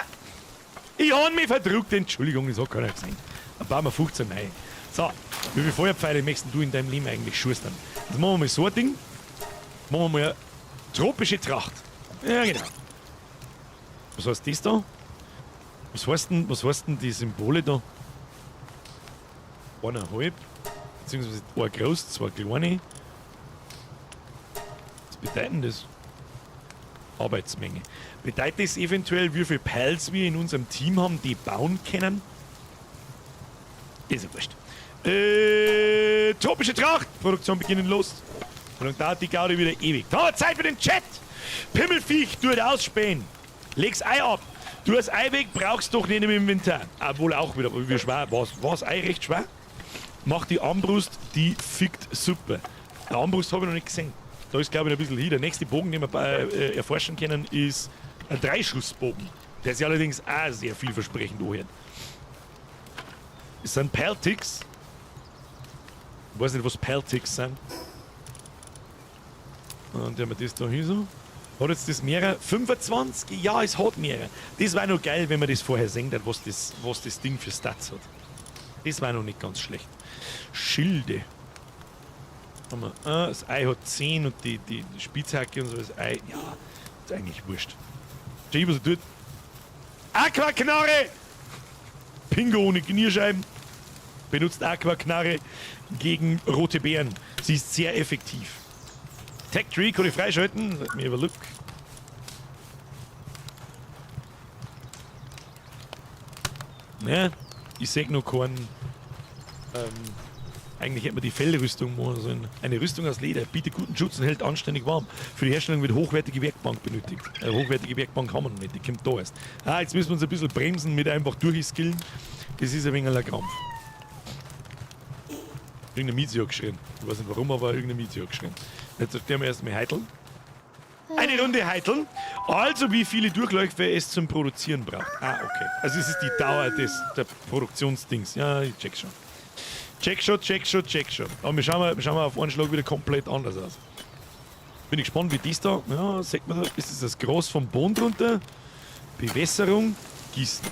Ich hab mich verdrückt, Entschuldigung, das hat keiner gesehen. Dann bauen wir 15 neu. So, wie viele Feuerpfeile möchtest du in deinem Leben eigentlich schustern? Jetzt machen wir mal so ein Ding. Machen wir mal eine tropische Tracht. Ja, genau. Was heißt das da? Was heißt denn die Symbole da? 1,5. Beziehungsweise ein groß, zwei kleine. Was bedeutet denn das? Arbeitsmenge. Bedeutet das eventuell, wie viele Pals wir in unserem Team haben, die bauen können? Ist ja wurscht. Tropische Tracht! Produktion beginnen los. Und dann dauert die Gaudi wieder ewig. Da, Zeit für den Chat! Pimmelviech, du ausspähen. Leg's Ei ab. Du das Ei weg, brauchst doch nicht im Inventar. Obwohl auch wieder, wie schwer. War's Ei recht schwer? Mach die Armbrust, die fickt super. Eine Armbrust habe ich noch nicht gesehen. Da ist, glaube ich, noch ein bisschen hin. Der nächste Bogen, den wir erforschen können, ist ein Dreischussbogen. Der sich allerdings auch sehr vielversprechend anhört. Es sind Peltics. Ich weiß nicht, was Peltics sind. Und haben wir das da hin so. Hat jetzt das mehrere? 25? Ja, es hat mehrere. Das war noch geil, wenn man das vorher sehen hat, was das Ding für Stats hat. Das war noch nicht ganz schlecht. Schilde. Haben wir, das Ei hat 10 und die Spitzhacke und so. Das Ei, ja, ist eigentlich wurscht. Schau, was er tut. Aquaknarre! Pingo ohne Knierscheiben. Benutzt Aquaknarre gegen rote Beeren. Sie ist sehr effektiv. Tech Tree kann ich freischalten. Let me have a look. Ja, ich sehe noch keinen. Eigentlich hätte man die Fellrüstung machen sollen. Eine Rüstung aus Leder bietet guten Schutz und hält anständig warm. Für die Herstellung wird hochwertige Werkbank benötigt. Eine hochwertige Werkbank haben wir noch nicht, die kommt da erst. Ah, jetzt müssen wir uns ein bisschen bremsen mit einfach durchskillen. Das ist ein wenig ein Krampf. Irgendeine Mieze hat geschrien. Ich weiß nicht warum, aber irgendeine Mieze hat geschrien. Jetzt werden wir erstmal heiteln. Eine Runde heiteln. Also wie viele Durchläufe es zum Produzieren braucht. Ah, okay. Also es ist die Dauer der Produktionsdings. Ja, ich check schon. Check schon, check schon, check schon. Aber wir schauen mal auf einen Schlag wieder komplett anders aus. Bin ich gespannt, wie das da... Ja, sieht man da? Ist das das Gras vom Boden drunter? Bewässerung, Gießen.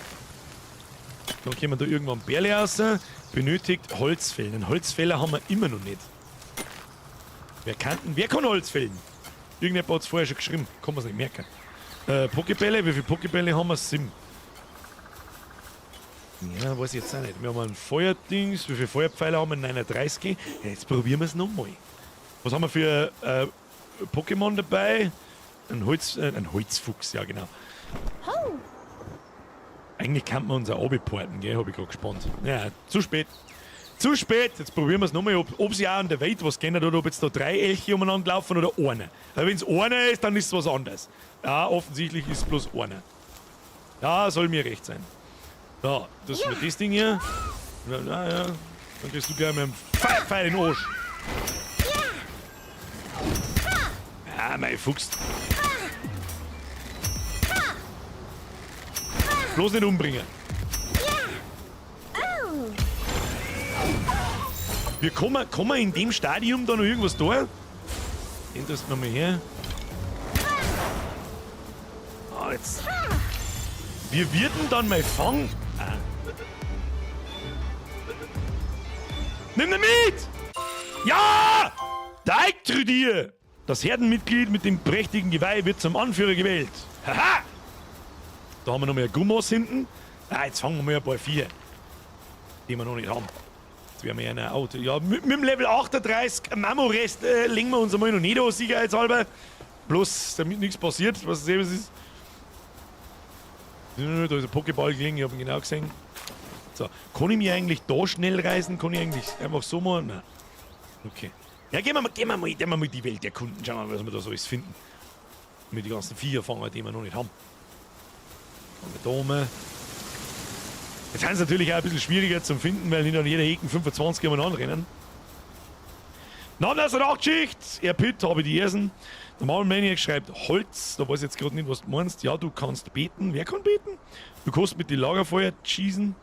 Dann kommen da irgendwann Bärle raus. Benötigt Holzfällen. Einen Holzfäller haben wir immer noch nicht. Wer kann Holz fällen? Irgendjemand hat es vorher schon geschrieben. Kann man es nicht merken. Pokébälle, wie viele Pokébälle haben wir? 7. Ja, weiß ich jetzt auch nicht. Wir haben ein Feuerdings. Wie viele Feuerpfeile haben wir? 39. Ja, jetzt probieren wir es nochmal. Was haben wir für Pokémon dabei? Ein Holzfuchs, ja genau. Oh. Eigentlich kann man uns auch abporten, gell? Hab ich gerade gespannt. Ja, zu spät. Zu spät! Jetzt probieren wir es nochmal, ob sich auch an der Welt was geändert hat, ob jetzt da 3 Elche umeinander laufen oder einer. Weil wenn es einer ist, dann ist es was anderes. Ja, offensichtlich ist es bloß einer. Ja, soll mir recht sein. So, das ist mit das Ding hier. Na, na, ja. Dann kriegst du gleich mit dem Pfeil in den Arsch. Ja, mein Fuchs. Bloß nicht umbringen. Wir kommen in dem Stadium da noch irgendwas da? Das nochmal her. Ah, jetzt. Wir werden dann mal fangen. Ah. Nimm ihn mit! Ja! Deichtrüdier! Das Herdenmitglied mit dem prächtigen Geweih wird zum Anführer gewählt. Haha! Da haben wir noch mehr Gummos hinten. Ah, jetzt fangen wir mal ein paar Viecher, die wir noch nicht haben. Jetzt werden wir ja ein Auto. Ja, mit dem Level 38 Mammorest legen wir uns einmal noch nicht an, sicherheitshalber. Bloß, damit nichts passiert, was es eben ist. Da ist ein Pokéball gelegen, ich hab ihn genau gesehen. So, kann ich mir eigentlich da schnell reisen? Kann ich eigentlich einfach so mal? Nein. Okay. Ja, gehen wir mal die Welt erkunden. Schauen wir mal, was wir da so alles finden. Mit den ganzen Viecher fangen, die wir noch nicht haben. Haben wir da mal. Jetzt sind es natürlich auch ein bisschen schwieriger zum Finden, weil nicht an jeder Ecke 25 umeinander rennen. Nacht-Schicht! Er Pitt, habe ich die ersten. Der Marvel Maniac schreibt Holz, da weiß ich jetzt gerade nicht, was du meinst. Ja, du kannst beten. Wer kann beten? Du kannst mit den Lagerfeuer schießen.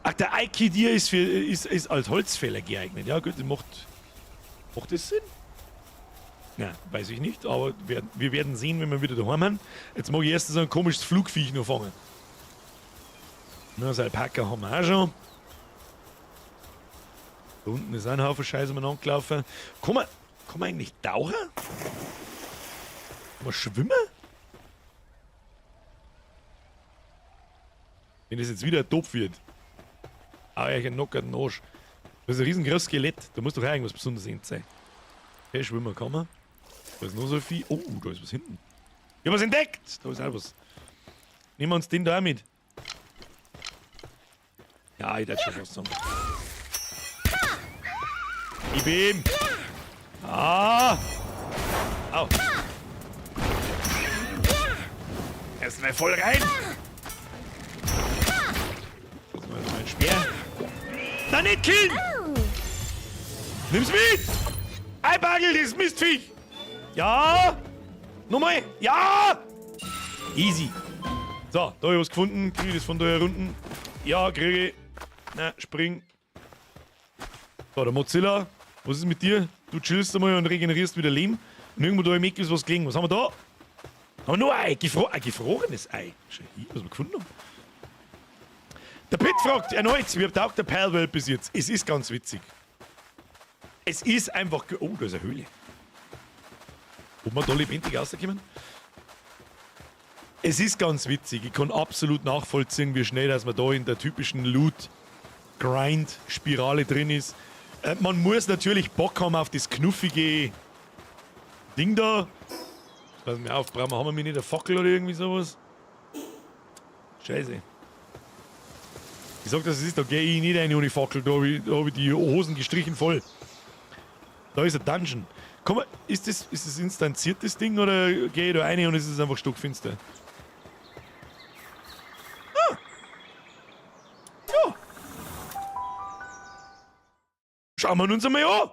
Ach, der Aikidir ist als Holzfäller geeignet. Ja, gut, das macht das Sinn? Ja, weiß ich nicht, aber wir werden sehen, wenn wir wieder daheim sind. Jetzt mag ich erst so ein komisches Flugviech noch fangen. Na, das Alpaka haben wir auch schon. Da unten ist auch ein Haufen Scheiße umeinander gelaufen. Kann man eigentlich tauchen? Kann man schwimmen? Wenn das jetzt wieder ein Topf wird. Ah, ich einen nockerten Arsch. Das ist ein riesengroßes Skelett. Da muss doch auch irgendwas Besonderes sein. Okay, schwimmen kann man. Da ist noch so viel. Oh, da ist was hinten. Ich hab was entdeckt! Da ist auch was. Nehmen wir uns den da auch mit. Ja, ich darf schon was sagen. Gib ihm! Ah! Au! Erstmal voll rein! Das ist mein Speer. Na, nicht killen! Nimm's mit! Eibagel, das Mistviech! Ja! Nochmal! Ja! Easy. So, da hab ich was gefunden. Krieg ich das von da hier unten? Ja, kriege ich. Na, spring. So, der Mozilla. Was ist mit dir? Du chillst einmal und regenerierst wieder Leben. Und irgendwo da im Eck ist was gelegen. Was haben wir da? Haben wir nur ein Ei. Ein gefrorenes Ei. Schau hier, was wir gefunden haben. Der Pitt fragt erneut, wie taugt der Palworld bis jetzt? Es ist ganz witzig. Es ist einfach... Oh, da ist eine Höhle. Ob wir da lebendig rauskommen? Es ist ganz witzig. Ich kann absolut nachvollziehen, wie schnell, dass man da in der typischen Loot-Grind-Spirale drin ist. Man muss natürlich Bock haben auf das knuffige Ding da. Pass mir auf, brauchen wir, haben wir nicht eine Fackel oder irgendwie sowas? Scheiße. Ich sag, das ist, da geh ich nicht rein ohne Fackel, da hab ich die Hosen gestrichen voll. Da ist ein Dungeon. Komm mal, ist das instanziert, das Ding, oder geh ich da rein und es ist einfach stockfinster? Ah! Ja! Schauen wir uns einmal an!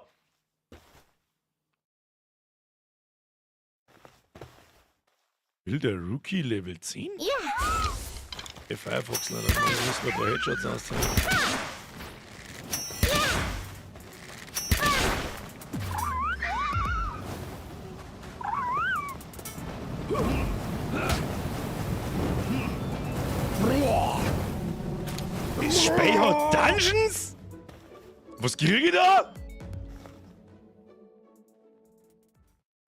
Will der Rookie Level 10? Ja! Der Firefox, leider. Da müssen wir ein paar Headshots auszahlen. Boah! Das Spiel hat Dungeons? Was krieg ich da?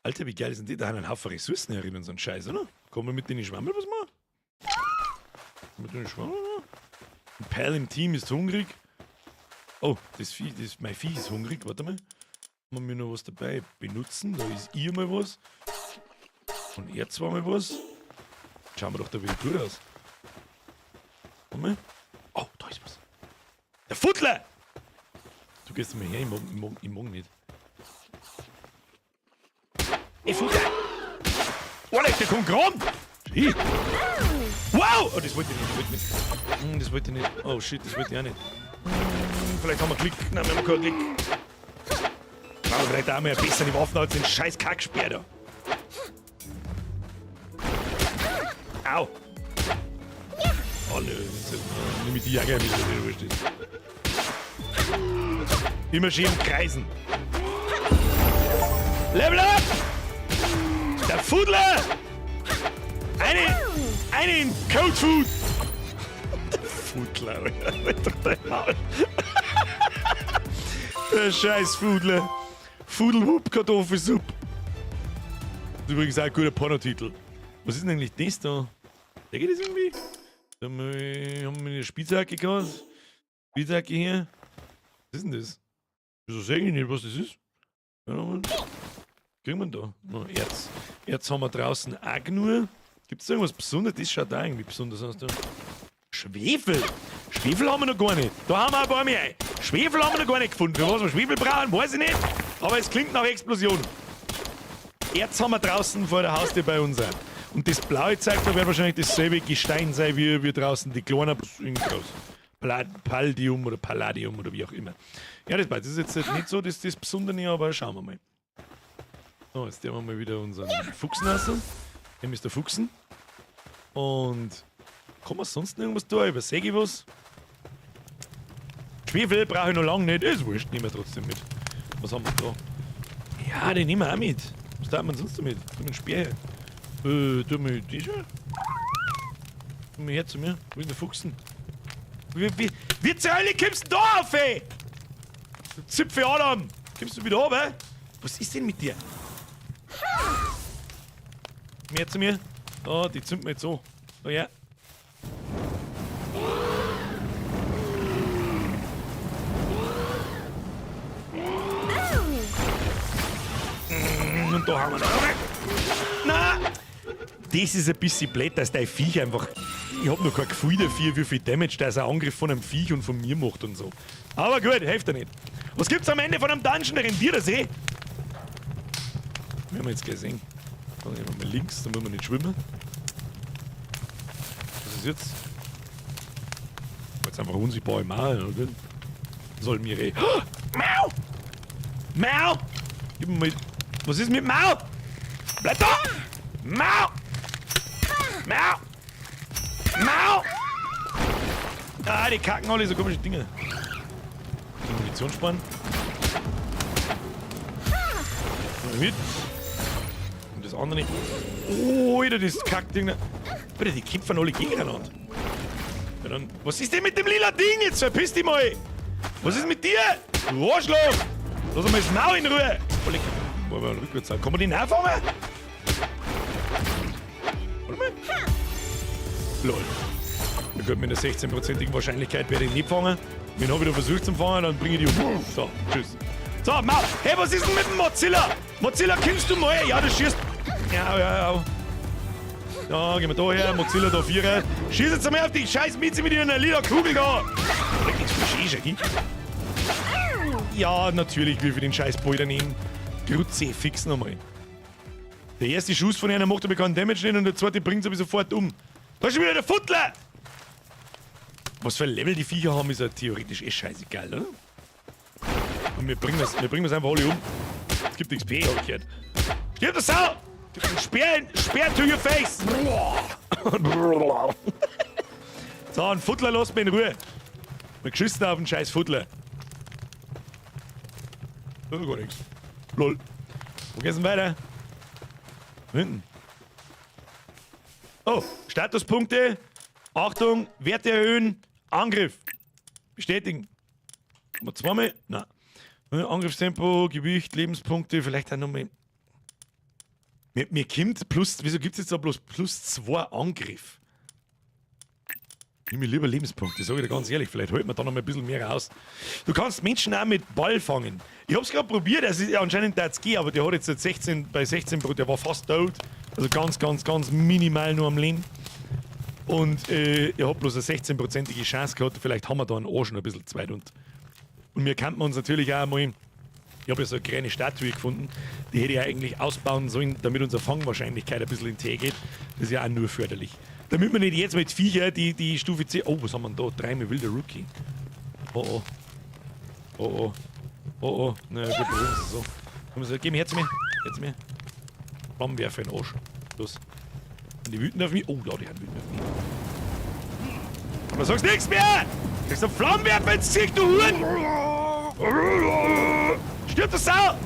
Alter, wie geil sind die? Da haben einen Haufen Ressourcen erinnern, so ein Scheiß, oder? Kommen wir mit denen Schwammel was machen? Mit den Schwammel? Ein Pal im Team ist hungrig. Oh, das Vieh, das, mein Vieh ist hungrig. Warte mal. Haben wir noch was dabei benutzen? Da ist ihr mal was. Und er zwar mal was. Schauen wir doch da wieder gut aus. Warte mal. Oh, da ist was. Der Futtler! Du gehst mal her, ich mag nicht. Ey, Futtler! Oh, der kommt gerade! Shit. Wow! Oh, das wollte ich nicht, das wollte ich nicht. Das wollte ich nicht. Oh shit, das wollte ich auch nicht. Vielleicht haben wir Glück. Nein, wir haben kein Glück. Aber vielleicht auch mal eine bessere Waffe als den scheiß Kackspeer da. Au! Oh nö, nimm ich die Jacke mit, wenn du stehst. Immer schön im Kreisen. Level up! Der Fudler! Eine in Cold Food! Der Fudler, Alter. Halt doch dein Maul. Der scheiß Fudler. Fudelwupp Kartoffelsuppe. Das ist übrigens auch ein guter Pornotitel. Was ist denn eigentlich das da? Der geht das irgendwie? Da haben wir eine Spitzhacke gehabt. Spitzhacke hier. Was ist denn das? Wieso sehe ich nicht, was das ist? Ja, kriegen wir da? No, Erz. Erz haben wir draußen auch nur. Gibt's da irgendwas Besonderes? Das schaut da irgendwie besonders aus. Da. Schwefel! Schwefel haben wir noch gar nicht. Da haben wir ein paar mehr ein. Schwefel haben wir noch gar nicht gefunden. Für was wir Schwefel brauchen, weiß ich nicht. Aber es klingt nach Explosion. Erz haben wir draußen vor der Haustür bei uns auch. Und das blaue Zeug, da wird wahrscheinlich dasselbe Gestein sein, wie wir draußen die kleinen, irgendwas. Palladium oder Palladium oder wie auch immer. Ja, das ist jetzt nicht so das Besondere, aber schauen wir mal. So, jetzt nehmen wir mal wieder unseren Fuchsen raus. Dem ist der Fuchsen. Und kann man sonst noch irgendwas da? Übersehe ich was? Schwefel brauche ich noch lange nicht. Ist wurscht, nehmen wir trotzdem mit. Was haben wir da? Ja, den nehmen wir auch mit. Was darf man sonst damit? Tu mir einen Speer her. Tu mir die schon? Tu mir her zu mir. Wo ist der Fuchsen? Wie zur Hölle kommst du da auf, ey? Du Zipfel Adam! Kommst du wieder runter? Was ist denn mit dir? Komm her zu mir. Oh, die zünden wir jetzt so. Oh ja. Und da haben wir noch. Na! Das ist ein bisschen blöd, dass dein Viech einfach. Ich hab noch kein Gefühl dafür, wie viel Damage der ein Angriff von einem Viech und von mir macht und so. Aber gut, hilft ja nicht. Was gibt's am Ende von einem Dungeon? Der rendiert das eh? Werden wir jetzt gleich sehen. Dann gehen wir mal links, dann müssen wir nicht schwimmen. Was ist jetzt? Jetzt einfach unsichtbar im Maul, oder? Soll mir eh. Oh, Mau! Mau! Gib mir mal. Was ist mit Mau? Bleib da! Mau! Mau! Mau! Ah, die kacken alle so komische Dinge. Die Munition sparen. Mal mit. Und das andere nicht. Oh, Alter, das Kackding. Bitte, die kämpfen alle gegeneinander. Ja, dann, was ist denn mit dem lila Ding? Jetzt verpiss dich mal! Was ist mit dir? Du Arschloch! Lass mal das Maul in Ruhe! Oh, leck. Wollen wir rückwärts sagen. Kann man den auffangen? Warte mal. Lol. Da könnte mit einer 16-prozentigen Wahrscheinlichkeit werde ich nicht fangen. Wenn habe ich da versucht zum Fangen, dann bringe ich die um. So, tschüss. So, Mau. Hey, was ist denn mit dem Mozilla? Mozilla, kommst du mal? Ja, du schießt. Ja, ja, ja. Ja, gehen wir da her. Mozilla da vierer. Schieß jetzt einmal auf die scheiß Mieze mit ihrer lila Kugel da. Ja, natürlich will ich den scheiß Ball daneben. Grütze, fix nochmal. Der erste Schuss von einer macht aber keinen Damage nicht und der zweite bringt aber sofort um. Da ist schon wieder der Futtler! Was für ein Level die Viecher haben, ist ja theoretisch eh scheißegal, oder? Und wir bringen das einfach alle um. Es gibt XP, hab ich gehört. Stirb der Sau! Speer, Speer to your face! So, ein Futtler lässt mich in Ruhe. Mal geschissen auf den scheiß Futtler. Oh, gar nichts. Lol. Wo geht's denn weiter? Hinten. Oh, Statuspunkte. Achtung, Werte erhöhen. Angriff. Bestätigen. Haben wir zweimal? Nein. Angriffstempo, Gewicht, Lebenspunkte, vielleicht auch nochmal. Mir kommt plus, wieso gibt es jetzt da bloß plus 2 Angriff? Ich nehme lieber Lebenspunkte, sage ich dir ganz ehrlich. Vielleicht holt man da noch mal ein bisschen mehr raus. Du kannst Menschen auch mit Ball fangen. Ich hab's gerade probiert, also anscheinend hat's gegeben, aber der hat jetzt 16, bei 16, der war fast tot. Also ganz, ganz, ganz minimal nur am Leben. Und er hat bloß eine 16-prozentige Chance gehabt. Vielleicht haben wir da einen Arsch noch ein bisschen zweit. Und wir kannten uns natürlich auch einmal. Ich habe ja so eine kleine Statue gefunden, die hätte ich eigentlich ausbauen sollen, damit unsere Fangwahrscheinlichkeit ein bisschen in den Tee geht. Das ist ja auch nur förderlich. Damit wir nicht jetzt mit Viecher die Stufe C. Oh, was haben wir denn da? Dreimal wilder Rookie. Oh oh. Oh oh. Oh oh. Na gut, probieren wir es so. Geh mir her zu mir. Her zu mir. Flammenwerfer in den Arsch. Los. Und die wütend auf mich. Oh, ja, die sind wütend auf mich. Aber sagst nichts mehr! Kriegst du einen Flammenwerfer ins Gesicht, du Huren! Stirb der Sau!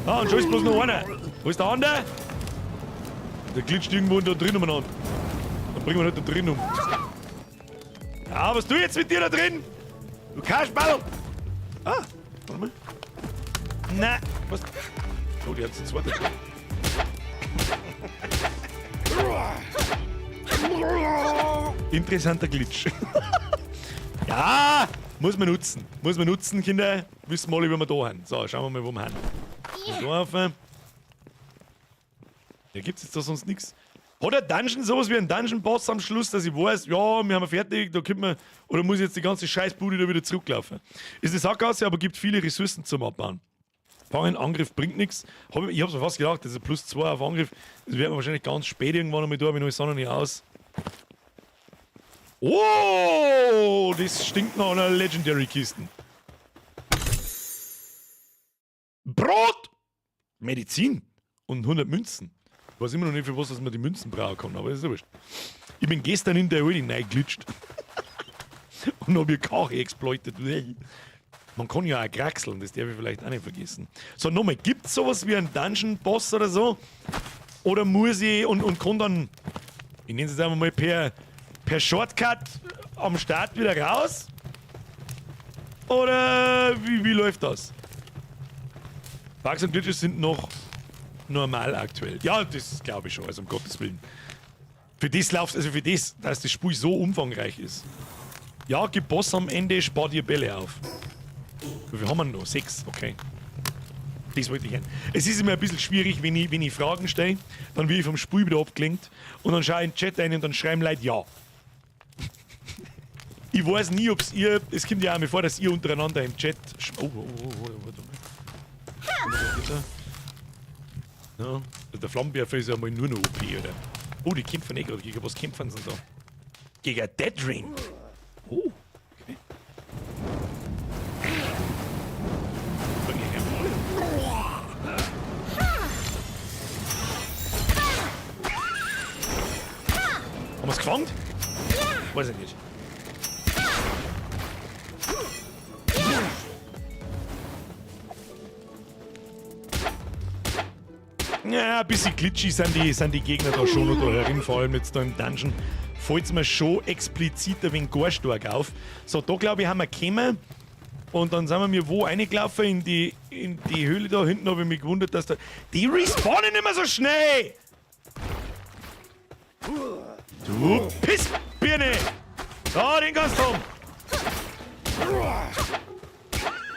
Ah, und schon ist bloß noch einer. Wo ist der andere? Der glitscht irgendwo da drin umeinander. Dann bringen wir ihn halt da drin um. Ja, was tu ich jetzt mit dir da drin? Du Kasperl! Ah, warte mal. Na, was? Oh, die hat zu zweit. Interessanter Glitch. Ja, muss man nutzen. Muss man nutzen, Kinder. Wissen wir alle, wie wir da haben. So, schauen wir mal, wo wir haben. Da rauf. Ja, gibt's jetzt da sonst nichts? Hat der Dungeon sowas wie ein Dungeon-Boss am Schluss, dass ich weiß, ja, wir haben fertig, da kommt man. Oder muss ich jetzt die ganze Scheißbude da wieder zurücklaufen? Ist eine Sackgasse, aber gibt viele Ressourcen zum Abbauen. Fangen, Angriff bringt nichts. Ich hab's mir fast gedacht, das ist ein plus 2 auf Angriff. Das werden wir wahrscheinlich ganz spät irgendwann noch mal da, wenn ich noch nicht aus. Oh, das stinkt nach einer Legendary-Kiste. Brot! Medizin und 100 Münzen. Ich weiß immer noch nicht, für was dass man die Münzen brauchen kann, aber das ist ja wurscht. Ich bin gestern in der Höhle reingeglitscht. Und hab ihr Kache exploitet. Man kann ja auch kraxeln, das darf ich vielleicht auch nicht vergessen. So, nochmal, gibt's sowas wie einen Dungeon-Boss oder so? Oder muss ich und kann dann, ich nenne es jetzt einfach mal per Shortcut am Start wieder raus? Oder wie läuft das? Bugs und Glitches sind noch normal aktuell. Ja, das glaube ich schon, also um Gottes Willen. Für das läuft, also für das, dass das Spiel so umfangreich ist. Ja, gib Boss am Ende, spar dir Bälle auf. Wie viel haben wir noch? 6, okay. Das wollte ich hören. Es ist immer ein bisschen schwierig, wenn ich Fragen stelle, dann werde ich vom Spiel wieder abgelenkt und dann schaue ich in den Chat rein und dann schreiben Leute ja. Ich weiß nie, ob's ihr. Es kommt ja auch mir vor, dass ihr untereinander im Chat. Oh, oh, oh, oh, warte mal. Ja, der Flammenwerfer ist ja mal nur noch OP, oder? Oh, die kämpfen eh gerade. Gegen was kämpfen sie denn da? Gegen Dead Ring. Oh, okay. Haben wir's gefangen? Weiß ich nicht. Ja, ein bisschen glitchy sind die Gegner da schon noch da herin, vor allem jetzt da im Dungeon. Fällt's mir schon explizit ein wenig gar stark auf. So, da glaube ich, haben wir gekommen. Und dann sind wir mir wo reingelaufen, in die Höhle da hinten, habe ich mich gewundert, dass da... Die respawnen immer so schnell! Du Pissbirne! Da, den kannst du haben!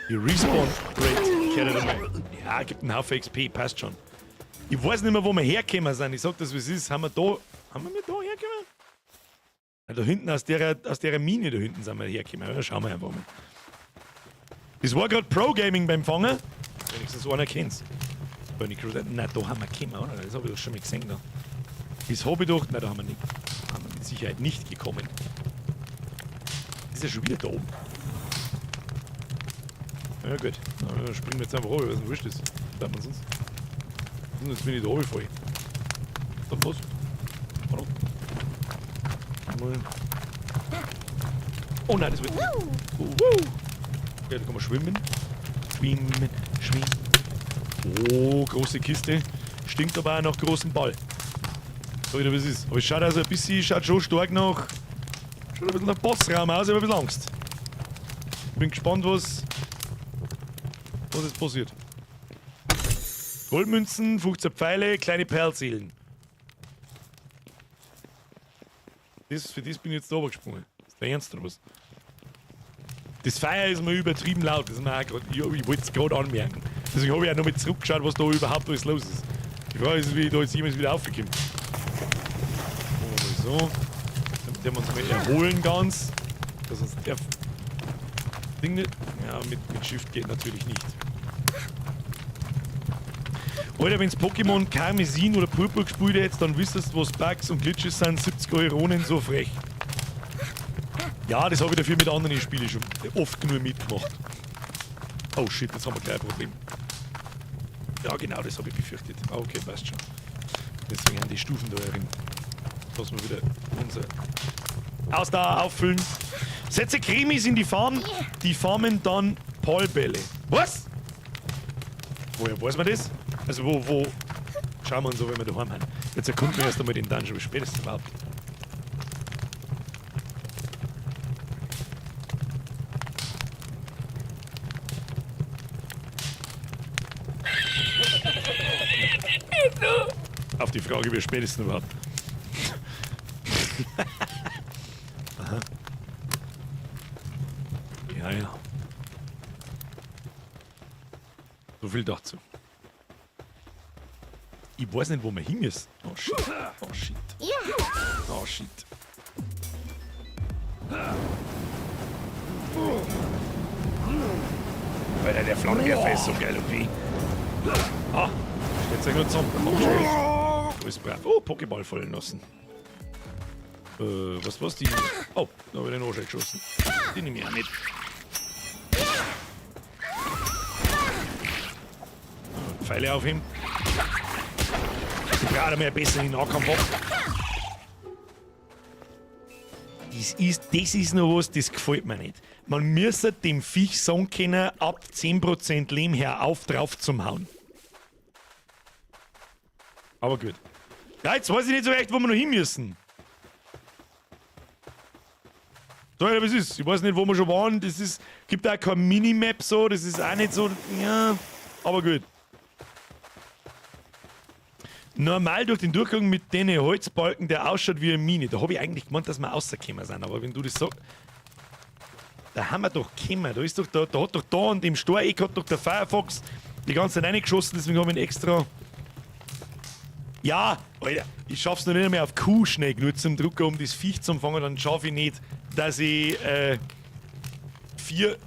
Die Respawn-Rate kehrt einmal. Ja, gibt einen Haufen XP, passt schon. Ich weiß nicht mehr, wo wir hergekommen sind. Ich sag das, wie es ist. Haben wir da. Haben wir da hergekommen? Ja, da hinten, aus der Mine da hinten sind wir hergekommen. Ja, schauen wir einfach mal. Das war gerade Pro-Gaming beim Fangen. Wenigstens einer kennt's. Burning Crusade. Nein, da haben wir gekommen, oder? Das hab ich doch schon mal gesehen da. Das hab ich doch. Nein, da haben wir nicht. Da haben wir mit Sicherheit nicht gekommen. Ist ja schon wieder da oben. Ja gut, dann springen wir jetzt einfach runter, was denn wurscht ist. Bleibt man sonst. Und jetzt bin ich da runtergefallen. Da was? Hallo? Mal. Oh nein, das wird. Oh, wow. Ja, da kann man schwimmen. Schwimmen, schwimmen. Oh, große Kiste. Stinkt aber auch nach großem Ball. So wieder, was ist. Aber es schaut also ein bisschen, schaut schon stark nach. Schaut ein bisschen nach Bossraum aus, ich hab ein bisschen Angst. Bin gespannt, was jetzt passiert. Goldmünzen, 15 Pfeile, kleine Perlseelen. Für das bin ich jetzt da runtergesprungen. Ist der Ernst oder was? Das Feuer ist mir übertrieben laut. Das ist mir auch grad, ich wollte es gerade anmerken. Deswegen habe ich auch noch mit zurückgeschaut, was da überhaupt alles los ist. Die Frage ist, wie ich da jetzt jemals wieder raufkomme. Machen wir mal so. Damit wir uns mal erholen ganz. Dass uns der Ding nicht. Ja, mit Shift geht natürlich nicht. Alter, wenn's Pokémon Karmesin oder Purpur gespielt hättest, dann wüsstest du, was Bugs und Glitches sind. 70 Euronen, so frech. Ja, das hab ich dafür mit anderen Spielen schon oft genug mitgemacht. Oh shit, jetzt haben wir gleich ein Problem. Ja, genau, das hab ich befürchtet. Ah, okay, passt schon. Deswegen haben die Stufen da drin. Lassen wir wieder unser Ausdauer auffüllen. Setze Krimis in die Farm, die farmen dann Pallbälle. Was? Woher weiß man das? Also wo? Schauen wir uns so, wenn wir daheim sind. Jetzt erkunden wir erst einmal den Dungeon. Wie spät ist es überhaupt? Auf die Frage, wie spät ist es denn überhaupt? Aha. Ja, ja. So viel dazu. Ich weiß nicht, wo wir hin müssen. Oh shit. Oh shit. Oh shit. Alter, der Flammenwerfer ist so geil, okay. Ah, stellt sich nur zusammen. Alles brav. Oh, Pokéball fallen lassen. Was war's die? Oh, da hab ich den Arsch geschossen. Die nehme ich auch mit. Pfeile aufheben. Ich brauche mir besser in den Nahkampf ab. Das ist noch was, das gefällt mir nicht. Man müsste dem Viech sagen können, ab 10% Leben hör auf, drauf zum Hauen. Aber gut. Ja, jetzt weiß ich nicht so recht, wo wir noch hin müssen. So, ja, was ist? Ich weiß nicht, wo wir schon waren. Das ist, gibt auch keine Minimap so, das ist auch nicht so. Ja, aber gut. Normal durch den Durchgang mit den Holzbalken, der ausschaut wie eine Mine. Da hab ich eigentlich gemeint, dass wir rausgekommen sind. Aber wenn du das sagst. Da haben wir doch gekommen. Da ist doch, da, da hat doch da an dem Storeck hat doch der Firefox die ganze Zeit reingeschossen, deswegen hab ich ihn extra. Ja, Alter, ich schaff's noch nicht mehr auf Q schnell genug zum Drucker, um das Viech zu fangen, dann schaff ich nicht, dass ich 4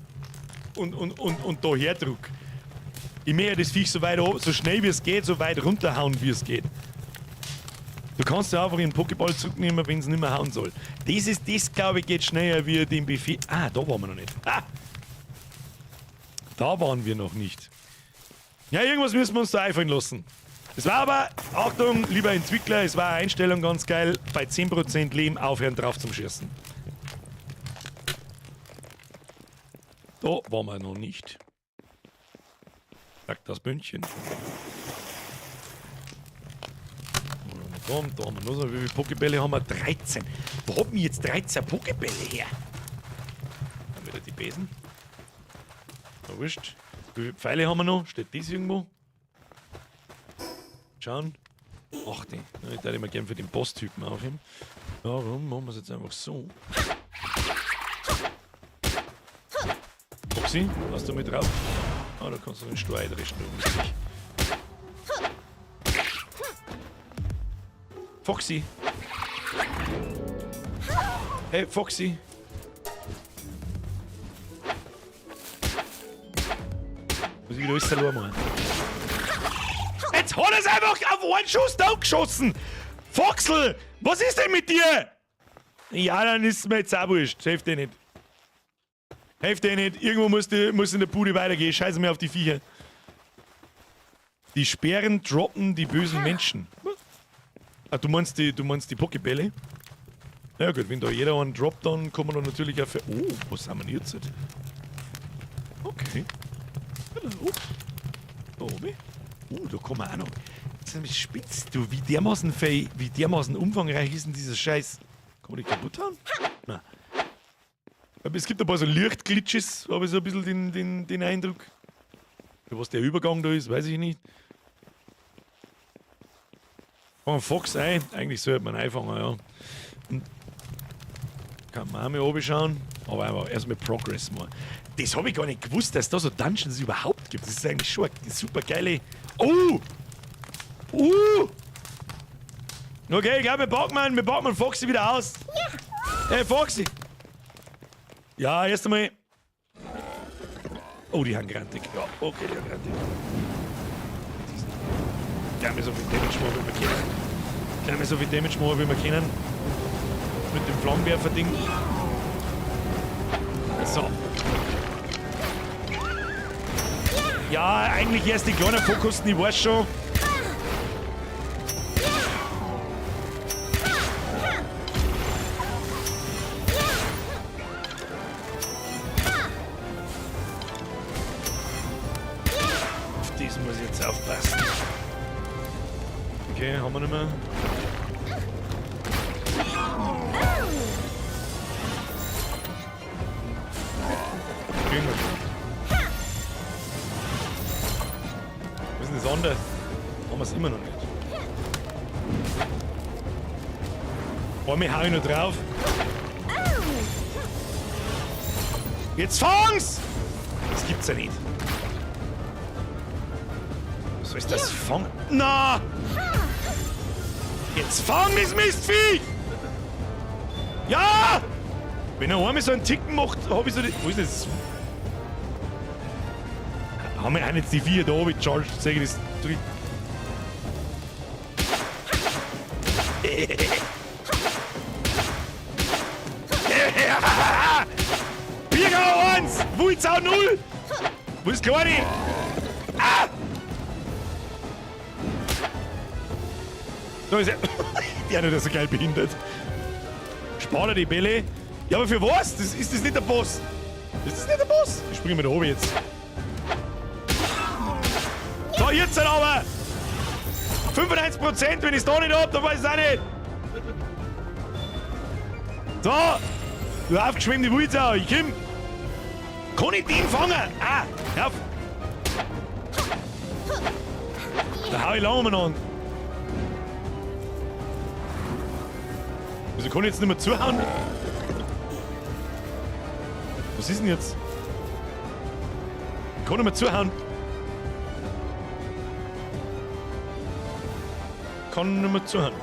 und da her druck. Ich möchte das Viech so weit, so schnell wie es geht, so weit runterhauen wie es geht. Du kannst ja einfach den Pokéball zurücknehmen, wenn's nicht mehr hauen soll. Das glaube ich, geht schneller wie den Befehl. Ah, da waren wir noch nicht. Ah! Da waren wir noch nicht. Ja, irgendwas müssen wir uns da einfallen lassen. Es war aber, Achtung, lieber Entwickler, es war eine Einstellung ganz geil, bei 10% Leben aufhören drauf zum Schießen. Da waren wir noch nicht. Sagt das Bündchen. Da haben wir noch so, wie viele Pokébälle haben wir? 13. Wo haben wir jetzt 13 Pokébälle her? Dann wieder die Besen. Na wurscht. Wie viele Pfeile haben wir noch? Steht das irgendwo? Schauen. 18. Ich würde immer gern für den Boss-Typen aufheben. Ja, warum machen wir es jetzt einfach so? Foxy, hast du mit drauf? Ah, da kannst du den Stuhl einrichten. Foxy! Hey, Foxy! Muss ich wieder alles verloren machen? Jetzt hat er's einfach auf einen Schuss da geschossen! Foxl! Was ist denn mit dir? Ja, dann ist es mir jetzt auch wurscht. Hilft dir nicht. Hilft dir nicht. Irgendwo muss in der Bude weitergehen. Scheiße mir auf die Viecher. Die Sperren droppen die bösen Menschen. Ah, du meinst die Pokébälle? Ja gut, wenn da jeder einen droppt, dann kann man da natürlich auch für... Oh, was haben wir denn jetzt? Okay. Hallo. Da oben. Oh, da kann man auch noch. Das ist nämlich spitz, du. Wie dermaßen umfangreich ist denn dieser Scheiß? Kann man die kaputt hauen? Nein. Aber es gibt ein paar so Lichtglitches, habe ich so ein bisschen den Eindruck. Was der Übergang da ist, weiß ich nicht. Fangen Fox ein. Eigentlich sollte man einfangen, ja. Und kann man auch mal oben schauen. Aber einfach erstmal Progress mal. Das habe ich gar nicht gewusst, dass es da so Dungeons überhaupt gibt. Das ist eigentlich schon eine super geile. Oh! Okay, ich glaube, wir packen Foxy wieder aus. Ja. Hey, Foxy! Ja, erst einmal. Oh, die haben grantig. Ja, okay, die haben grantig. Gleich mal so viel Damage machen, wie wir können. Gleich mal so viel Damage machen, wie wir können. Mit dem Flammenwerfer-Ding. So. Ja, eigentlich erst die kleinen Fokussen, ich weiß schon. Auf das muss ich jetzt aufpassen. Okay, haben wir nicht mehr. Kriegen wir schon. Was ist denn das andere? Haben wir es immer noch nicht. Einmal hau ich noch drauf. Jetzt fang's! Das gibt's ja nicht. Was soll das fangen? Na! Jetzt fang das Mistvieh! Ja! Wenn er einmal so einen Ticken macht, hab ich so die. Wo ist das? Haben wir auch jetzt die vier da oben gecharged? Sag ich das. Biergau 1! Wulzau 0! Wo ist Kleine? Ah! Da ist er. Der hat das so geil behindert. Spar dir die Bälle. Ja, aber für was? Das, ist das nicht der Boss? Ist das nicht der Boss? Ich springe mal da oben jetzt. So, jetzt aber! 95%, wenn ich es da nicht hab, dann weiß ich es auch nicht. So! Du aufgeschwemmte Wulzau, ich komm! Kann ich den fangen? Ah! Hör auf! Da hau ich lang umeinander. Wieso kann ich jetzt nicht mehr zuhauen? Was ist denn jetzt? Ich kann nicht mehr zuhauen. Kann nicht mehr zuhauen.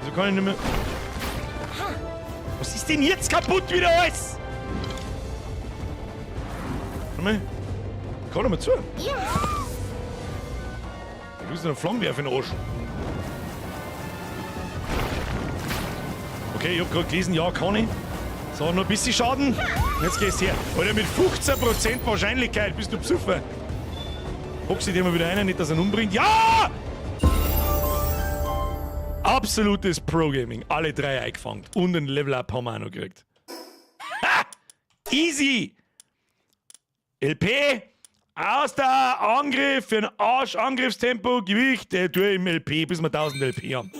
Wieso kann ich nicht mehr... Was ist denn jetzt kaputt wieder alles? Warte mal. Ich kann nicht mehr zuhauen. Du bist ein Flammenwerfer in den Arsch. Okay, ich hab grad gelesen, ja, kann ich. So, noch ein bisschen Schaden. Jetzt gehst du her. Alter, mit 15% Wahrscheinlichkeit bist du besoffen. Boxe den mal wieder einer, nicht, dass er ihn umbringt. Ja! Absolutes Pro-Gaming. Alle drei eingefangen. Und ein Level-Up haben wir auch noch gekriegt. Ha! Easy! LP! Aus der Angriff für den Arsch, Angriffstempo, Gewicht, tu im LP, bis wir 1000 LP haben.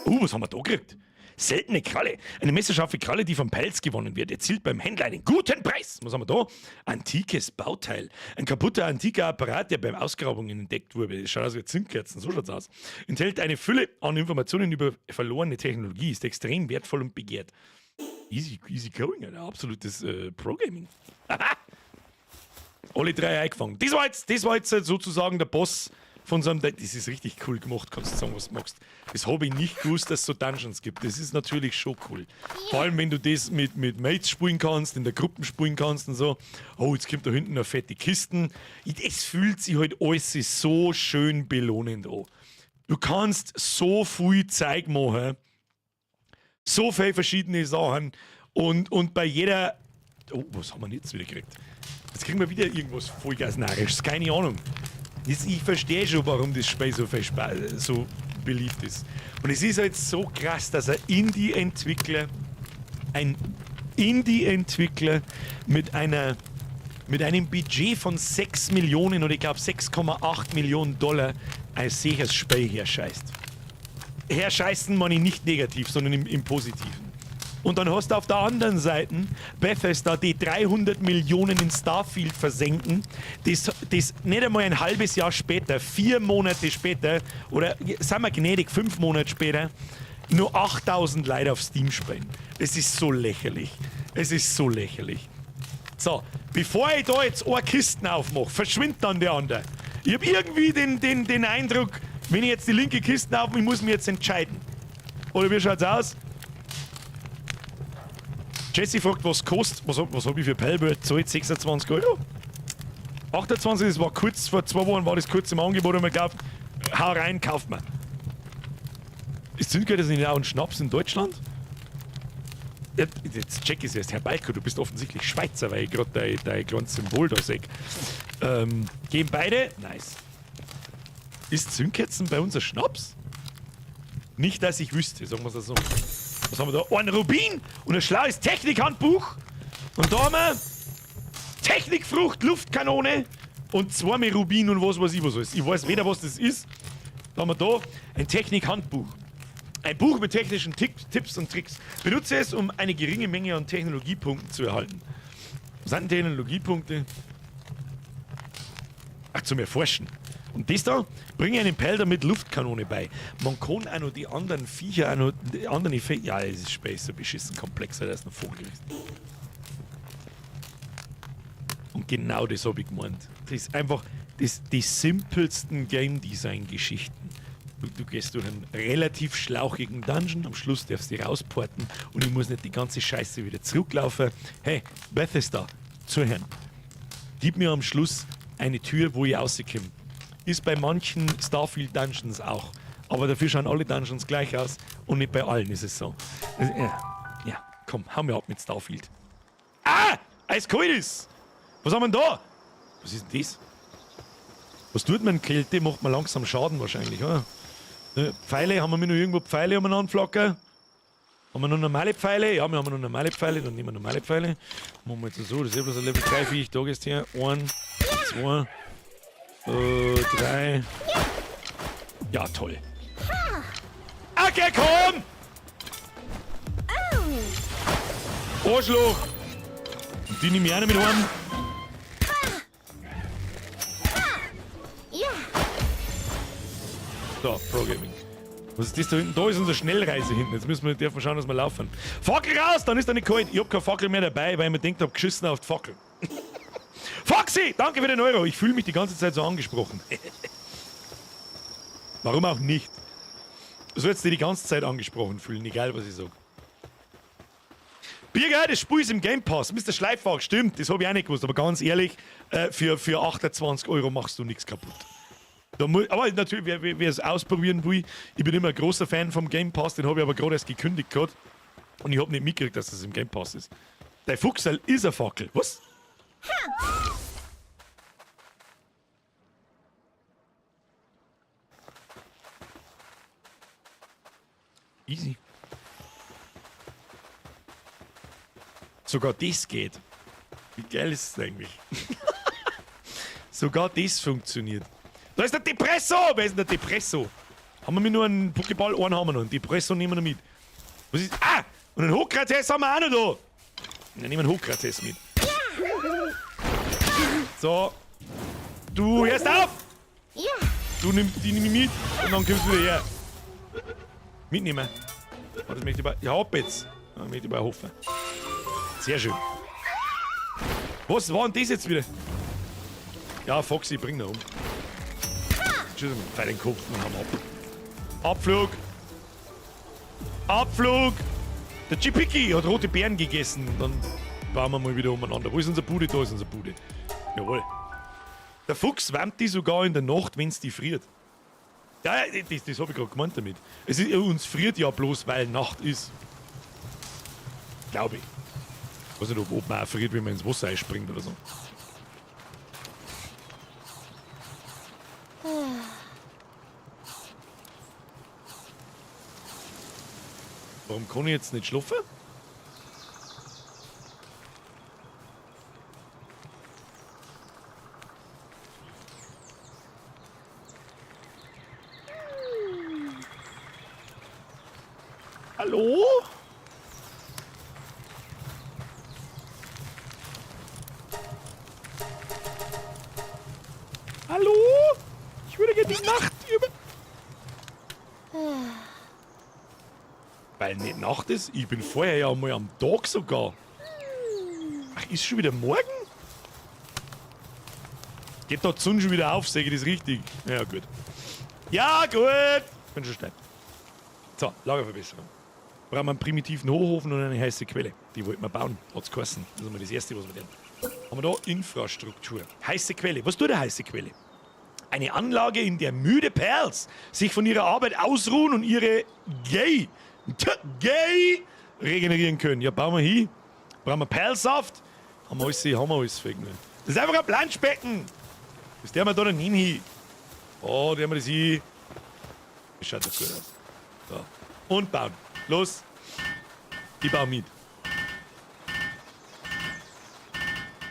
Was haben wir da gekriegt? Seltene Kralle. Eine messerscharfe Kralle, die vom Pelz gewonnen wird, erzielt beim Händler einen guten Preis. Was haben wir da? Antikes Bauteil. Ein kaputter antiker Apparat, der beim Ausgrabungen entdeckt wurde. Das schaut aus wie Zündkerzen, so schaut's aus. Enthält eine Fülle an Informationen über verlorene Technologie, ist extrem wertvoll und begehrt. Easy, easy going, Alter. Absolutes Pro-Gaming. Alle drei eingefangen. Das war jetzt sozusagen der Boss von so einem. Das ist richtig cool gemacht, kannst du sagen, was du magst. Das habe ich nicht gewusst, dass es so Dungeons gibt. Das ist natürlich schon cool. Vor allem, wenn du das mit Mates spielen kannst, in der Gruppe spielen kannst und so. Oh, jetzt kommt da hinten eine fette Kisten. Es fühlt sich halt alles so schön belohnend an. Du kannst so viel Zeug machen. So viele verschiedene Sachen. Und bei jeder. Oh, was haben wir denn jetzt wieder gekriegt? Jetzt kriegen wir wieder irgendwas Vollgas-Narrisches, keine Ahnung. Ich verstehe schon, warum das Spiel so viel Spaß, so beliebt ist. Und es ist halt so krass, dass ein Indie-Entwickler mit einem Budget von 6 Millionen oder ich glaube 6,8 Millionen Dollar ein solches Spiel herscheißt. Herscheißen meine ich nicht negativ, sondern im Positiven. Und dann hast du auf der anderen Seite Bethesda, die 300 Millionen in Starfield versenken, das nicht einmal ein halbes Jahr später, 4 Monate später, oder sagen wir gnädig, 5 Monate später, nur 8000 Leute auf Steam spielen. Es ist so lächerlich. Es ist so lächerlich. So, bevor ich da jetzt eine Kisten aufmache, verschwindet dann der andere. Ich habe irgendwie den Eindruck, wenn ich jetzt die linke Kiste aufmache, ich muss mich jetzt entscheiden. Oder wie schaut's aus? Jesse fragt, was kostet. Was hab ich für Palworld? Zahlt 26 Euro? 28, das war kurz, vor 2 Wochen war das kurz im Angebot und mir gedacht, hau rein, kauft man. Ist Zündkerze nicht auch ein Schnaps in Deutschland? Ja, jetzt check ich es erst. Herr Balko, du bist offensichtlich Schweizer, weil ich gerade dein kleines Symbol da sehe. Gehen beide? Nice. Ist Zündkerzen bei uns ein Schnaps? Nicht, dass ich wüsste, sagen wir es so. Was haben wir da? Ein Rubin und ein schlaues Technikhandbuch. Und da haben wir Technikfrucht, Luftkanone und zweimal Rubin und was weiß ich was alles. Ich weiß weder, was das ist. Da haben wir da ein Technikhandbuch. Ein Buch mit technischen Tipps und Tricks. Benutze es, um eine geringe Menge an Technologiepunkten zu erhalten. Was sind denn Technologiepunkte? Ach, zum Erforschen. Und das da, bringe einen Pal mit Luftkanone bei. Man kann auch noch die anderen Viecher, auch noch die anderen Effekte. Ja, es ist Space so beschissen komplex, da ist ein Vogel gewesen. Und genau das habe ich gemeint. Das ist einfach die simpelsten Game Design Geschichten. Du gehst durch einen relativ schlauchigen Dungeon, am Schluss darfst du dich rausporten und ich muss nicht die ganze Scheiße wieder zurücklaufen. Hey, Bethesda, zuhören. Gib mir am Schluss eine Tür, wo ich rauskomme. Ist bei manchen Starfield Dungeons auch. Aber dafür schauen alle Dungeons gleich aus und nicht bei allen ist es so. Ja, komm, hau mir ab mit Starfield. Ah! Eiskalt ist! Was haben wir denn da? Was ist denn das? Was tut man? Kälte macht man langsam Schaden wahrscheinlich, oder? Ne, Pfeile, haben wir noch irgendwo Pfeile umeinander flackern? Haben wir noch normale Pfeile? Ja, wir haben noch normale Pfeile, dann nehmen wir normale Pfeile. Machen wir jetzt so, das ist ja bloß ein Level 3 Viech, da gehst her. 1, 2, 3. Ja, toll. Okay, komm! Arschloch! Und die nehme ich auch noch mit heim. Ja. So, Pro Gaming. Was ist das da hinten? Da ist unsere Schnellreise hinten. Jetzt müssen wir, dürfen wir schauen, dass wir laufen. Fackel raus, dann ist da nicht kalt. Ich hab keine Fackel mehr dabei, weil ich mir denkt hab, geschissen auf die Fackel. Foxy, danke für den Euro. Ich fühle mich die ganze Zeit so angesprochen. Warum auch nicht? Du sollst dich die ganze Zeit angesprochen fühlen, egal was ich sag. Birger, das Spiel ist im Game Pass. Mr. Schleifwag, stimmt, das habe ich auch nicht gewusst. Aber ganz ehrlich, für 28 Euro machst du nichts kaputt. Da muss, aber natürlich, wer es ausprobieren will, ich bin immer ein großer Fan vom Game Pass, den habe ich aber gerade erst gekündigt gehabt. Und ich habe nicht mitgekriegt, dass das im Game Pass ist. Der Fuchsal ist eine Fackel. Was? Easy. Sogar das geht. Wie geil ist das eigentlich? Sogar das funktioniert. Da ist der Depresso! Wer ist denn der Depresso? Haben wir nur einen Pokéball? Einen haben wir noch. Einen Depresso nehmen wir noch mit. Was ist. Ah! Und einen Hokrates haben wir auch noch da! Dann nehmen wir einen Hokrates mit. So. Du hörst auf! Ja. Du nimmst die nehme ich mit und dann kommst du wieder her. Mitnehmen. Oh, das möchte ich bei. Ja, ab jetzt. Das möchte ich bei hoffen. Sehr schön. Was war denn das jetzt wieder? Ja, Foxy, bring ihn um. Tschüss, mit den Kopf und haben ab. Abflug! Abflug! Der Chipiki hat rote Beeren gegessen. Dann bauen wir mal wieder umeinander. Wo ist unser Bude? Da ist unser Bude. Jawohl. Der Fuchs wärmt die sogar in der Nacht, wenn's die friert. Ja, das habe ich gerade gemeint damit. Es ist, uns friert ja bloß, weil Nacht ist. Glaube ich. Ich weiß nicht, ob man auch friert, wenn man ins Wasser einspringt oder so. Warum kann ich jetzt nicht schlafen? Hallo? Hallo? Ich würde gerne die Nacht über... Weil nicht Nacht ist? Ich bin vorher ja mal am Tag sogar. Ach, ist schon wieder morgen? Geht da die Sonne schon wieder auf, sehe ich das richtig? Ja, gut. Ja, gut. Bin schon steil. So, Lagerverbesserung. Brauchen wir einen primitiven Hochofen und eine heiße Quelle. Die wollten wir bauen, hat's geheißen. Das ist mal das Erste, was wir lernen. Haben wir da Infrastruktur. Heiße Quelle. Was tut eine heiße Quelle? Eine Anlage, in der müde Perls sich von ihrer Arbeit ausruhen und ihre Gay, Gay regenerieren können. Ja, bauen wir hin. Brauchen wir Perlsaft? Haben wir alles, haben wir alles. Das ist einfach ein Planschbecken. Das der wir da nicht hin. Oh, der haben wir das hin. Das schaut doch gut aus. So. Und bauen. Los. Ich baue mit.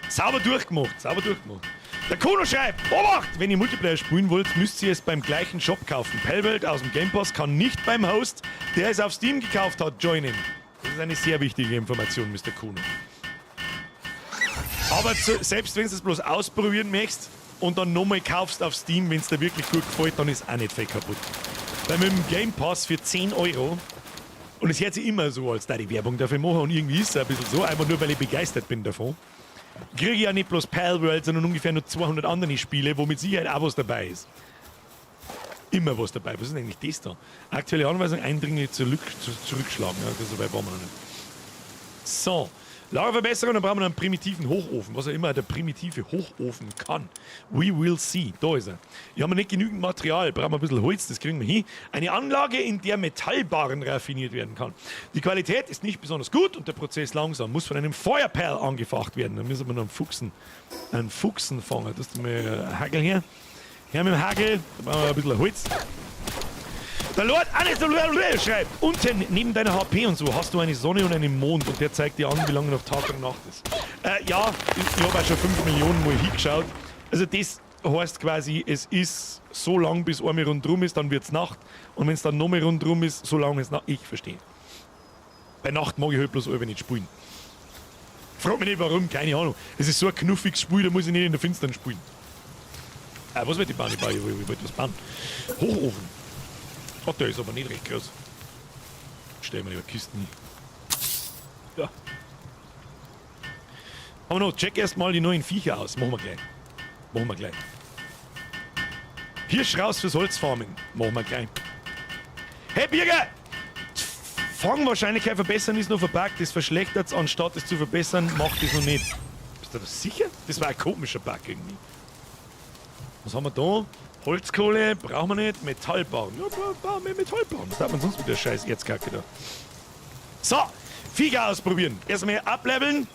Sauber durchgemacht, sauber durchgemacht. Der Kuno schreibt, Obacht! Wenn ihr Multiplayer spielen wollt, müsst ihr es beim gleichen Shop kaufen. Palworld aus dem Game Pass kann nicht beim Host, der es auf Steam gekauft hat, joinen. Das ist eine sehr wichtige Information, Mr. Kuno. Aber selbst wenn du es bloß ausprobieren möchtest und dann nochmal kaufst auf Steam, wenn es dir wirklich gut gefällt, dann ist auch nicht viel kaputt. Weil mit dem Game Pass für 10 Euro, und es hört sich immer so, als da die Werbung dafür machen, und irgendwie ist es ein bisschen so, einfach nur weil ich begeistert bin davon, kriege ich ja nicht bloß Palworld, sondern ungefähr nur 200 andere Spiele, wo mit Sicherheit auch was dabei ist. Immer was dabei. Was ist denn eigentlich das da? Aktuelle Anweisung, Eindringlinge zurückschlagen. Ja, das so weit waren wir noch nicht. So, Lagerverbesserung, dann brauchen wir noch einen primitiven Hochofen. Was auch immer der primitive Hochofen kann. We will see. Da ist er. Hier haben wir nicht genügend Material. Brauchen wir ein bisschen Holz, das kriegen wir hin. Eine Anlage, in der Metallbarren raffiniert werden kann. Die Qualität ist nicht besonders gut und der Prozess langsam. Muss von einem Feuerperl angefacht werden. Da müssen wir noch einen Fuchsen fangen. Das ist mal ein Hagel her. Her mit dem Hagel. Da brauchen wir ein bisschen Holz. Der Lord Anis schreibt, unten neben deiner HP und so hast du eine Sonne und einen Mond und der zeigt dir an, wie lange noch Tag und Nacht ist. Ja, ich habe auch schon 5 Millionen Mal hingeschaut. Also das heißt quasi, es ist so lang, bis einmal rundherum ist, dann wird's Nacht. Und wenn's dann nochmal rundherum ist, so lange ist Nacht. Ich verstehe. Bei Nacht mag ich halt bloß einfach nicht spielen. Frag mich nicht warum, keine Ahnung. Es ist so ein knuffiges Spiel, da muss ich nicht in der Finstern spielen. Was will ich bauen? Ich wollte was bauen. Hochofen. Oh, der ist aber nicht recht groß. Stellen wir lieber Kisten hin. Ja. Aber noch, check erstmal die neuen Viecher aus. Machen wir gleich. Machen wir gleich. Hirsch raus fürs Holzfarming. Machen wir gleich. Hey Birger! Fangwahrscheinlichkeit verbessern ist noch verbuggt. Das verschlechtert es, anstatt es zu verbessern, macht es noch nicht. Bist du da sicher? Das war ein komischer Bug irgendwie. Was haben wir da? Holzkohle brauchen wir nicht. Metallbarren. Ja, bauen wir Metallbarren. Was darf man sonst mit der scheiß Erzkacke da? So, Viecher ausprobieren. Erstmal ableveln.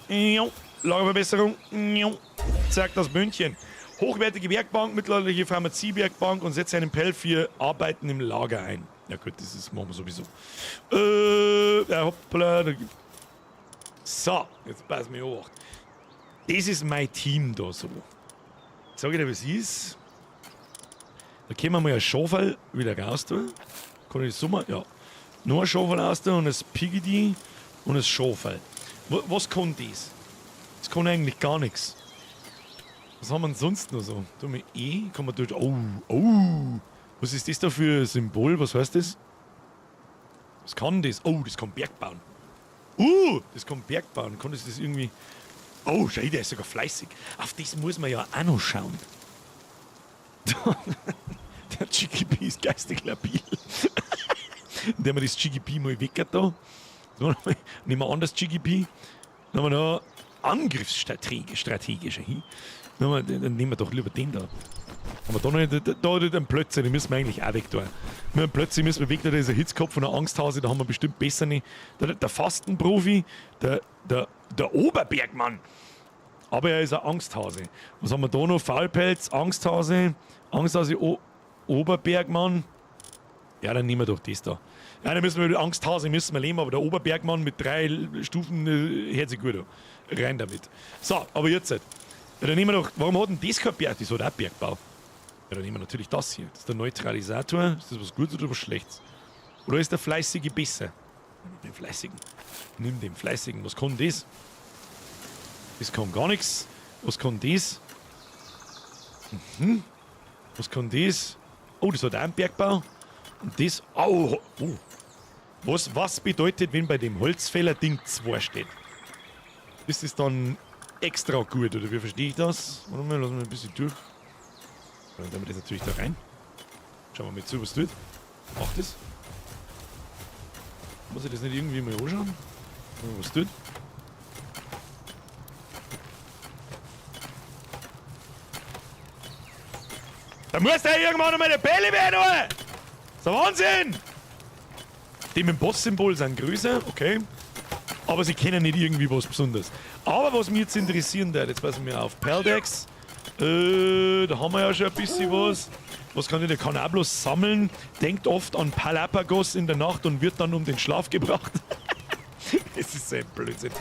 Jo. Lagerverbesserung. Jo. Zack, das Bündchen. Hochwertige Werkbank, mittelalterliche Pharmaziewerkbank und setze einen Pell für Arbeiten im Lager ein. Ja gut, das ist, machen wir sowieso. Ja, hoppla. So, jetzt pass mir auf. Das ist mein Team da so. Sag ich dir, was ist? Da können wir mal ein Schafel wieder raus tun. Kann ich das so machen? Ja. Noch ein Schafel raus tun und ein Piggy und ein Schafel. Was kann das? Das kann eigentlich gar nichts. Was haben wir denn sonst noch so? Tun wir E, kann man durch. Oh, oh. Was ist das da für ein Symbol? Was heißt das? Was kann das? Oh, das kann Berg bauen. Das kann Berg bauen. Kann das irgendwie. Oh, schau, der ist sogar fleißig. Auf das muss man ja auch noch schauen. Der Chickpea ist geistig labil. Dann haben wir das Chickpea mal weg da. So, nehmen wir an das Chickpea. Dann haben wir noch angriffsstrategische hin. Dann nehmen wir doch lieber den da. Aber da noch nicht, da den Plötze, den müssen wir eigentlich auch weg tun. Mit dem Plötze müssen wir weg, da ist ein Hitzkopf und ein Angsthase, da haben wir bestimmt besser nicht. Der Fastenprofi, der Oberbergmann. Aber er ist ein Angsthase. Was haben wir da noch? Faulpelz, Angsthase, Angsthase, Oberbergmann. Ja, dann nehmen wir doch das da. Ja, dann müssen wir mit Angsthase müssen wir leben, aber der Oberbergmann mit 3 Stufen hört sich gut an. Rein damit. So, aber jetzt halt. Ja, dann nehmen wir doch. Warum hat denn das kein Berg? Das hat auch Bergbau. Ja, dann nehmen wir natürlich das hier. Das ist der Neutralisator. Ist das was Gutes oder was Schlechtes? Oder ist der Fleißige besser? Nimm den Fleißigen. Nimm den Fleißigen. Was kann das? Das kann gar nichts. Was kann das? Mhm. Was kann das? Oh, das hat auch einen Bergbau. Und das. Au! Oh. Was bedeutet, wenn bei dem Holzfäller-Ding 2 steht? Ist das dann extra gut, oder wie verstehe ich das? Warte mal, lassen wir ein bisschen durch. Dann tun wir das natürlich da rein. Schauen wir mal zu, was tut. Macht das? Muss ich das nicht irgendwie mal anschauen? Was tut? Da muss der irgendwann einmal der Bälle werden, oder? Das ist ein Wahnsinn! Die mit dem Boss-Symbol sind größer, okay. Aber sie kennen nicht irgendwie was Besonderes. Aber was mich jetzt interessieren würde, jetzt passen wir auf Paldex. Da haben wir ja schon ein bisschen was. Was kann ich? Der kann auch bloß sammeln. Denkt oft an Palapagos in der Nacht und wird dann um den Schlaf gebracht. Das ist so ein Blödsinn.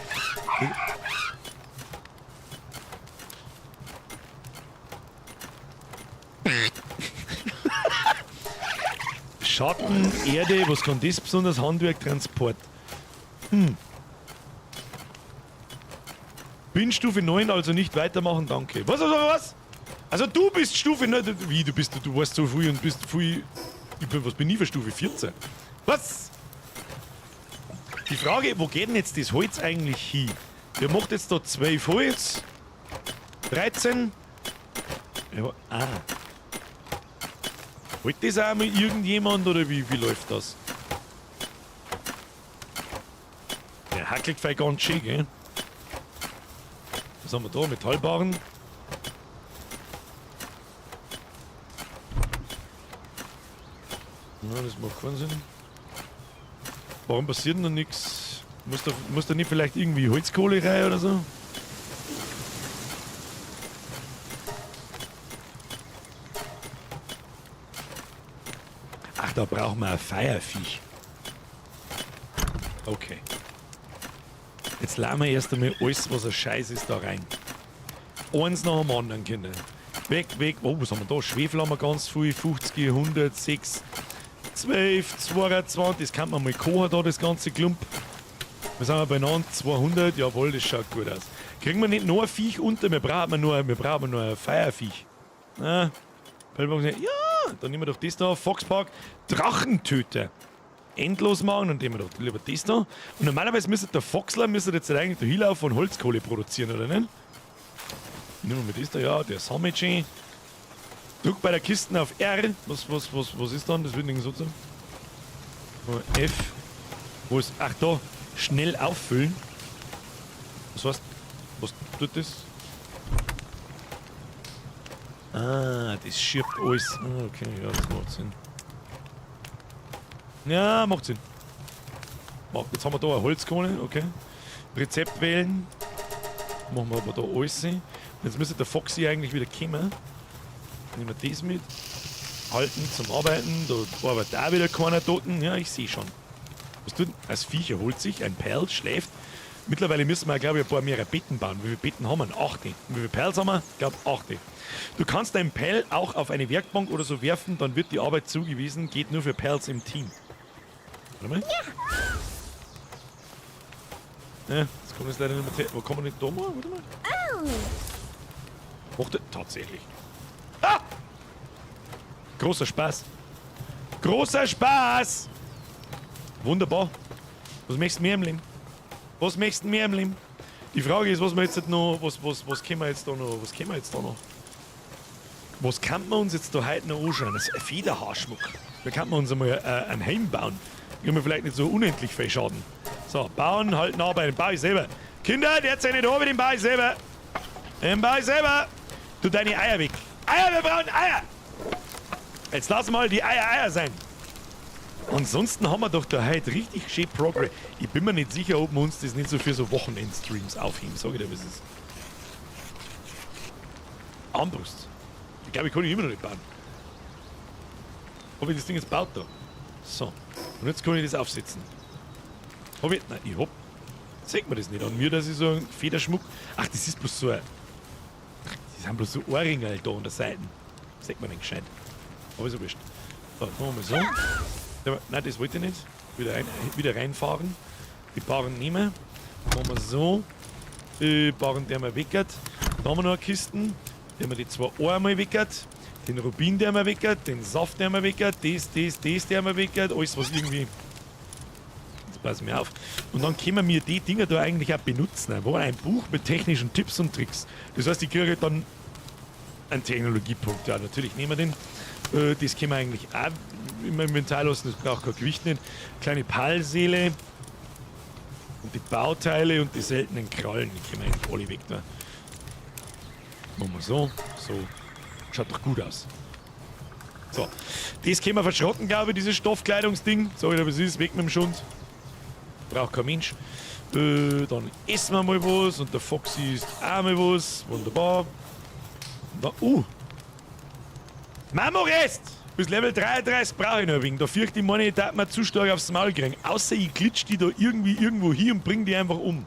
Schatten, Erde, was kann das besonders? Handwerk, Transport. Bin Stufe 9, also nicht weitermachen, danke. Was, was, was? Also du bist Stufe 9. Wie, du bist, du warst so früh und bist früh. Ich bin, was bin ich für Stufe 14? Was? Die Frage, wo geht denn jetzt das Holz eigentlich hin? Der macht jetzt da 12 Holz. 13. Ja, ah. Holt das auch mal irgendjemand oder wie läuft das? Der hackelt vielleicht ganz schön, gell? Was haben wir da? Metallbarren. Ja, das macht keinen Sinn. Warum passiert denn da nichts? Muss da nicht vielleicht irgendwie Holzkohle rein oder so? Ach, da brauchen wir ein Feierviech. Okay. Jetzt lassen wir erst einmal alles, was ein Scheiß ist, da rein. Eins nach dem anderen, Kinder. Weg, weg. Oh, was haben wir da? Schwefel haben wir ganz viel. 50, 106, 12, 22. Das kann man mal kochen da, das ganze Klump. Was haben wir beieinander? 200. Jawohl, das schaut gut aus. Kriegen wir nicht noch ein Viech unter? Wir brauchen nur ein Feierviech. Na, ja, dann nehmen wir doch das da. Foxpark. Drachentöter. Endlos machen, dann nehmen wir doch lieber das da. Und normalerweise müsste der Foxler jetzt eigentlich da hinlaufen und Holzkohle produzieren, oder nicht? Nehmen wir das da, ja, der sammelt schön. Drück bei der Kiste auf R. Was ist dann? Das wird nicht so sein. F. Wo ist. Ach da. Schnell auffüllen. Was heißt. Was tut das? Ah, das schirbt alles. Ah, okay, ja, das macht Sinn. Ja, macht Sinn. Jetzt haben wir da eine Holzkohle, okay. Rezept wählen. Machen wir aber da alles. Jetzt müsste der Foxy eigentlich wieder kommen. Nehmen wir das mit. Halten zum Arbeiten. Da arbeitet auch wieder keiner toten. Ja, ich sehe schon. Was tut denn? Das Viech erholt sich, ein Perl schläft. Mittlerweile müssen wir, glaube ich, ein paar mehrere Betten bauen. Wie viele Betten haben wir? 8. Und wie viele Perls haben wir? Ich glaube, 8. Du kannst deinen Perl auch auf eine Werkbank oder so werfen, dann wird die Arbeit zugewiesen. Geht nur für Perls im Team. Warte mal. Ja. Ja, das kommt jetzt leider nicht mehr. Wo kann man nicht da mal? Warte mal. Oh. Tatsächlich. Ah! Großer Spaß. Großer Spaß! Wunderbar. Was möchtest du mehr im Leben? Was möchtest du mehr im Leben? Die Frage ist, was wir jetzt noch, was können wir jetzt da noch, was können wir jetzt da noch? Was kann man uns jetzt da heute noch anschauen? Das ist ein Federhaarschmuck. Da kann man uns einmal einen Helm bauen. Können wir vielleicht nicht so unendlich viel Schaden. So, bauen, halten, arbeiten. Bau ich selber. Kinder, der hat nicht da, den bau ich selber. Den bau ich selber. Tu deine Eier weg. Eier, wir brauchen Eier! Jetzt lass mal die Eier Eier sein. Ansonsten haben wir doch da heute richtig schön Progress. Ich bin mir nicht sicher, ob wir uns das nicht so für so Wochenendstreams aufheben. Sag ich dir, was ist. Armbrust. Ich glaube, ich kann ich immer noch nicht bauen. Hab ich das Ding jetzt baut da? So. Und jetzt kann ich das aufsetzen. Hab ich. Nein, ich hab. Sieht man das nicht an mir, dass ich so einen Federschmuck. Ach, das ist bloß so ein. Das sind bloß so Ohrringe da an der Seite. Sieht man nicht gescheit. Aber ist ja wurscht. So, jetzt machen wir mal so. Nein, das wollte ich nicht. Wieder reinfahren. Die Barren nehmen. Machen wir so. Die Barren, der wir weckert. Da haben wir noch eine Kisten. Der wir die zwei Ohren mal weckert. Den Rubin, der wir weckert. Den Saft, der wir weckert. Das, der wir weckert. Alles, was irgendwie. Jetzt passen wir auf. Und dann können wir die Dinger da eigentlich auch benutzen. War ein Buch mit technischen Tipps und Tricks. Das heißt, ich kriege dann einen Technologiepunkt. Ja, natürlich nehmen wir den. Das können wir eigentlich auch im Inventar lassen, das braucht kein Gewicht nicht. Kleine Palseele und die Bauteile und die seltenen Krallen, die können wir eigentlich alle weg da. Machen wir so, so. Schaut doch gut aus. So, das können wir verschrotten, glaube ich, dieses Stoffkleidungsding. Sag ich dir, was ist, weg mit dem Schund. Braucht kein Mensch. Dann essen wir mal was und der Foxy isst auch mal was. Wunderbar. Und dann, Marmorest! Bis Level 33 brauche ich noch ein wenig. Da fürchte ich meine, ich darf mir zu stark aufs Maul kriegen. Außer ich glitsch die da irgendwie irgendwo hin und bring die einfach um.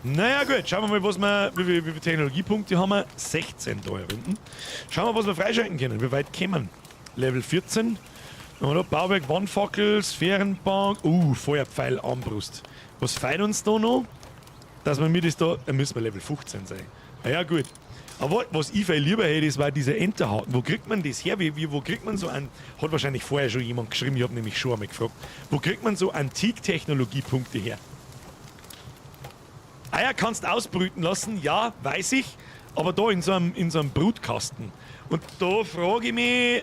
Naja gut, schauen wir mal, was wir, wie viele Technologiepunkte haben wir? 16 da unten. Schauen wir, was wir freischalten können. Wie weit kommen? Level 14. Dann haben wir da Bauwerk, Wandfackel, Sphärenbank. Feuerpfeil, Armbrust. Was fehlt uns da noch? Dass wir mir das da. Da müssen wir Level 15 sein. Na ja, gut. Aber was ich viel lieber hätte, das war dieser Enterhaken. Wo kriegt man das her? Wo kriegt man so ein. Hat wahrscheinlich vorher schon jemand geschrieben, ich habe nämlich schon einmal gefragt. Wo kriegt man so Antiktechnologiepunkte her? Eier kannst ausbrüten lassen, ja, weiß ich. Aber da in so einem Brutkasten. Und da frage ich mich,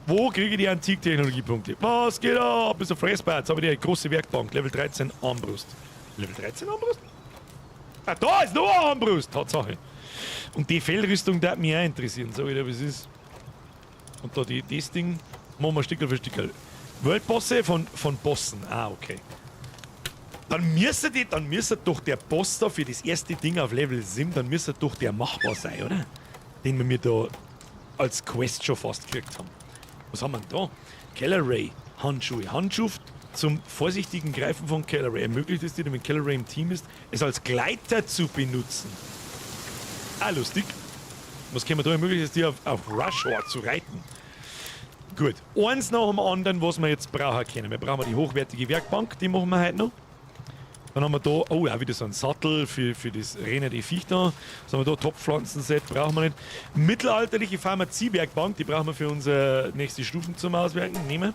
wo kriege ich die Antiktechnologiepunkte? Was geht ab? Bist du fressbar? Jetzt habe ich die große Werkbank, Level 13 Armbrust. Level 13 Armbrust? Ah, da ist noch eine Armbrust! Tatsache. Und die Fellrüstung darf mich auch interessieren, sag ich dir, was ist. Und da das Ding machen wir Stickerl für Stickerl. Worldbosse von Bossen. Ah, okay. Dann müsste doch der Boss da für das erste Ding auf Level 7, dann müsste doch der machbar sein, oder? Den wir mir da als Quest schon fast gekriegt haben. Was haben wir denn da? Kelleray Handschuhe. Handschuhe zum vorsichtigen Greifen von Kelleray. Ermöglicht es dir, wenn Kelleray im Team ist, es als Gleiter zu benutzen. Ah, lustig. Was können wir da ermöglichen, es dir auf Rushoar zu reiten? Gut. Eins nach dem anderen, was wir jetzt brauchen können. Wir brauchen die hochwertige Werkbank, die machen wir heute noch. Dann haben wir da, oh, auch wieder so einen Sattel für das Rennen, die Viech da. Was haben wir da? Topfpflanzenset brauchen wir nicht. Mittelalterliche Pharmaziewerkbank, die brauchen wir für unsere nächste Stufen zum Auswerken. Nehmen wir.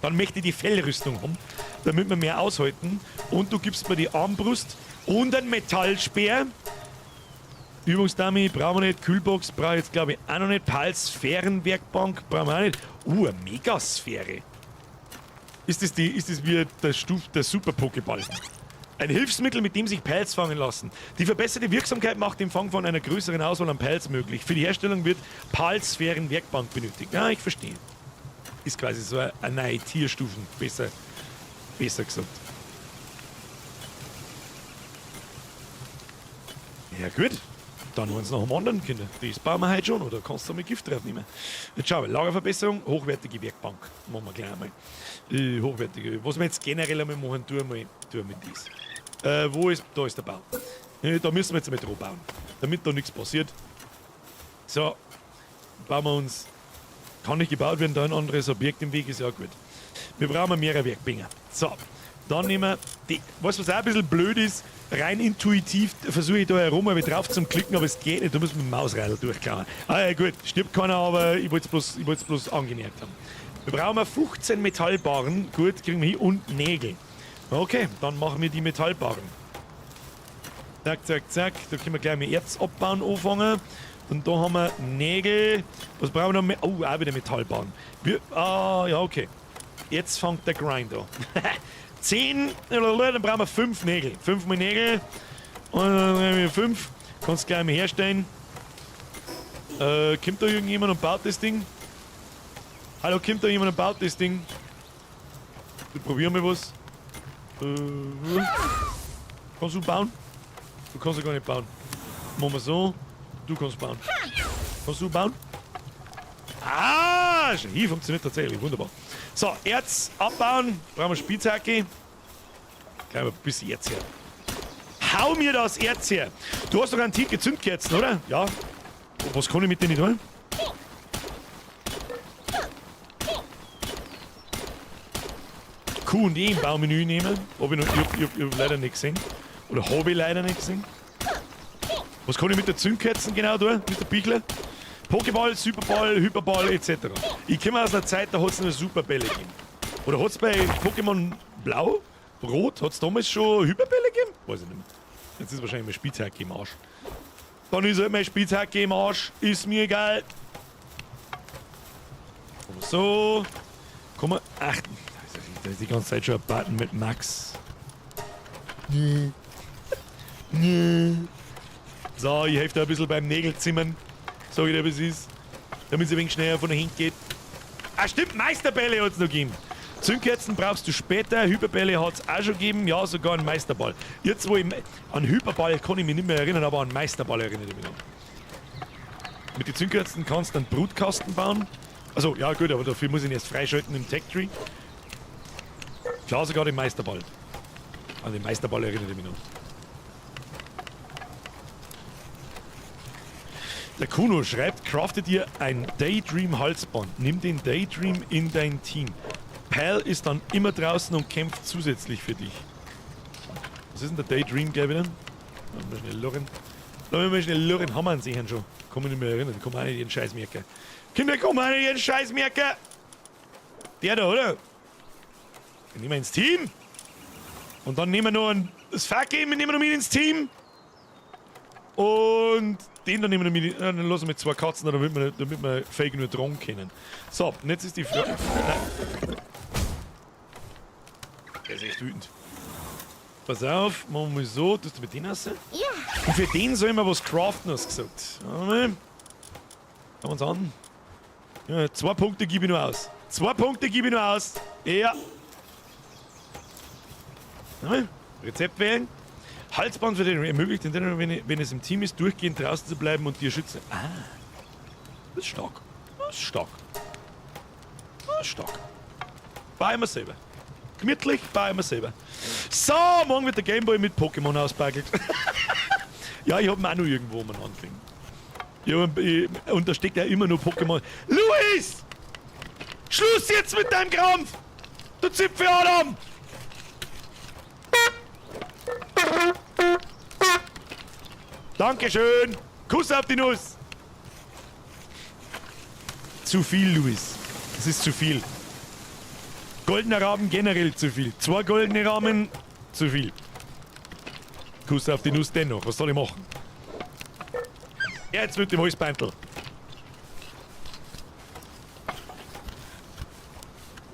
Dann möchte ich die Fellrüstung haben, damit wir mehr aushalten. Und du gibst mir die Armbrust und einen Metallspeer. Übungsdummy brauchen wir nicht. Kühlbox brauche ich jetzt, glaube ich, auch noch nicht. Pals-Sphärenwerkbank brauchen wir auch nicht. Eine Megasphäre. Ist das wie der Super-Pokéball? Ein Hilfsmittel, mit dem sich Pals fangen lassen. Die verbesserte Wirksamkeit macht den Fang von einer größeren Auswahl an Pals möglich. Für die Herstellung wird Pal-Sphären-Werkbank benötigt. Ja, ich verstehe. Ist quasi so eine neue Tierstufen, besser gesagt. Ja, gut. Dann eins nach dem anderen, Kinder. Das bauen wir heute schon, oder kannst du mit Gift drauf nehmen? Jetzt schauen wir, Lagerverbesserung, hochwertige Werkbank. Machen wir gleich einmal. Hochwertige. Was wir jetzt generell einmal machen, tun wir das. Wo ist, da ist der Bau. Da müssen wir jetzt einmal drauf bauen, damit da nichts passiert. So, bauen wir uns. Kann nicht gebaut werden, da ein anderes Objekt im Weg ist, ja gut. Wir brauchen mehrere Werkbänke. So, dann nehmen wir die. Weißt du, was auch ein bisschen blöd ist? Rein intuitiv versuche ich da herum mal drauf zum Klicken, aber es geht nicht. Da muss man mit dem Mausradl durchklauen. Ah ja, gut, stirbt keiner, aber ich wollte es bloß, bloß angemerkt haben. Wir brauchen 15 Metallbarren. Gut, kriegen wir hin. Und Nägel. Okay, dann machen wir die Metallbarren. Zack, zack, zack. Da können wir gleich mit Erz abbauen anfangen. Und da haben wir Nägel. Was brauchen wir noch mehr? Oh, auch wieder Metallbarren. Wir, ah, ja, okay. Jetzt fängt der Grind an. 10, dann brauchen wir 5 Nägel. 5 mal Nägel. Und dann haben wir 5. Kannst du gleich mal herstellen. Kommt da irgendjemand und baut das Ding? Hallo, kommt da jemand und baut das Ding? Wir probieren mal was. Kannst du bauen? Du kannst ja gar nicht bauen. Machen wir so. Du kannst bauen. Kannst du bauen? Ah, hier funktioniert tatsächlich. Wunderbar. So, Erz abbauen. Brauchen wir Spitzhacke. Gleich mal ein bisschen Erz her. Hau mir das Erz her. Du hast doch antike Zündkerzen, oder? Ja. Was kann ich mit denen tun? Q und E im Baumenü nehmen. Hab ich noch, ich hab leider nicht gesehen. Oder habe ich leider nicht gesehen. Was kann ich mit der Zündkerzen genau tun, Mr. Bichler? Pokéball, Superball, Hyperball etc. Ich komme aus einer Zeit, da hat es nur Superbälle gegeben. Oder hat es bei Pokémon Blau, Rot, hat es damals schon Hyperbälle gegeben? Weiß ich nicht mehr. Jetzt ist wahrscheinlich meine Spitzhacke im Arsch. Dann ist halt meine Spitzhacke im Arsch. Ist mir egal. So. Komm mal. Ach, da ist die ganze Zeit schon ein Button mit Max. Nee. Nee. So, ich helfe da ein bisschen beim Nägelzimmern. Sag ich dir, wie es ist. Damit es ein wenig schneller von der Hand geht. Ah, stimmt, Meisterbälle hat es noch gegeben. Zündkerzen brauchst du später. Hyperbälle hat es auch schon gegeben. Ja, sogar einen Meisterball. Jetzt, wo ich. An Hyperball kann ich mich nicht mehr erinnern, aber an Meisterball erinnere ich mich noch. Mit den Zündkerzen kannst du einen Brutkasten bauen. Also, ja gut, aber dafür muss ich ihn erst freischalten im Tech Tree. Klar, sogar den Meisterball. An den Meisterball erinnere ich mich noch. Der Kuno schreibt, craftet dir ein Daydream-Halsband. Nimm den Daydream in dein Team. Pal ist dann immer draußen und kämpft zusätzlich für dich. Was ist denn der Daydream gleich wieder? Lass mal schnell lurren. Lass mal schnell lurren. Haben wir einen sicher schon. Kann mich nicht mehr erinnern. Komm auch nicht jeden Scheiß merken. Kinder, komm auch nicht jeden Scheiß merken. Der da, oder? Den nehmen wir ins Team. Und dann nehmen wir noch ein, das Fuck nehmen wir noch mit ins Team. Und den dann nehmen wir mit, dann lassen wir zwei Katzen, damit wir Fake nur dran können. So, und jetzt ist die Frage. Nein. Der ist echt wütend. Pass auf, machen wir mal so. Tust du mit denen raus? Ja. Und für den sollen wir was craften, hast du gesagt. Schauen wir uns an. Ja, 2 Punkte gebe ich nur aus. 2 Punkte gebe ich nur aus. Ja. Rezept wählen. Halsband für den ermöglicht, den, wenn es im Team ist, durchgehend draußen zu bleiben und dir schützen. Ah, das ist stark. Das ist stark. Das ist stark. Bei immer selber. Gemütlich, bei immer selber. So, morgen wird der Gameboy mit Pokémon auspackelt. Ja, ich hab ihn auch noch irgendwo umeinander liegen. Ja, und da steckt ja immer nur Pokémon. Luis! Schluss jetzt mit deinem Krampf! Du Zipfel Adam! Dankeschön! Kuss auf die Nuss! Zu viel, Luis. Das ist zu viel. Goldener Rahmen generell zu viel. 2 goldene Rahmen, zu viel. Kuss auf die Nuss dennoch. Was soll ich machen? Jetzt mit dem Holzbeintel.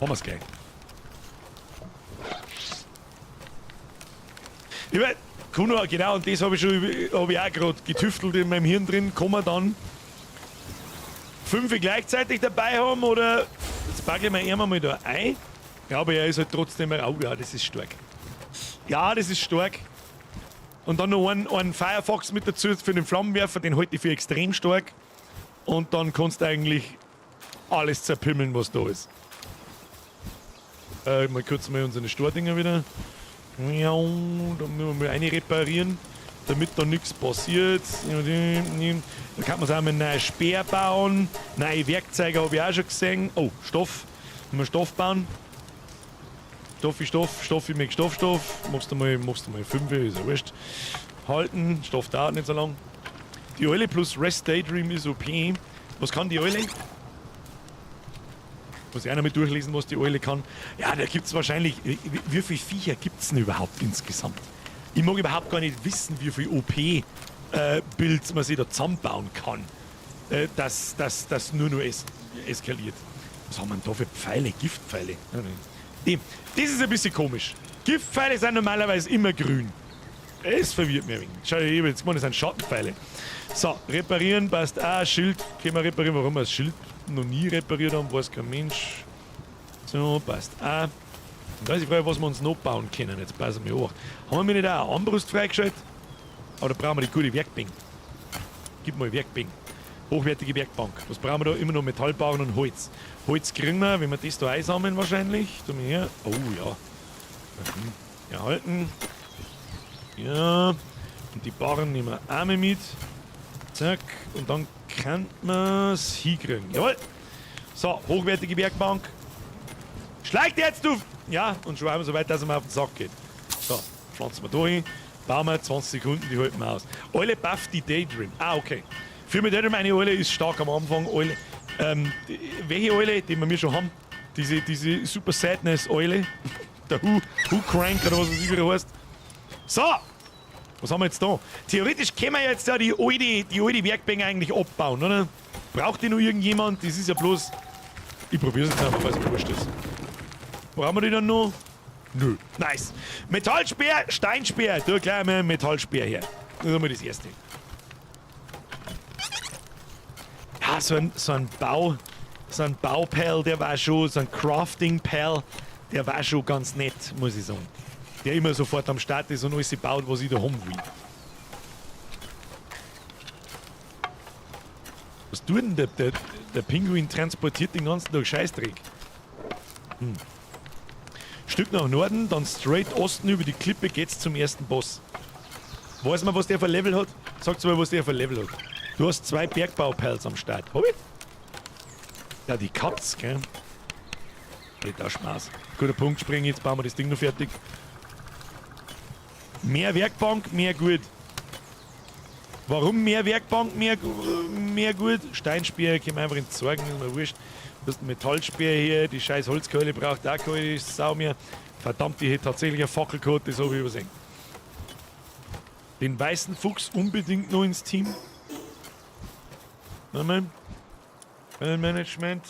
Haben wir's gleich. Ich mein, Kuno, genau, und das habe ich schon, hab ich auch gerade getüftelt in meinem Hirn drin. Kann man dann 5 gleichzeitig dabei haben oder jetzt packe ich mir einmal mal da ein. Ja, aber er ist halt trotzdem, oh ja, das ist stark. Ja, das ist stark. Und dann noch einen Firefox mit dazu für den Flammenwerfer, den halte ich für extrem stark. Und dann kannst du eigentlich alles zerpimmeln, was da ist. Mal kurz mal unsere Stordinger wieder. Ja, da müssen wir mal eine reparieren, damit da nichts passiert. Da kann man sich auch mal einen neuen Speer bauen. Neue Werkzeuge habe ich auch schon gesehen. Oh, Stoff. Müssen wir Stoff bauen. Stoffi, Stoff, Stoffi, mit Stoff, Stoff. Machst du mal 5, ist ja wurscht. Halten, Stoff dauert nicht so lang. Die Eule plus Rest Daydream ist OP. Was kann die Eule? Muss ich auch noch mal durchlesen, was die Eule kann. Ja, da gibt's wahrscheinlich. Wie viele Viecher gibt's denn überhaupt insgesamt? Ich mag überhaupt gar nicht wissen, wie viel OP-Builds man sich da zusammenbauen kann. Dass das nur noch eskaliert. Was haben wir denn da für Pfeile? Giftpfeile? Das ist ein bisschen komisch. Giftpfeile sind normalerweise immer grün. Es verwirrt mich ein wenig. Schau, ich hab jetzt gemeint, das sind Schattenpfeile. So, reparieren passt auch. Schild können wir reparieren. Warum wir das Schild noch nie repariert haben, weiß kein Mensch. So, passt auch. Und da ist die Frage, was wir uns noch bauen können. Jetzt passen wir auf. Haben wir nicht auch eine Armbrust freigeschaltet? Aber da brauchen wir die gute Werkbank. Gib mal Werkbank. Hochwertige Werkbank. Was brauchen wir da? Immer noch Metallbarren und Holz. Holz kriegen wir, wenn wir das da einsammeln wahrscheinlich. Da mal her. Oh ja. Erhalten. Ja. Und die Barren nehmen wir auch mal mit. Zack. Und dann kann man's hinkriegen. Jawohl. So, hochwertige Werkbank. Schleicht jetzt, du! Ja, und schon einmal so weit, dass er mir auf den Sack geht. So, pflanzen wir da hin. Bauen wir 20 Sekunden, die halten wir aus. Eule bufft die Daydream. Ah, okay. Für mich Daydream, eine Eule ist stark am Anfang. Eule. Welche Eule, die wir schon haben? Diese Super Sadness Eule. Der Who Crank oder was weiß ich, wie der heißt. So! Was haben wir jetzt da? Theoretisch können wir jetzt ja die alte Werkbank eigentlich abbauen, oder? Braucht die noch irgendjemand? Das ist ja bloß. Ich probier's jetzt einfach, weil es mir wurscht ist. Brauchen wir die dann noch? Nö. Nice. Metallspeer, Steinspeer. Da gleich mal einen Metallspeer her. Das ist einmal das Erste. Ja, so ein Baupal, der war schon, so ein Crafting-Pal, der war schon ganz nett, muss ich sagen. Der immer sofort am Start ist und alles baut, was ich da haben will. Was tut denn der Pinguin transportiert den ganzen Tag Scheißdreck? Stück nach Norden, dann straight Osten über die Klippe geht's zum ersten Boss. Weiß man, was der für ein Level hat? Sag's mal, was der für ein Level hat. Du hast 2 Bergbaupals am Start. Hab ich? Ja, die Katz, gell? Nicht auch Spaß. Guter Punkt springen, jetzt bauen wir das Ding noch fertig. Mehr Werkbank, mehr gut. Warum mehr Werkbank, mehr gut? Steinspeer, können wir einfach entsorgen, ist mir wurscht. Du hast einen Metallspeer hier, die scheiß Holzkeule braucht auch keine Sau mehr. Verdammt, die hätte tatsächlich eine Fackel gehabt, das hab ich übersehen. Den weißen Fuchs unbedingt noch ins Team. Warte mal. Management.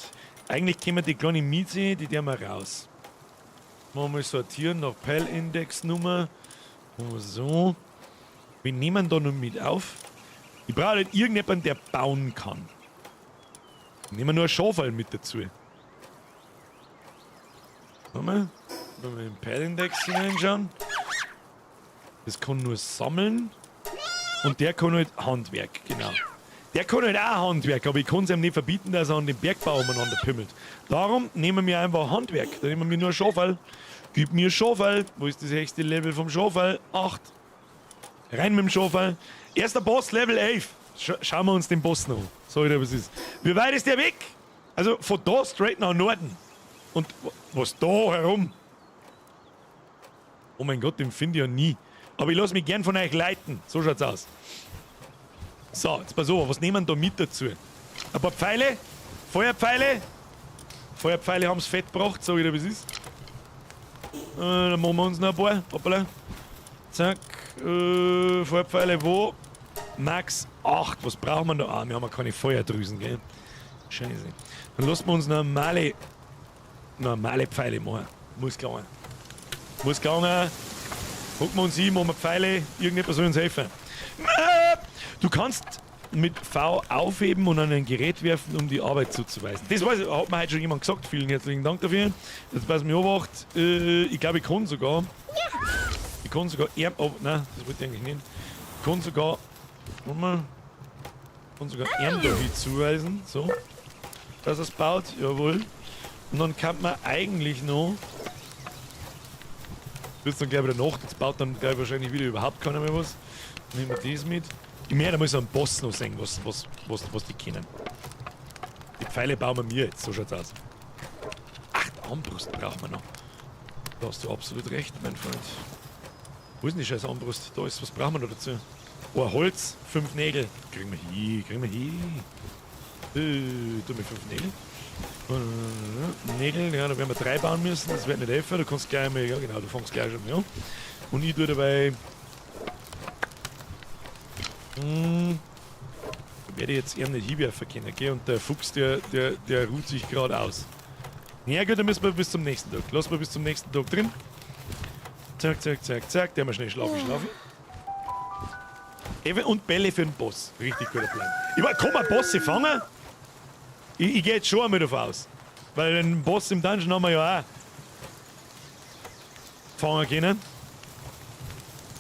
Eigentlich können wir die kleine Mieze, die der wir raus. Machen wir mal sortieren nach Pal-Index-Nummer. So. Wir nehmen da noch mit auf. Ich brauche halt irgendjemanden, der bauen kann. Nehmen wir nur ein Schafall mit dazu. Warte mal. Wenn wir in den Pal-Index hineinschauen. Das kann nur sammeln. Und der kann halt Handwerk, genau. Der kann halt auch Handwerk, aber ich kann's ihm nicht verbieten, dass er an dem Bergbau umeinander pimmelt. Darum nehmen wir einfach Handwerk. Da nehmen wir nur Schafall. Gib mir Schafall. Wo ist das höchste Level vom Schafall? 8. Rein mit dem Schafall. Erster Boss, Level 11. Schauen wir uns den Boss noch an. So, wie das ist. Wie weit ist der weg? Also von da straight nach Norden. Und was da herum? Oh mein Gott, den finde ich ja nie. Aber ich lass mich gern von euch leiten. So schaut's aus. So, jetzt pass auf, was nehmen wir da mit dazu? Ein paar Pfeile? Feuerpfeile? Feuerpfeile haben's fett gebracht, sag ich dir, wie es ist. Dann machen wir uns noch ein paar. Hoppala. Zack. Feuerpfeile wo? Max 8. Was brauchen wir da? Ah, wir haben ja keine Feuerdrüsen, gell? Scheiße. Dann lassen wir uns normale Pfeile machen. Muss gelangen. Muss gelangen. Gucken wir uns hin, machen wir Pfeile. Irgendjemand soll uns helfen. Du kannst mit V aufheben und an ein Gerät werfen, um die Arbeit zuzuweisen. Das weiß ich, hat mir heute schon jemand gesagt. Vielen herzlichen Dank dafür. Jetzt pass mir Obacht. Ich glaube, ich kann sogar. Ja. Ich kann sogar er, oh, nein, das wollte ich eigentlich nicht. Ich kann sogar, warte mal, ich kann sogar ihm da hin zuweisen, so. Dass er's baut, jawohl. Und dann kann man eigentlich noch. Wird's dann gleich wieder Nacht, jetzt baut dann gleich wahrscheinlich wieder überhaupt keiner mehr was. Nehmen wir das mit. Ich möchte mal so einen Boss noch sehen, was die kennen. Die Pfeile bauen wir mir jetzt, so schaut's aus. Ach, die Armbrust brauchen wir noch. Da hast du absolut recht, mein Freund. Wo ist denn die scheiß Armbrust? Da ist, was brauchen wir noch dazu? Oh, Holz, 5 Nägel. Kriegen wir hin, kriegen wir hin. Tu mir 5 Nägel. Nägel, ja, da werden wir 3 bauen müssen, das wird nicht helfen. Du kannst gleich mal, ja genau, du fängst gleich schon mal an. Und ich tue dabei. Da werde ich jetzt eher nicht hinwerfen können, gell? Und der Fuchs, der ruht sich gerade aus. Ja gut, dann müssen wir bis zum nächsten Tag. Lass mal bis zum nächsten Tag drin. Zack, zack, zack, zack. Der mal schnell schlafen, schlafen. Eben, und Bälle für den Boss. Richtig guter Plan. Ich mein, kann man Bosse fangen? Ich gehe jetzt schon einmal davon aus. Weil den Boss im Dungeon haben wir ja auch fangen können.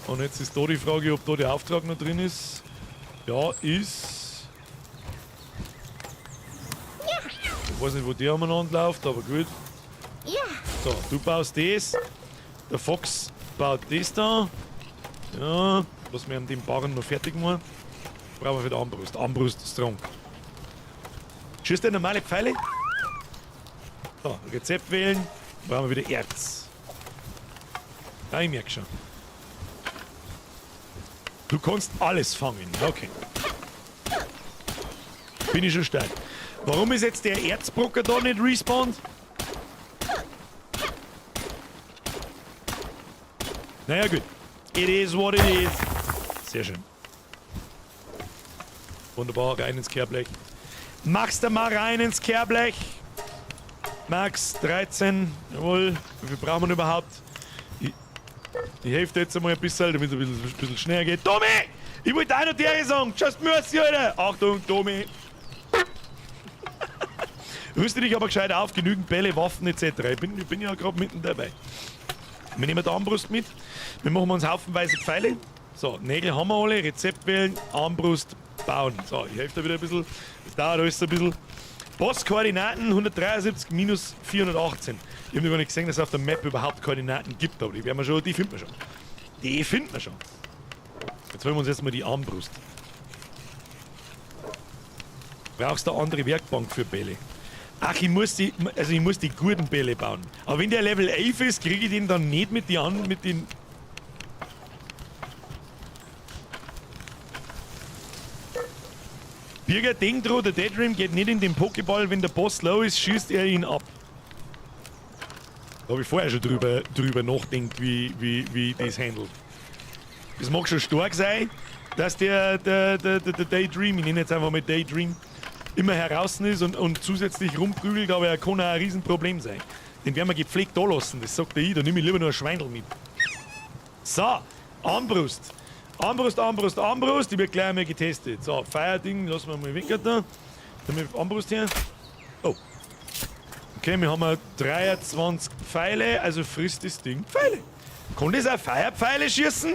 Und jetzt ist da die Frage, ob da der Auftrag noch drin ist. Ja, ist. Ich weiß nicht, wo der umeinander läuft, aber gut. Ja. So, du baust das. Der Fox baut das da. Ja, lass mir an dem Barren noch fertig machen. Brauchen wir für die Armbrust. Armbrust ist strong. Schießt der normale Pfeile? So, Rezept wählen. Brauchen wir wieder Erz. Ja, ich merk schon. Du kannst alles fangen. Okay. Bin ich schon stark. Warum ist jetzt der Erzbrocker da nicht respawned? Naja, gut. It is what it is. Sehr schön. Wunderbar, rein ins Kehrblech. Machst du mal rein ins Kehrblech. Max, 13. Jawohl. Wie viel brauchen wir denn überhaupt? Ich helfe dir jetzt einmal ein bisschen, damit es ein bisschen schneller geht. Tommy! Ich wollte auch noch dir sagen. Just mercy, Alter. Achtung, Tommy. Rüste dich aber gescheit auf, genügend Bälle, Waffen etc. Ich bin ja gerade mitten dabei. Wir nehmen die Armbrust mit. Wir machen uns haufenweise Pfeile. So, Nägel haben wir alle. Rezept wählen, Armbrust bauen. So, ich helfe da wieder ein bisschen. Das dauert alles ein bisschen. Boss-Koordinaten 173 minus 418. Ich hab noch gar nicht gesehen, dass es auf der Map überhaupt Koordinaten gibt, aber die werden wir schon, die finden wir schon. Die finden wir schon. Jetzt holen wir uns erstmal die Armbrust. Brauchst du eine andere Werkbank für Bälle? Ach, ich muss die guten Bälle bauen. Aber wenn der Level 11 ist, kriege ich den dann nicht mit die an, mit den. Birger, denk dran, der Daedream geht nicht in den Pokéball, wenn der Boss low ist, schießt er ihn ab. Da hab ich vorher schon drüber nachgedacht, wie das handelt. Es mag schon stark sein, dass der Daedream, ich nenne jetzt einfach mal Daedream, immer heraus ist und zusätzlich rumprügelt, aber er kann auch ein Riesenproblem sein. Den werden wir gepflegt da lassen, das sagt der ich, da nehme ich lieber nur ein Schweindel mit. So, Armbrust. Armbrust, Armbrust, Armbrust, die wird gleich einmal getestet. So, Feuerding, lassen wir mal weg da. Dann mit Armbrust her. Oh. Okay, wir haben 23 Pfeile, also frisst das Ding Pfeile. Kann das auch Feuerpfeile schießen?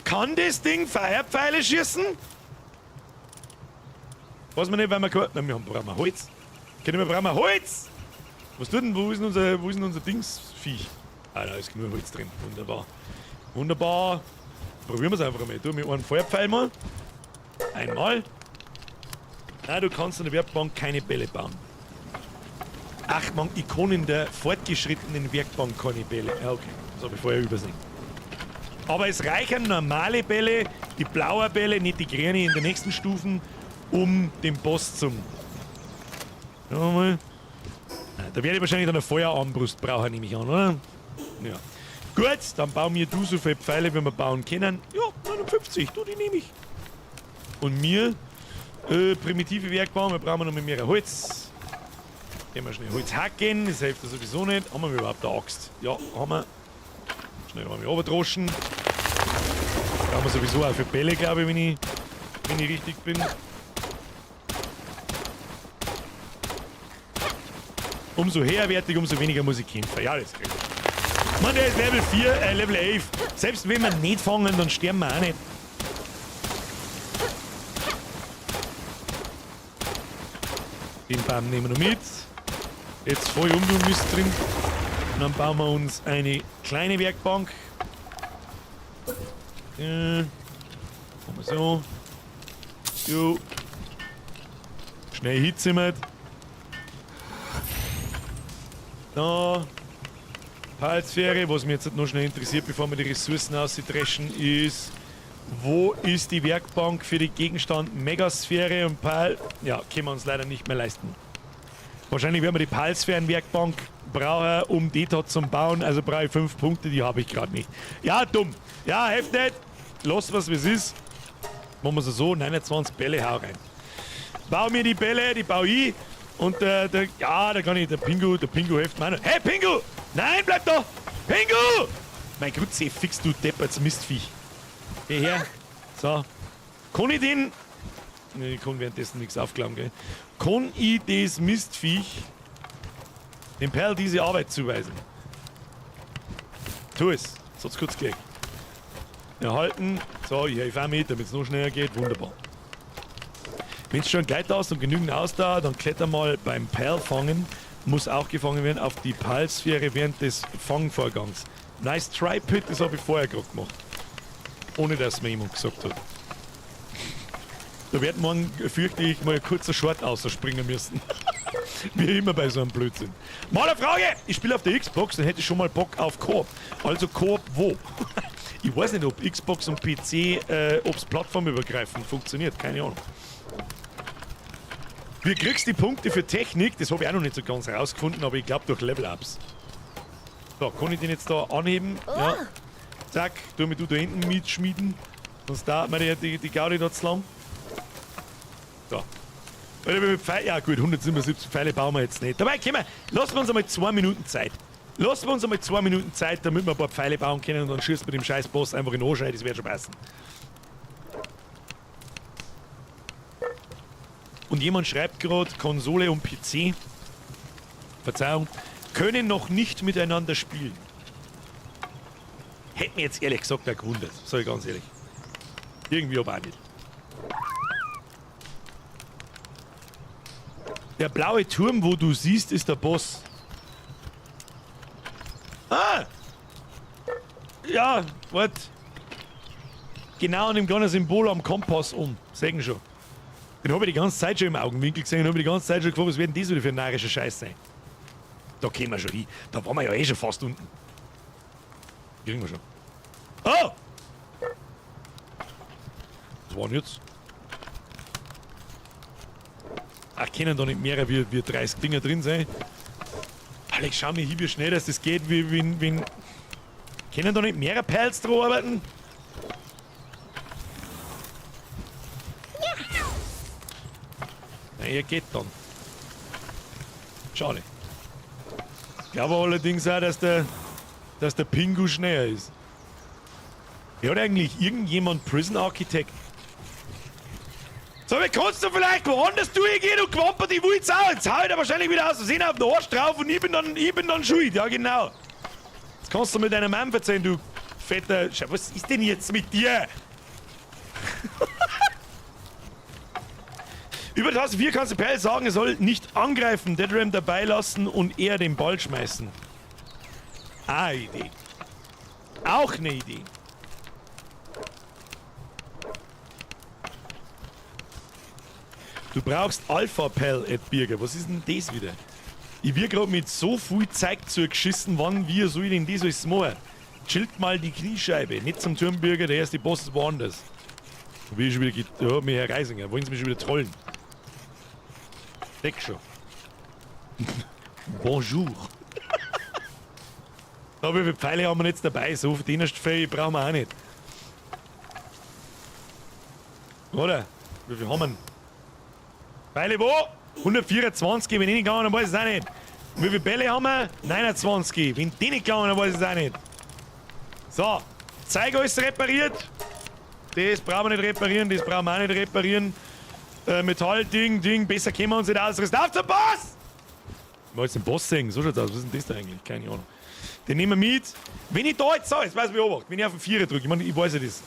Kann das Ding Feuerpfeile schießen? Weiß man nicht, weil wir kein, nein, wir haben, brauchen wir Holz. Können wir brauchen wir Holz? Was tut denn, wo ist denn unser Dingsviech? Ah, da ist genug Holz drin. Wunderbar. Wunderbar. Probieren wir's einfach mal. Tu mir einen Feuerpfeil mal. Einmal. Nein, du kannst in der Werkbank keine Bälle bauen. Ach man, ich kann in der fortgeschrittenen Werkbank keine Bälle. Ja, okay. Das hab ich vorher übersehen. Aber es reichen normale Bälle, die blauen Bälle, nicht die grünen in den nächsten Stufen, um den Boss zum. Schauen wir mal. Na, da werde ich wahrscheinlich dann eine Feuerarmbrust brauchen, nehme ich an, oder? Ja. Gut, dann bauen wir du so viele Pfeile, wie wir bauen können. Ja, 59, du, die nehme ich. Und mir, primitive Werkbank, wir brauchen noch mehr Holz. Gehen wir schnell Holz hacken, das hilft ja sowieso nicht. Haben wir überhaupt eine Axt? Ja, haben wir. Schnell mal runtertroschen. Brauchen wir sowieso auch für Bälle, glaube ich, wenn ich richtig bin. Umso höherwertig, umso weniger muss ich kämpfen. Ja, das krieg ich. Mann, der ist Level 4, Level 11. Selbst wenn wir nicht fangen, dann sterben wir auch nicht. Den Baum nehmen wir noch mit. Jetzt voll um, du Mist drin. Und dann bauen wir uns eine kleine Werkbank. Machen wir so. Jo. Schnell hinzimmert. Da. Palsphäre. Was mich jetzt noch schnell interessiert, bevor wir die Ressourcen ausdreschen, ist, wo ist die Werkbank für die Gegenstand Megasphäre und Pal? Ja, können wir uns leider nicht mehr leisten. Wahrscheinlich werden wir die Palsphären-Werkbank brauchen, um die da zu bauen. Also brauche ich 5 Punkte, die habe ich gerade nicht. Ja, dumm. Ja, hilft nicht. Los, was es ist. Machen wir es so, 29 Bälle, hau rein. Bau mir die Bälle, die baue ich. Und der, ja, da kann ich, der Pingu hilft mir auch noch. Hey, Pingu! Nein, bleib da! Pingu! Mein Grütze, fix du depperts Mistviech. Geh her. So. Kann ich den... Nee, ich kann währenddessen nichts aufklappen, gell? Kann ich das Mistviech dem Perl diese Arbeit zuweisen? Tu es. So hat's kurz gekriegt. Erhalten. So, ich helfe auch mit, damit es noch schneller geht. Wunderbar. Wenn es schon Gleiter hast und genügend Ausdauer, dann kletter mal beim Perlfangen. Muss auch gefangen werden auf die Palsphäre während des Fangvorgangs. Nice try, Pit, das habe ich vorher gerade gemacht. Ohne dass mir jemand gesagt hat. Da wird morgen, fürchte ich, mal ein kurzer Short ausspringen müssen. Wie immer bei so einem Blödsinn. Mal eine Frage! Ich spiele auf der Xbox, dann hätte ich schon mal Bock auf Koop. Also Koop wo? Ich weiß nicht, ob Xbox und PC, ob's plattformübergreifend funktioniert, keine Ahnung. Wie kriegst du die Punkte für Technik? Das habe ich auch noch nicht so ganz rausgefunden, aber ich glaube durch Level-Ups. So, kann ich den jetzt da anheben? Ja. Zack, tu mich du da hinten mitschmieden. Sonst dauert mir die Gaudi da zu lang. So. Ja gut, 177 Pfeile bauen wir jetzt nicht. Dabei können wir, lassen wir uns einmal 2 Minuten Zeit. Lassen wir uns einmal 2 Minuten Zeit, damit wir ein paar Pfeile bauen können und dann schießt wir dem scheiß Boss einfach in den Arsch rein, das wird schon passen. Und jemand schreibt gerade, Konsole und PC, Verzeihung, können noch nicht miteinander spielen. Hätte mir jetzt ehrlich gesagt auch gewundert, sag ich ganz ehrlich. Irgendwie aber auch nicht. Der blaue Turm, wo du siehst, ist der Boss. Ah! Ja, warte. Genau an dem kleinen Symbol am Kompass um. Sehen schon. Den hab ich die ganze Zeit schon im Augenwinkel gesehen und hab ich die ganze Zeit schon gefragt, was wird denn das wieder für ein narischer Scheiß sein? Da kämen wir schon hin. Da waren wir ja eh schon fast unten. Kriegen wir schon. Oh! Was war denn jetzt? Ach, können da nicht mehr wie 30 Dinger drin sein? Alex, schau mir hier, wie schnell dass das geht, wie, wie. Können da nicht mehrere Pals dran arbeiten? Ja. Na, ihr geht dann. Schade. Ich glaube allerdings auch, dass der Pingu schneller ist. Hat eigentlich irgendjemand Prison Architect? So, wie kannst du vielleicht woanders durchgehen und quampert die Wulz auch? Jetzt hau ich da wahrscheinlich wieder aus Versehen auf den Arsch drauf und ich bin dann schuld. Ja, genau. Das kannst du mit deiner Mom erzählen, du fetter... Schau, was ist denn jetzt mit dir? Über Taste 4 kannst du Perl sagen, er soll nicht angreifen, Deadram dabei lassen und eher den Ball schmeißen. Ah, Idee. Auch eine Idee. Du brauchst Alpha Pal, Ed Birger. Was ist denn das wieder? Ich wird gerade mit so viel Zeug zugeschissen, wann, wie soll ich denn das alles machen? Chillt mal die Kniescheibe. Nicht zum Turmbürger, der erste Boss ist woanders. Da bin ich schon wieder. Ja, mir Herr Reisinger. Wollen Sie mich schon wieder trollen? Deck schon. Bonjour. Da, wie viele Pfeile haben wir jetzt dabei? So viel Dienstfähig brauchen wir auch nicht. Oder? Wie viel haben wir denn? Pfeile wo? 124, wenn ich nicht gegangen, dann weiß ich es auch nicht. Und wie viele Bälle haben wir? 29. Wenn die nicht gegangen, dann weiß ich es auch nicht. So, Zeug alles repariert. Das brauchen wir nicht reparieren, das brauchen wir auch nicht reparieren. Metall, Ding, Ding, besser kennen wir uns nicht aus. Rest auf zum Boss! Mal jetzt den Boss sehen, so schaut's aus. Was ist denn das da eigentlich? Keine Ahnung. Den nehmen wir mit. Wenn ich da jetzt, so, jetzt weiß ich beobacht, wenn ich auf den Vierer drücke, ich meine, ich weiß ja das.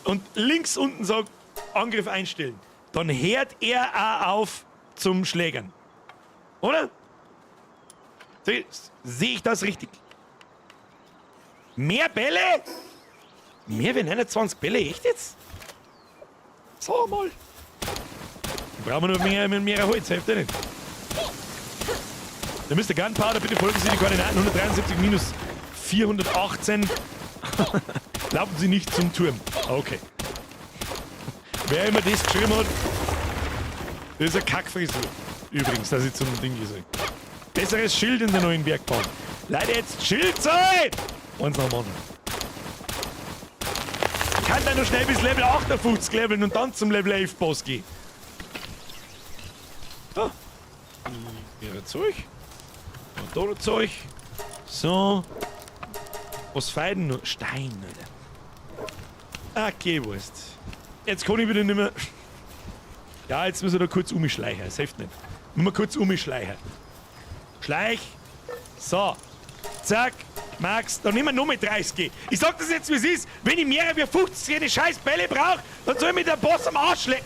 Und links unten sagt, Angriff einstellen, dann hört er auch auf zum Schlägern. Oder? Sehe seh ich das richtig? Mehr Bälle? Mehr wie 29 Bälle? Echt jetzt? Sag mal. Brauchen wir nur mehr Holz, hilft ja nicht. Der Mr. Gunpowder, bitte folgen Sie die Koordinaten 173 minus 418. Laufen Sie nicht zum Turm. Okay. Wer immer das geschrieben hat, das ist eine Kackfrisur. Übrigens, dass ich zum Ding gesagt. Besseres Schild in der neuen Bergbahn. Leute, jetzt Schildzeit! Eins nach dem anderen. Ich kann da nur schnell bis Level 58 leveln und dann zum Level 11 Boss gehen. Da. Ihre Zeug. Und da noch Zeug. So. Was feiden noch? Stein, Alter. Okay, Wurst. Jetzt kann ich wieder nicht mehr. Ja, jetzt müssen wir da kurz umschleichen. Das hilft nicht. Müssen wir kurz umschleichen. Schleich. So. Zack. Max, dann nehmen wir noch mit 30. Ich sag das jetzt, wie es ist. Wenn ich mehr wie 50 jede scheiß Bälle brauche, dann soll mich der Boss am Arsch lecken.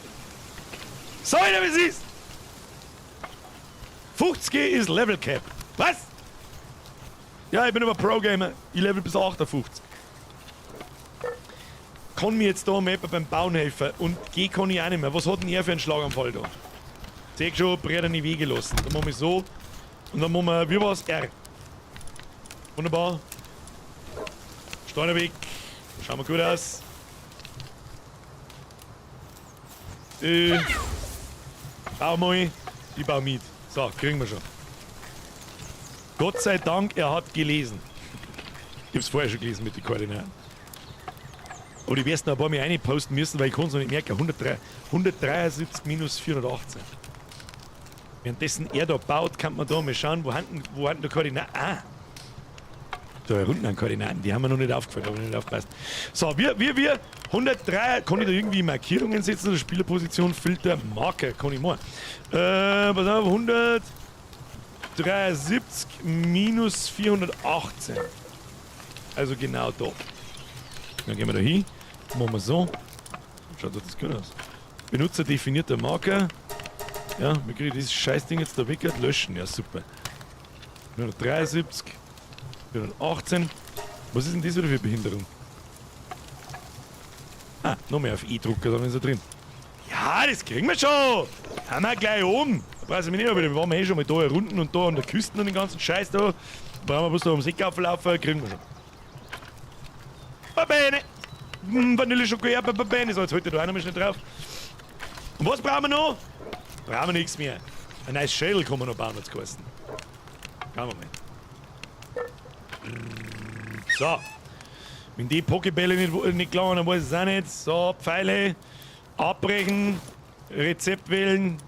Sag ich dir, wie es ist. 50 ist Level Cap. Was? Ja, ich bin aber Pro-Gamer. Ich level bis 58. Kann mir jetzt da mal jemand beim Bauen helfen? Und geh kann ich auch nicht mehr. Was hat denn er für einen Schlaganfall da? Seh schon, Bretter nicht Wege lassen. Dann machen wir so. Und dann machen wir, wie war's? R. Wunderbar. Steine weg. Schauen wir gut aus. Bau mal. Ich baue mit. So, kriegen wir schon. Gott sei Dank, er hat gelesen. Ich hab's vorher schon gelesen mit den Koordinaten. Aber die wirst noch ein paar Mal reinposten müssen, weil ich kann's noch nicht merken. 103, 173 minus 418. Währenddessen er da baut, kann man da mal schauen, wo haben da Koordinaten. Ah! Da unten an Koordinaten, die haben wir noch nicht aufgefallen, aber nicht aufgepasst. So, wir, 103, kann ich da irgendwie Markierungen setzen oder Spielerposition, Filter, Marker, kann ich machen. Was haben wir? 173 minus 418. Also genau da. Dann gehen wir da hin, machen wir so. Schaut doch das gut aus. Benutzer definierter Marker. Ja, wir kriegen dieses Scheißding jetzt da weg. Löschen, ja super. 173, 418. Was ist denn das wieder für Behinderung? Ah, noch mehr auf E-Drucker, da ist er drin. Ja, das kriegen wir schon! Haben wir gleich oben. Da brauchst du mich nicht mehr, wir waren eh schon mal da runden und da an der Küste und den ganzen Scheiß da. Brauchen wir bloß da ums Eck auflaufen, kriegen wir schon. Va bene! Vanilleschoko, va bene. So, jetzt holt da einer mal schnell drauf. Und was brauchen wir noch? Brauchen wir nichts mehr. Ein neues Schädel kann man noch bauen, hat's geheißen. Schauen wir mal. So. Wenn die Pokébälle nicht klauen, dann weiß ich es auch nicht. So, Pfeile. Abbrechen. Rezept wählen.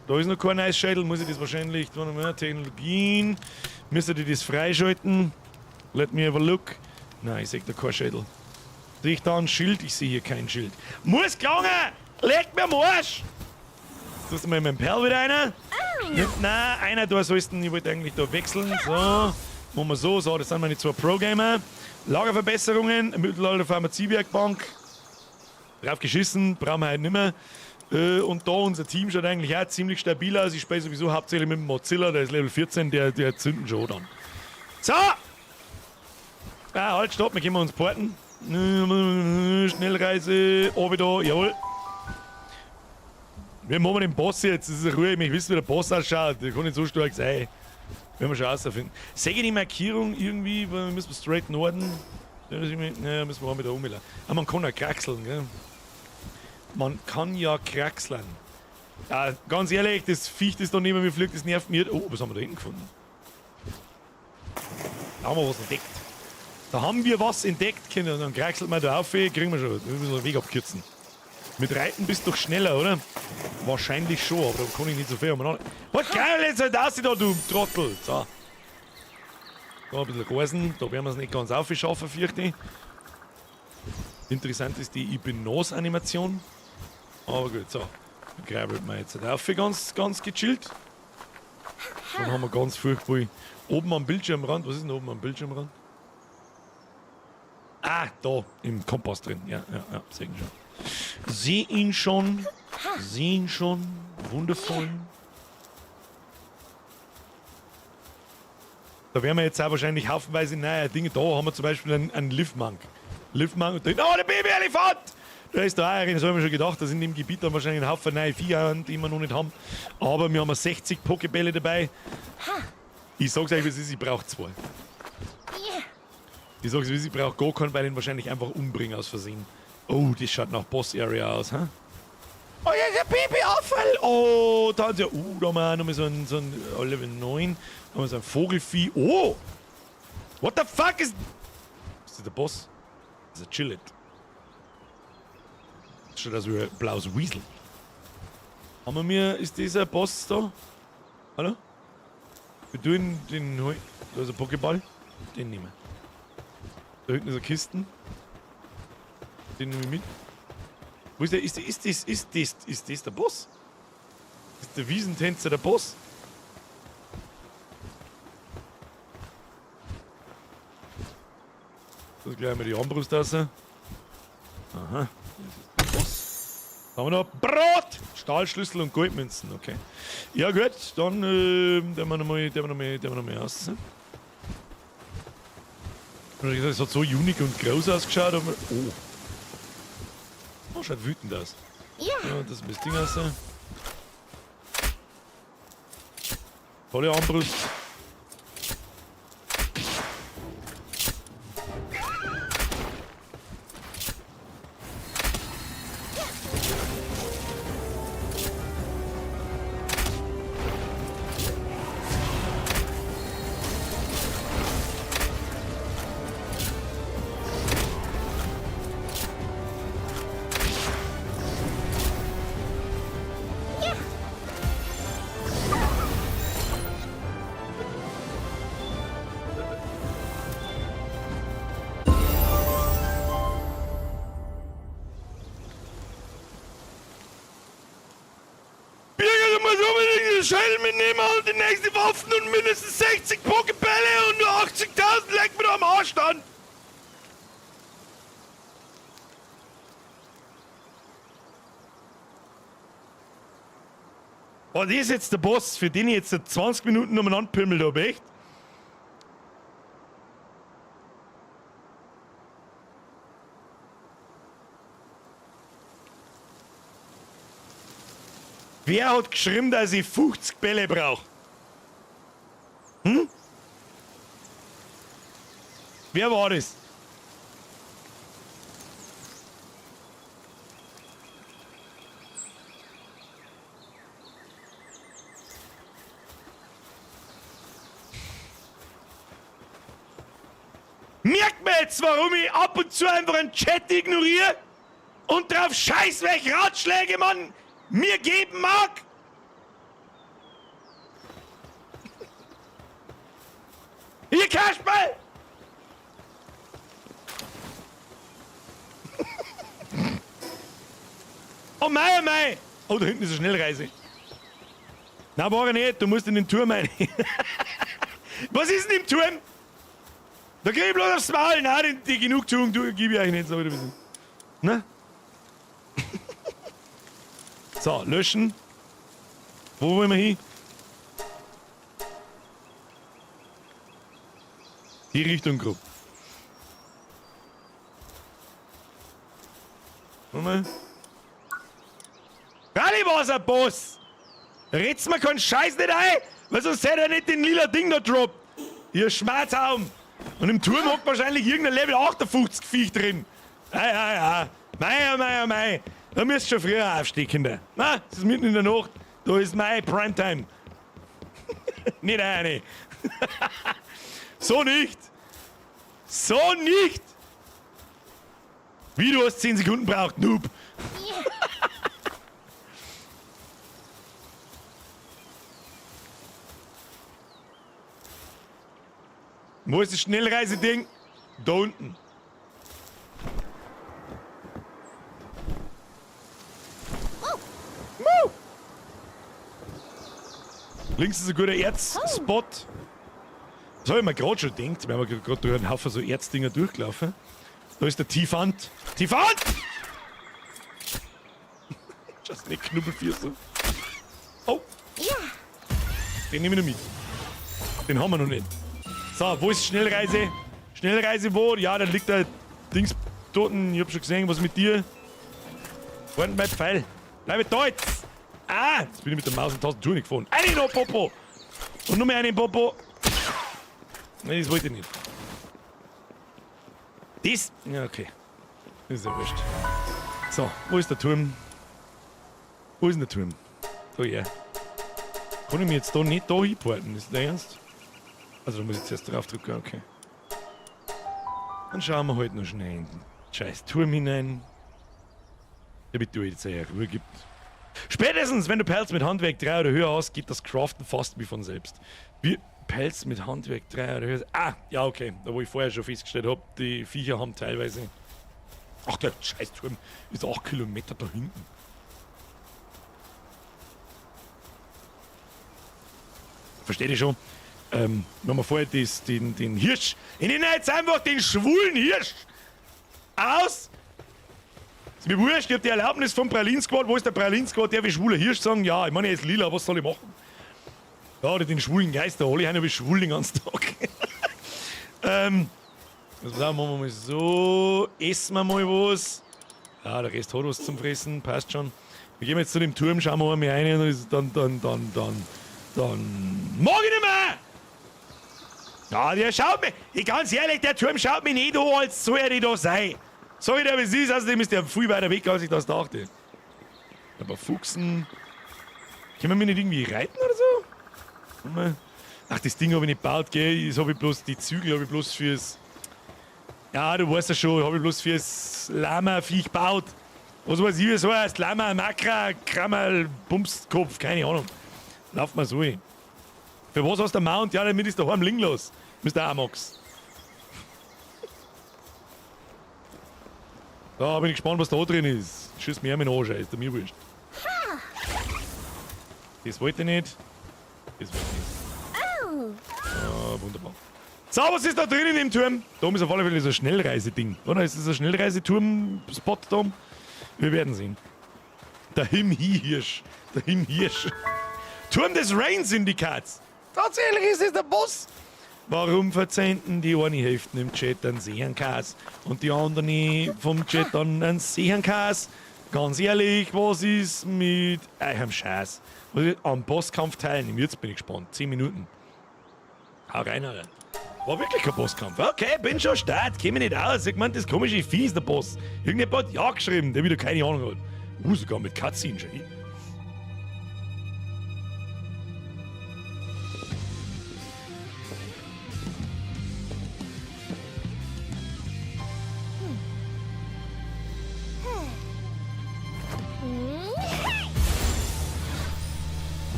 Da ist noch kein neues Schädel. Muss ich das wahrscheinlich. Technologien. Müsste ich das freischalten? Let me have a look. Nein, ich sehe da kein Schädel. Sehe ich da ein Schild? Ich sehe hier kein Schild. Muss gelangen! Leck mir am Arsch! Jetzt tust du mal in meinen Perl wieder einer. Nein, einer da sollst du, ich wollte eigentlich da wechseln. So, machen wir so. So, das sind meine zwei Pro-Gamer. Lagerverbesserungen, Mittelalter Pharmaziewerkbank. Drauf geschissen, brauchen wir halt nicht mehr. Und da unser Team schaut eigentlich auch ziemlich stabil aus. Ich spiele sowieso hauptsächlich mit dem Mozilla, der ist Level 14, der zündet schon an. So! Ah, halt, stopp, wir können uns porten. Schnellreise, oben da, jawohl. Wir machen den Boss jetzt, das ist eine Ruhe, ich möchte wissen, wie der Boss ausschaut. Der kann nicht so stark sein. Werden wir schon rausfinden. Sehe ich die Markierung irgendwie, müssen wir straight Norden. Ja, müssen wir auch wieder umlaufen. Ah, man kann ja kraxeln, gell? Man kann ja kraxeln. Ja, ganz ehrlich, das Viech, das da neben mir fliegt, das nervt mich. Oh, was haben wir da hinten gefunden? Da haben wir was entdeckt. Da haben wir was entdeckt, Kinder. Und dann kraxelt man da auf, kriegen wir schon. Wir müssen den Weg abkürzen. Mit Reiten bist du doch schneller, oder? Wahrscheinlich schon, aber da kann ich nicht so viel umeinander. Was geil jetzt halt aus da, du Trottel! So. Da ein bisschen Gasen, da werden wir es nicht ganz aufschaffen, fürchte ich. Interessant ist die Ich bin Nos-Animation. Aber gut, so. Dann krabbelt man jetzt halt auf, ganz, ganz gechillt. Dann haben wir ganz furchtbar. Oben am Bildschirmrand, was ist denn oben am Bildschirmrand? Ah, da, im Kompass drin. Ja, ja, ja, sehen schon. Seh ihn schon. Sehen schon. Wundervoll. Da werden wir jetzt auch wahrscheinlich haufenweise neue Dinge. Da haben wir zum Beispiel einen Lifmunk. Lifmunk und da hinten, oh, der Baby-Elefant! Da ist da auch, das haben wir schon gedacht, dass in dem Gebiet dann wahrscheinlich ein Haufen neue Viecher haben, die wir noch nicht haben. Aber wir haben 60 Pokébälle dabei. Ich sag's euch, wie es ist, ich brauch 2. Ich sag's, wie es ist, ich brauch gar keinen, weil ich ihn wahrscheinlich einfach umbringe aus Versehen. Oh, das schaut nach Boss-Area aus, hä? Oh, ja, ist ein Babyaffe! Oh, da hat ja. Da haben wir auch nochmal so ein Level 9. Da haben wir so ein Vogelvieh. Oh! What the fuck is. Ist das der Boss? Das ist ein Chillet. Das schaut aus wie ein blaues Weasel. Haben wir mir. Ist dieser Boss da? Hallo? Wir tun den. Da ist ein Pokéball. Den nehmen wir. Da hinten ist eine Kiste. Den nehme ich mit. Wo ist der? Ist das der Boss? Ist der Wiesentänzer der Boss? Das gleich mal die Armbrust raus. Aha. Das ist der Boss. Da haben wir noch Brot! Stahlschlüssel und Goldmünzen, okay. Ja gut, dann den wir noch mal raus. Es hat so unique und groß ausgeschaut, aber. Oh. Oh, schaut wütend aus. Ja. Ja, das ist das Ding raus. Tolle Armbrust. Schädel mitnehmen und die nächste Waffen und mindestens 60 Pokébälle und nur 80.000 leck mir am Arsch dann! Oh, das ist jetzt der Boss, für den ich jetzt 20 Minuten umeinander pimmelt hab, echt? Wer hat geschrieben, dass ich 50 Bälle brauch? Hm? Wer war das? Merkt man jetzt, warum ich ab und zu einfach einen Chat ignoriere und drauf scheiß, welche Ratschläge man mir geben mag? Hier, Kasperl! Oh mei, oh mei! Oh, da hinten ist eine Schnellreise. Na, war ich nicht, du musst in den Turm rein. Was ist denn im Turm? Da krieg ich bloß aufs Maul. Nein, die Genugtuung gebe ich euch nicht. So wieder ein bisschen. Ne? So, löschen. Wo wollen wir hin? Die Richtung grob. Warte mal. Rally war's ein Boss! Red's mir keinen Scheiß nicht ein, weil sonst hätte er nicht den lila Ding da droppt. Ihr Schmarzhaum! Und im Turm hockt wahrscheinlich irgendein Level 58 Viech drin. Ja, ja, ja. Mei, oh mei, oh mei. Da müsst ihr schon früher aufstehen, Kinder. Na, es ist mitten in der Nacht. Da ist meine Primetime. Nicht eine. So nicht. So nicht. Wie, du hast 10 Sekunden braucht, Noob. Wo ist das Schnellreiseding? Da unten. Links ist ein guter Erzspot. Das habe ich mir gerade schon gedacht, weil wir gerade durch einen Haufen so Erzdinger durchgelaufen. Da ist der Tiefhand. Tiefhand! Das nicht Knubbelfüße. Oh! Ja. Den nehme ich noch mit. Den haben wir noch nicht. So, wo ist Schnellreise? Schnellreise wo? Ja, da liegt der Dings dort. Ich hab schon gesehen, was mit dir? Warten mein Pfeil. Bleib da jetzt! Ah! Jetzt bin ich mit der Maus und Tastatur nicht gefahren. Eine noch, Popo! Und nur mehr einen Popo. Nein, das wollte ich nicht. Das? Ja, okay. Das ist ja wurscht. So, wo ist der Turm? Wo ist denn der Turm? Da, ja. Kann ich mich jetzt da nicht da hinporten? Ist das dein Ernst? Also, da muss ich zuerst drauf drücken, okay. Dann schauen wir halt noch schnell in den scheiß Turm hinein. Damit du jetzt ja Ruhe gibt. Spätestens, wenn du Pelz mit Handwerk 3 oder höher hast, geht das Craften fast wie von selbst. Wie Pelz mit Handwerk 3 oder höher. Ah, ja, okay. Da wo ich vorher schon festgestellt hab, die Viecher haben teilweise. Ach, der scheiß Turm ist 8 Kilometer da hinten. Versteht ihr schon? Wenn wir vorher den Hirsch. Ich nenne jetzt einfach den schwulen Hirsch! Aus! Ist mir wurscht, ich hab die Erlaubnis vom Pralin Squad. Wo ist der Pralin Squad? Der will schwuler Hirsch sagen. Ja, ich meine, er ist lila, was soll ich machen? Ja, oder den schwulen Geist, der alle haben ich schwul den ganzen Tag. Das machen wir mal so. Essen wir mal was. Ja, der Rest hat was zum Fressen, passt schon. Wir gehen jetzt zu dem Turm, schauen wir mal rein und dann mag ich nicht mehr! Ja, der schaut mich, ich ganz ehrlich, der Turm schaut mich nicht an, als soll er nicht da sein. Sag ich dir, wie es ist, außerdem ist der viel weiter weg, als ich das dachte. Aber Fuchsen. Können wir mich nicht irgendwie reiten oder so? Ach, das Ding hab ich nicht gebaut, gell? Das hab ich bloß, die Zügel hab ich bloß fürs. Ja, du weißt ja schon, hab ich bloß fürs Lama-Viech gebaut. Was weiß ich, wie es heißt? Lama, Makra, Krammerl, Bumskopf, keine Ahnung. Lauf mal so hin. Für was hast du Mount? Ja, damit ist daheim liegen los. Mr. Amox. Da bin ich gespannt, was da drin ist. Schieß mir mit den Arsch, ist mir wurscht. Das wollte ich nicht. Das wollte ich nicht. Ah, wunderbar. So, was ist da drin in dem Turm? Da oben ist auf alle Fälle so ein Schnellreiseding. Oder? Ist das ein Schnellreiseturm-Spot da? Wir werden sehen. Der Him-Hi-Hirsch. Der Him-Hirsch. Turm des Rain-Syndikats. Tatsächlich ist es der Boss. Warum verzeihen die eine Hälfte im Chat einen Sehenkas und die andere vom Chat dann einen Sehenkas? Ganz ehrlich, was ist mit eurem Scheiß? Was ist am Bosskampf teilnehmen? Jetzt bin ich gespannt. 10 Minuten. Hau rein, Alter. War wirklich kein Bosskampf. Okay, bin schon stark, kenn mich nicht aus. Ich mein, das komische Vieh ist der Boss. Irgendjemand hat Ja geschrieben, der wieder keine Ahnung hat. Sogar mit Cutscene schon.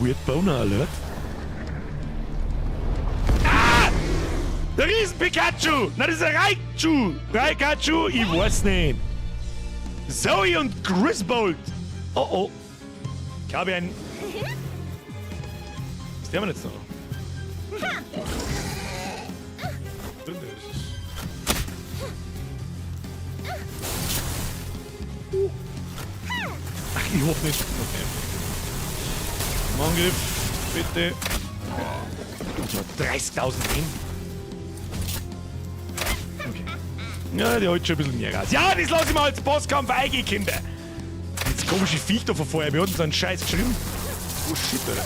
Weird Boner Alert. Ah! Der Riesen-Pikachu! Na, das ist ein Raichu! Raikachu? Ich weiß nicht. Zoe und Grisbold! Oh oh. Ich habe einen. Was der jetzt noch? Drin ist. Ach, ich hoffe nicht. Okay. Angriff, bitte. Oh, 30.000 Leben. Okay. Ja, der holt schon ein bisschen mehr raus. Ja, das lasse ich mal als Bosskampf eingehen, Kinder. Das komische Viech da von vorher. Wir hatten so einen Scheiß geschrieben. Oh shit, Alter.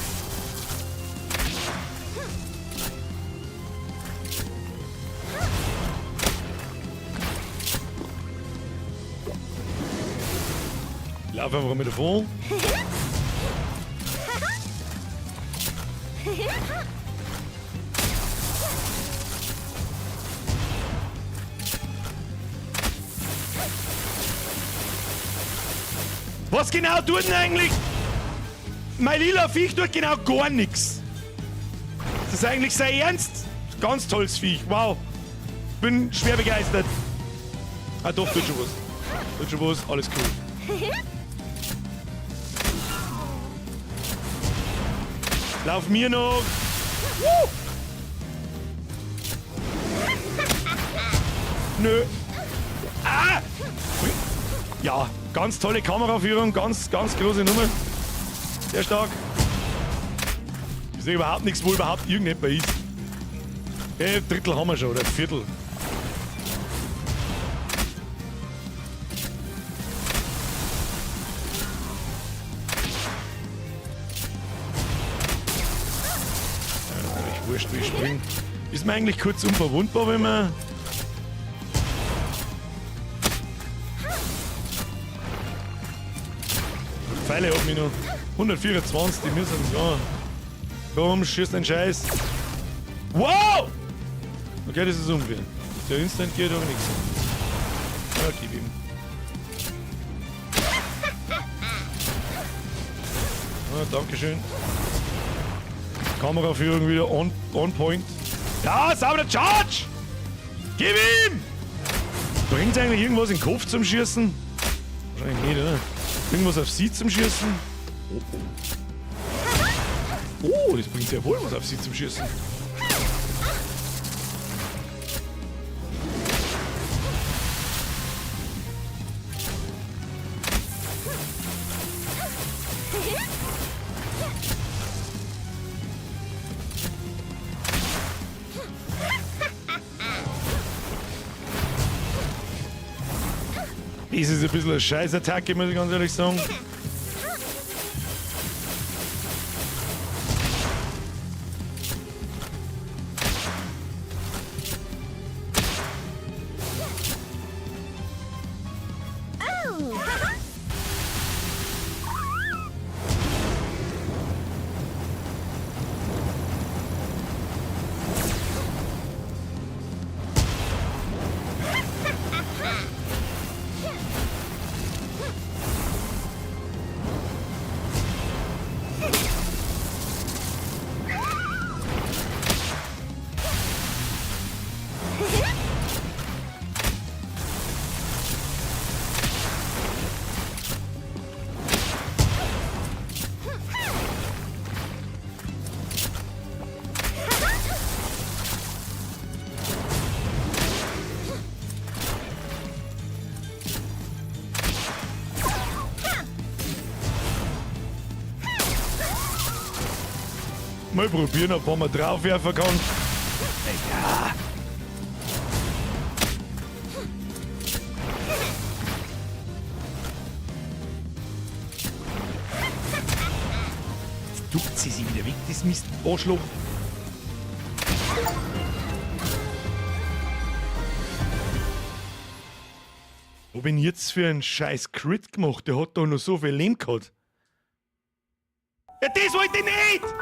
Ich laufe einfach mit davon. Was genau tut denn eigentlich? Mein lila Viech tut genau gar nichts. Das ist eigentlich sein Ernst. Ganz tolles Viech. Wow. Bin schwer begeistert. Ah doch, tut schon was. Tut schon was, alles cool. Lauf mir noch. Nö. Ah! Ja, ganz tolle Kameraführung, ganz, ganz große Nummer. Sehr stark. Ich sehe überhaupt nichts, wo überhaupt irgendjemand ist. Okay, Drittel haben wir schon, oder Viertel. Ja, wurscht, wie ich spring. Ist man eigentlich kurz unverwundbar, wenn man... Pfeile hab ich noch. 124, die müssen ja. Komm, schieß den Scheiß. Wow! Okay, das ist unfair. Dass der Instant geht, aber nichts. Ja, gib ihm. Ah, Dankeschön. Kameraführung wieder on point. Ja, sauberer Charge! Gib ihm! Bringt eigentlich irgendwas in den Kopf zum Schießen? Wahrscheinlich nicht, oder? Irgendwas auf sie zum Schießen? Oh, oh. Oh, das bringt sehr wohl was auf sie zum Schießen. Das ist ein bisschen eine Scheißattacke, muss ich ganz ehrlich sagen. Mal probieren, ob man draufwerfen kann. Ja. Jetzt duckt sie sich wieder weg, das Mist. Arschloch. Wo bin ich jetzt für einen scheiß Crit gemacht? Der hat doch noch so viel Leben gehabt. Ja, das wollte ich nicht!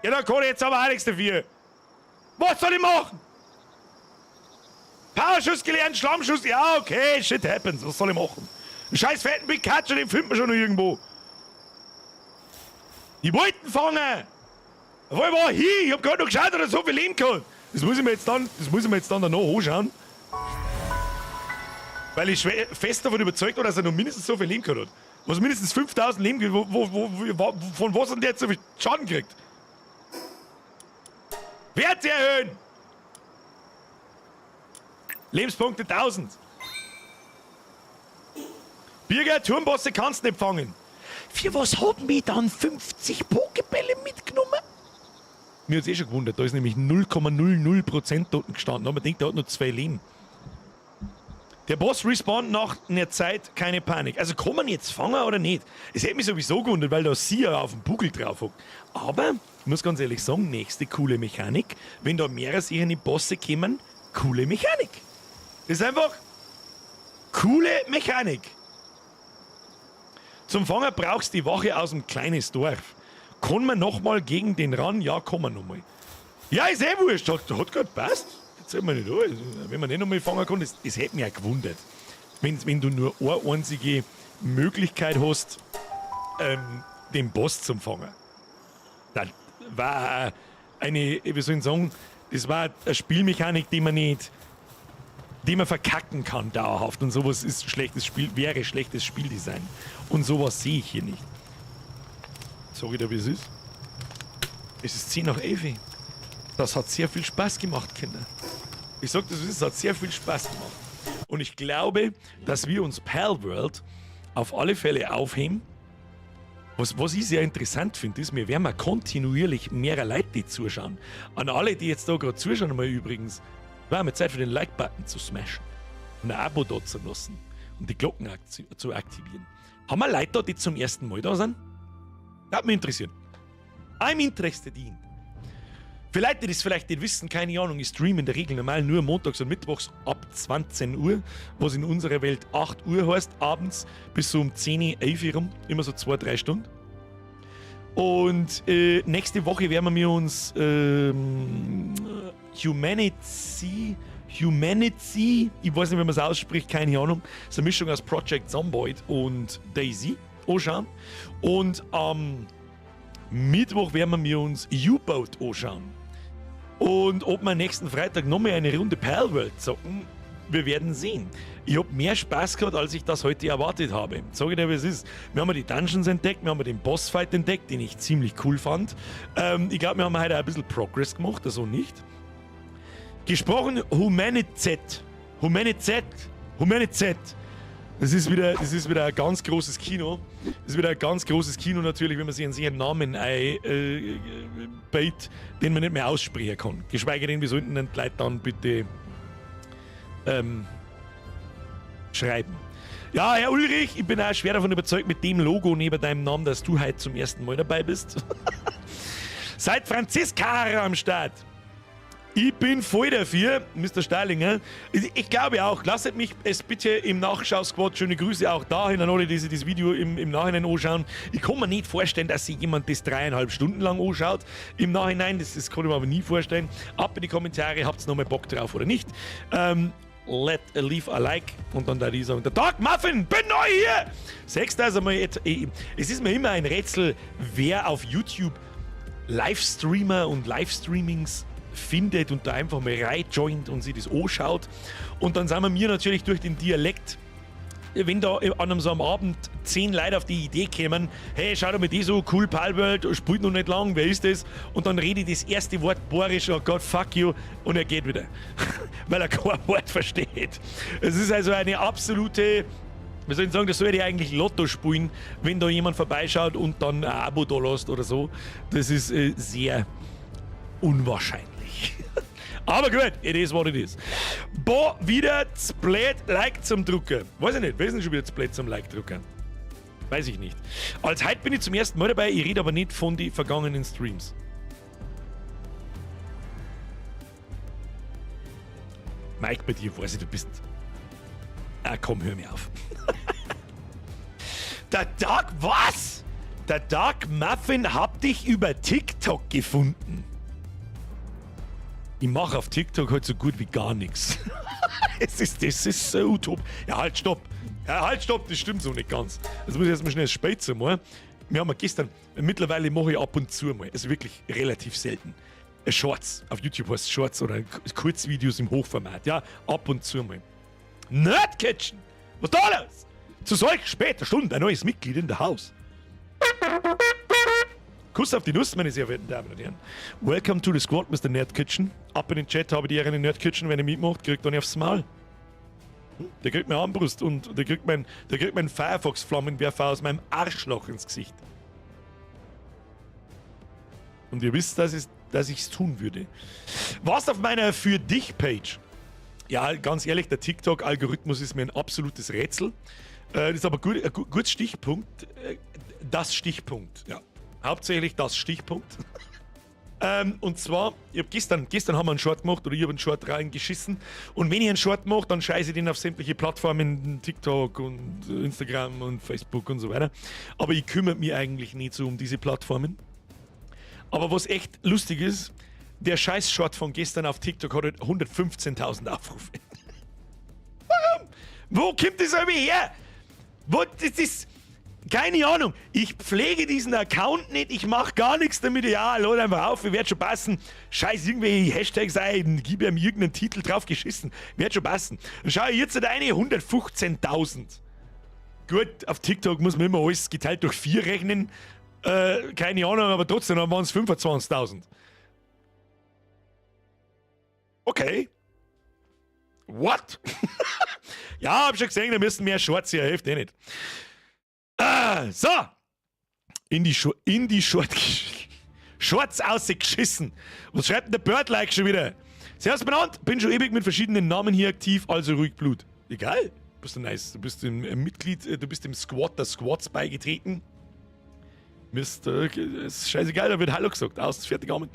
Ja, da kann ich jetzt aber auch nichts dafür. Was soll ich machen? Powerschuss gelernt, Schlammschuss. Ja, okay, shit happens. Was soll ich machen? Einen scheiß fetten Pikachu, den findet man schon noch irgendwo. Die wollten fangen! Wo war ich? Ich hab gerade noch geschaut, dass er so viel Leben gehabt. Das muss ich mir jetzt dann, das muss ich mir jetzt dann danach anschauen. Weil ich fest davon überzeugt war, dass er noch mindestens so viel Leben gehabt hat. Was mindestens 5000 Leben gibt, von was hat der jetzt so viel Schaden gekriegt? Werte erhöhen! Lebenspunkte 1000. Birger, Turmbosse kannst du nicht fangen. Für was haben wir dann 50 Pokébälle mitgenommen? Mir hat's eh schon gewundert, da ist nämlich 0,00% dort gestanden. Aber man denkt, der hat nur 2 Leben. Der Boss respawnt nach einer Zeit, keine Panik. Also kann man jetzt fangen oder nicht? Es hätte mich sowieso gewundert, weil da sie ja auf dem Buckel drauf hockt. Aber, ich muss ganz ehrlich sagen, nächste coole Mechanik. Wenn da mehrere solche Bosse kommen, coole Mechanik. Das ist einfach coole Mechanik. Zum Fangen brauchst du die Wache aus dem kleinen Dorf. Kann man nochmal gegen den ran? Ja, kann man nochmal. Ja, ist eh wurscht. Hat grad gepasst. Jetzt sehen wir nicht an. Wenn man nicht nochmal fangen kann, das hätte mich auch gewundert. Wenn du nur eine einzige Möglichkeit hast, den Boss zum Fangen. Das war eine, wie soll ich sagen, das war eine Spielmechanik, die man nicht, die man verkacken kann dauerhaft. Und sowas ist schlechtes Spiel, wäre schlechtes Spieldesign. Und sowas sehe ich hier nicht. Sorry, da wie es ist. Es ist 10 nach 11. Das hat sehr viel Spaß gemacht, Kinder. Ich sag das, es hat sehr viel Spaß gemacht. Und ich glaube, dass wir uns Palworld auf alle Fälle aufheben. Was ich sehr interessant finde, ist, wir werden mal kontinuierlich mehrer Leute, die zuschauen. An alle, die jetzt da gerade zuschauen, mal übrigens, war mir Zeit für den Like-Button zu smashen und ein Abo da zu lassen und die Glocken zu aktivieren. Haben wir Leute da, die zum ersten Mal da sind? Das mich interessieren. I'm interested in. Für Leute, die das vielleicht nicht wissen, keine Ahnung, ich streame in der Regel normal nur montags und mittwochs ab 20 Uhr, was in unserer Welt 8 Uhr heißt, abends bis so um 10, 11 rum, immer so 2, 3 Stunden. Und nächste Woche werden wir uns Humanity, Humanity, ich weiß nicht, wie man es ausspricht, keine Ahnung. Das ist eine Mischung aus Project Zomboid und DayZ anschauen. Und am Mittwoch werden wir uns U-Boat anschauen. Und ob wir nächsten Freitag nochmal eine Runde Palworld zocken, wir werden sehen. Ich habe mehr Spaß gehabt, als ich das heute erwartet habe. Sag ich dir, wie es ist. Wir haben die Dungeons entdeckt, wir haben den Bossfight entdeckt, den ich ziemlich cool fand. Ich glaube, wir haben heute auch ein bisschen Progress gemacht, also nicht. Gesprochen Humanizet. Humanizet. Humanizet. Das ist wieder ein ganz großes Kino. Das ist wieder ein ganz großes Kino natürlich, wenn man sich einen sehr Namen einbait, den man nicht mehr aussprechen kann. Geschweige denn, wir sollten den Leuten dann bitte schreiben. Ja, Herr Ulrich, ich bin auch schwer davon überzeugt, mit dem Logo neben deinem Namen, dass du heute zum ersten Mal dabei bist. Seit Franziska am Start. Ich bin voll dafür, Mr. Starlinger. Ich glaube auch, lasst mich es bitte im Nachschau-Squad, schöne Grüße auch dahin an alle, die sich das Video im Nachhinein anschauen. Ich kann mir nicht vorstellen, dass sich jemand das 3,5 Stunden lang anschaut im Nachhinein. Das kann ich mir aber nie vorstellen. Ab in die Kommentare, habt ihr nochmal Bock drauf oder nicht? Leave a like und dann da die sagen, der Dark Muffin, bin neu hier! Sechst also mal, es ist mir immer ein Rätsel, wer auf YouTube Livestreamer und Livestreamings findet und da einfach mal reinjoint und sich das anschaut. Und dann sind wir mir natürlich durch den Dialekt, wenn da an einem so einem Abend 10 Leute auf die Idee kämen, hey, schau doch mal die so, cool, Palworld, spielt noch nicht lang, wer ist das? Und dann rede ich das erste Wort Boarisch, oh Gott, fuck you, und er geht wieder. Weil er kein Wort versteht. Es ist also eine absolute, wir sollen sagen, das sollte ich eigentlich Lotto spielen, wenn da jemand vorbeischaut und dann ein Abo da lässt oder so. Das ist sehr unwahrscheinlich. Aber gut, it is what it is. Boah, wieder zu blöd Like zum Drucken. Weiß ich nicht, wer ist denn schon wieder zu blöd zum Like drucken? Weiß ich nicht. Als heute bin ich zum ersten Mal dabei, ich rede aber nicht von den vergangenen Streams. Mike, bei dir weiß ich, du bist... Ah, komm, hör mir auf. Der Dark... Was? Der Dark Muffin hab dich über TikTok gefunden. Ich mache auf TikTok halt so gut wie gar nichts. Das ist so utopisch. Ja, halt, stopp. Ja, halt, stopp, das stimmt so nicht ganz. Das muss ich jetzt mal schnell später mal. Wir haben ja gestern, mittlerweile mache ich ab und zu mal, also wirklich relativ selten, Shorts. Auf YouTube heißt es Shorts oder Kurzvideos im Hochformat. Ja, ab und zu mal. Nerd Kitchen! Was ist da los? Zu solch später Stunde ein neues Mitglied in der Haus. Kuss auf die Nuss, meine sehr verehrten Damen und Herren. Welcome to the squad, Mr. Nerd Kitchen. Ab in den Chat habe ich die Ehre in Nerd Kitchen, wenn ihr mitmacht, kriegt dann aufs Maul. Der kriegt meine Armbrust und der kriegt mein Firefox-Flammenwerfer aus meinem Arschloch ins Gesicht. Und ihr wisst, dass ich's tun würde. Was auf meiner Für dich-Page? Ja, ganz ehrlich, der TikTok-Algorithmus ist mir ein absolutes Rätsel. Das ist aber gut, ein gutes Stichpunkt. Das Stichpunkt, ja. Hauptsächlich das Stichpunkt. Und zwar, ich hab gestern haben wir einen Short gemacht oder ich hab einen Short reingeschissen. Und wenn ich einen Short mache, dann scheiße ich den auf sämtliche Plattformen, TikTok und Instagram und Facebook und so weiter. Aber ich kümmere mich eigentlich nicht so um diese Plattformen. Aber was echt lustig ist, der Scheiß-Short von gestern auf TikTok hat halt 115.000 Aufrufe. Warum? Wo kommt das irgendwie her? Wo, das ist... Keine Ahnung. Ich pflege diesen Account nicht. Ich mach gar nichts damit. Ja, lad einfach auf, wird schon passen. Scheiß irgendwelche Hashtags ein, gib ihm irgendeinen Titel drauf geschissen. Wird schon passen. Dann schau ich jetzt eine 115.000. Gut, auf TikTok muss man immer alles geteilt durch 4 rechnen. Keine Ahnung, aber trotzdem, dann waren es 25.000. Okay. What? Ja, hab schon gesehen, da müssen mehr Shorts her, hilft eh nicht. Ah, so. In die Shorts ausgeschissen. Was schreibt denn der Birdlike schon wieder? Servus benannt, bin schon ewig mit verschiedenen Namen hier aktiv, also ruhig Blut. Egal, bist du nice. Du bist im Mitglied, du bist im Squad der Squads beigetreten. Mist, ist scheißegal, da wird Hallo gesagt. Aus, fertig, Amen.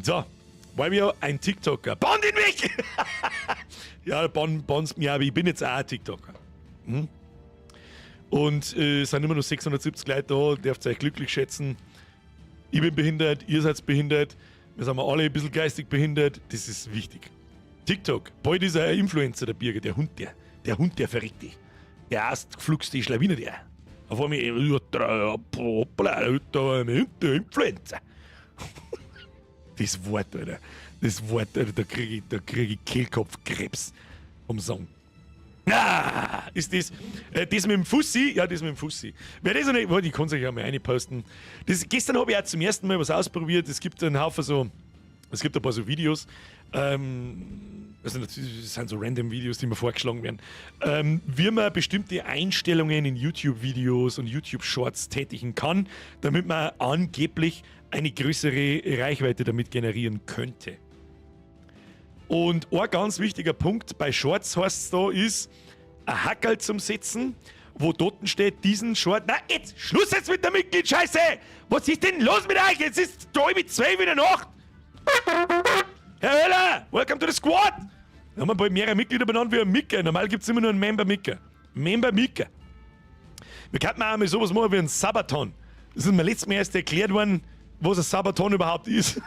So, war mir ein TikToker. Bann ihn mich! Ja, bannst mich, aber ich bin jetzt auch ein TikToker. Und es sind immer noch 670 Leute da, dürft euch glücklich schätzen. Ich bin behindert, ihr seid behindert, wir sind alle ein bisschen geistig behindert, das ist wichtig. TikTok, bald ist er ein Influencer, der Birger, der Hund, der. Der Hund, der verreckt. Der erst gefluchste Schlawiner, der. Auf einmal, der Influencer. Das Wort, Alter. Das Wort, Alter, da krieg ich Kehlkopfkrebs vom Song. Ah, ist das, das mit dem Fussi? Ja, das mit dem Fussi. Wer das noch nicht, warte, ich kann es euch ja mal reinposten. Gestern habe ich auch zum ersten Mal was ausprobiert. Es gibt einen Haufen so, es gibt ein paar so Videos. Also natürlich, das sind so random Videos, die mir vorgeschlagen werden, wie man bestimmte Einstellungen in YouTube-Videos und YouTube-Shorts tätigen kann, damit man angeblich eine größere Reichweite damit generieren könnte. Und ein ganz wichtiger Punkt bei Shorts, heißt es da, ist, ein Hackerl zum Setzen, wo dort steht, diesen Short. Na, jetzt! Schluss jetzt mit der Mitglied-Scheiße! Was ist denn los mit euch? Jetzt ist 11:30 in der Nacht! Herr Höller, welcome to the squad! Da haben wir bald mehrere Mitglieder benannt wie ein Micker. Normal gibt es immer nur einen Member Micker. Member Micker. Wir könnten auch mal sowas machen wie ein Subathon. Das ist mir letztes Mal erst erklärt worden, was ein Subathon überhaupt ist.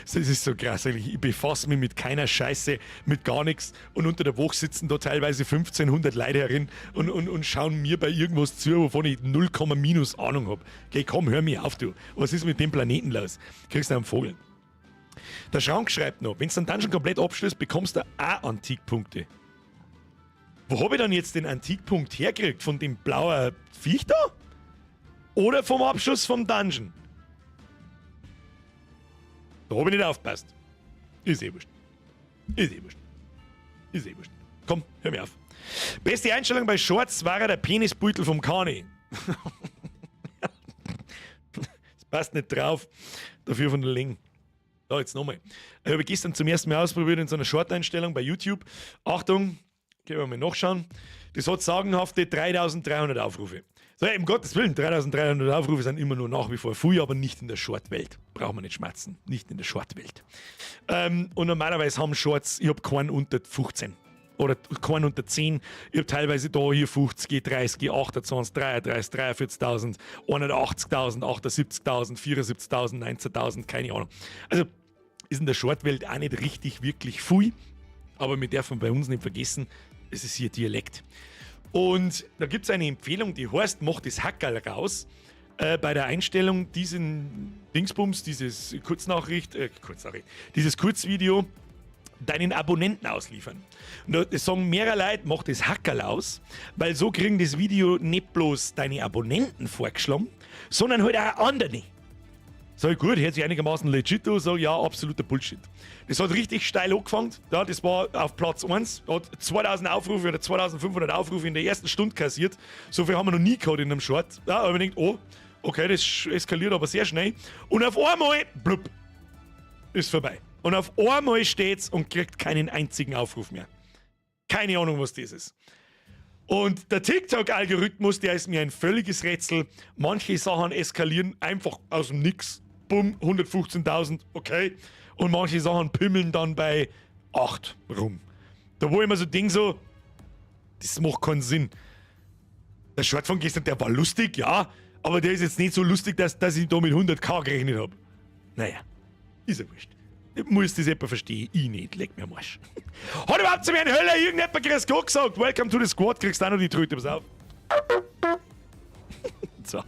Das ist so krass eigentlich. Ich befasse mich mit keiner Scheiße, mit gar nichts. Und unter der Woche sitzen da teilweise 1500 Leute herin und schauen mir bei irgendwas zu, wovon ich 0, minus Ahnung habe. Okay, komm, hör mir auf, du. Was ist mit dem Planeten los? Kriegst du einen Vogel. Der Schrank schreibt noch, wenn du den Dungeon komplett abschließt, bekommst du auch Antikpunkte. Wo habe ich dann jetzt den Antikpunkt hergekriegt? Von dem blauen Viech da? Oder vom Abschluss vom Dungeon? Da habe ich nicht aufgepasst. Ist eh wurscht. Ist eh wurscht. Ist eh wurscht. Komm, hör mir auf. Beste Einstellung bei Shorts war der Penisbeutel vom Kani. Das passt nicht drauf. Dafür von der Länge. So, jetzt nochmal. Ich habe gestern zum ersten Mal ausprobiert in so einer Short-Einstellung bei YouTube. Achtung, gehen wir mal nachschauen. Das hat sagenhafte 3300 Aufrufe. So, um Gottes Willen, 3300 Aufrufe sind immer nur nach wie vor viel, aber nicht in der Short-Welt. Brauchen wir nicht schmatzen. Nicht in der Short-Welt. Und normalerweise haben Shorts, ich habe keinen unter 15 oder keinen unter 10. Ich habe teilweise da hier 50, 30, 28, 33, 43.000, 180.000, 78.000, 74.000, 19.000, keine Ahnung. Also ist in der Short-Welt auch nicht richtig wirklich viel, aber wir dürfen bei uns nicht vergessen, es ist hier Dialekt. Und da gibt es eine Empfehlung, die heißt, mach das Hackerl raus. Bei der Einstellung diesen Dingsbums, dieses Kurznachricht, dieses Kurzvideo deinen Abonnenten ausliefern. Und da sagen mehrere Leute, mach das Hackerl aus, weil so kriegen das Video nicht bloß deine Abonnenten vorgeschlagen, sondern halt auch andere. Sag ich, gut, hört sich einigermaßen legit an, sag ich, ja, absoluter Bullshit. Das hat richtig steil angefangen, ja, das war auf Platz 1, hat 2000 Aufrufe oder 2500 Aufrufe in der ersten Stunde kassiert. So viel haben wir noch nie gehabt in einem Short. Ja, aber ich denkt, oh, okay, das eskaliert aber sehr schnell. Und auf einmal, blub, ist vorbei. Und auf einmal steht's und kriegt keinen einzigen Aufruf mehr. Keine Ahnung, was das ist. Und der TikTok-Algorithmus, der ist mir ein völliges Rätsel. Manche Sachen eskalieren einfach aus dem Nix. Bumm, 115.000, okay. Und manche Sachen pimmeln dann bei 8 rum. Da wo ich immer so denke, so, das macht keinen Sinn. Der Short von gestern, der war lustig, ja, aber der ist jetzt nicht so lustig, dass ich da mit 100K gerechnet habe. Naja, ist ja wurscht. Muss das jemand verstehen? Ich nicht, leck mir am Arsch. Hat überhaupt zu mir ein Höller irgendjemand Grüß Gott gesagt? Welcome to the squad, kriegst du auch noch die Tröte, pass auf. So.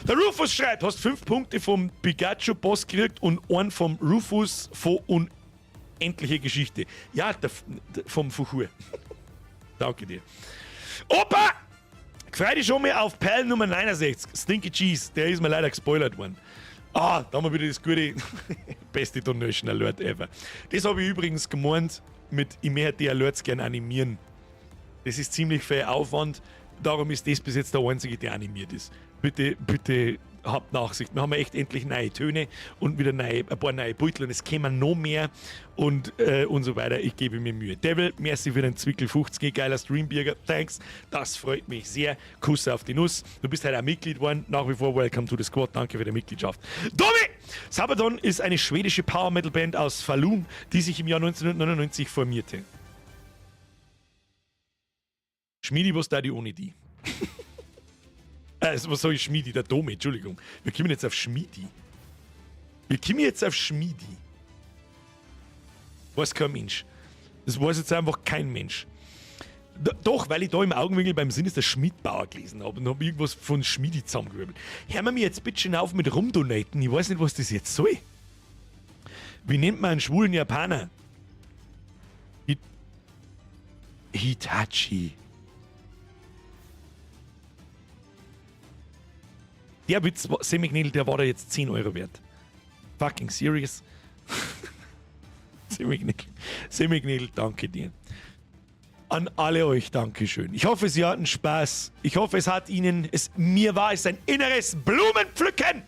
Der Rufus schreibt, hast 5 Punkte vom Pikachu-Boss gekriegt und einen vom Rufus von Unendliche Geschichte. Ja, der vom Fuchur. Danke dir. Opa! Freu dich schon mal auf Perl Nummer 69, Stinky Cheese. Der ist mir leider gespoilert worden. Ah, da haben wir wieder das gute beste Donation Alert ever. Das habe ich übrigens gemeint mit, ich möchte die Alerts gerne animieren. Das ist ziemlich viel Aufwand. Darum ist das bis jetzt der einzige, der animiert ist. Bitte, bitte habt Nachsicht. Wir haben echt endlich neue Töne und wieder neue, ein paar neue Beutel und es kämen noch mehr und so weiter. Ich gebe mir Mühe. Devil, merci für den Zwickel 50, geiler Streambürger. Thanks, das freut mich sehr. Kuss auf die Nuss. Du bist heute auch Mitglied geworden. Nach wie vor welcome to the squad. Danke für die Mitgliedschaft. Domi! Sabaton ist eine schwedische Power Metal Band aus Falun, die sich im Jahr 1999 formierte. Schmiedi, was da die ohne die? Was sag ich Schmiedi? Der Domi, Entschuldigung. Wir kommen jetzt auf Schmiedi. Wir kommen jetzt auf Schmiedi. Weiß kein Mensch. Das weiß jetzt einfach kein Mensch. Doch, weil ich da im Augenwinkel beim Sinister Schmidbauer gelesen habe und habe irgendwas von Schmiedi zusammengewirbelt. Hören wir mir jetzt bitte schön auf mit rumdonaten. Ich weiß nicht, was das jetzt soll. Wie nennt man einen schwulen Japaner? Hitachi. Der Witz, Semiknädel, der war da jetzt 10 Euro wert. Fucking serious. Semiknädel, Semiknädel, danke dir. An alle euch Dankeschön. Ich hoffe, Sie hatten Spaß. Ich hoffe, es hat Ihnen, es, mir war es ein inneres Blumenpflücken.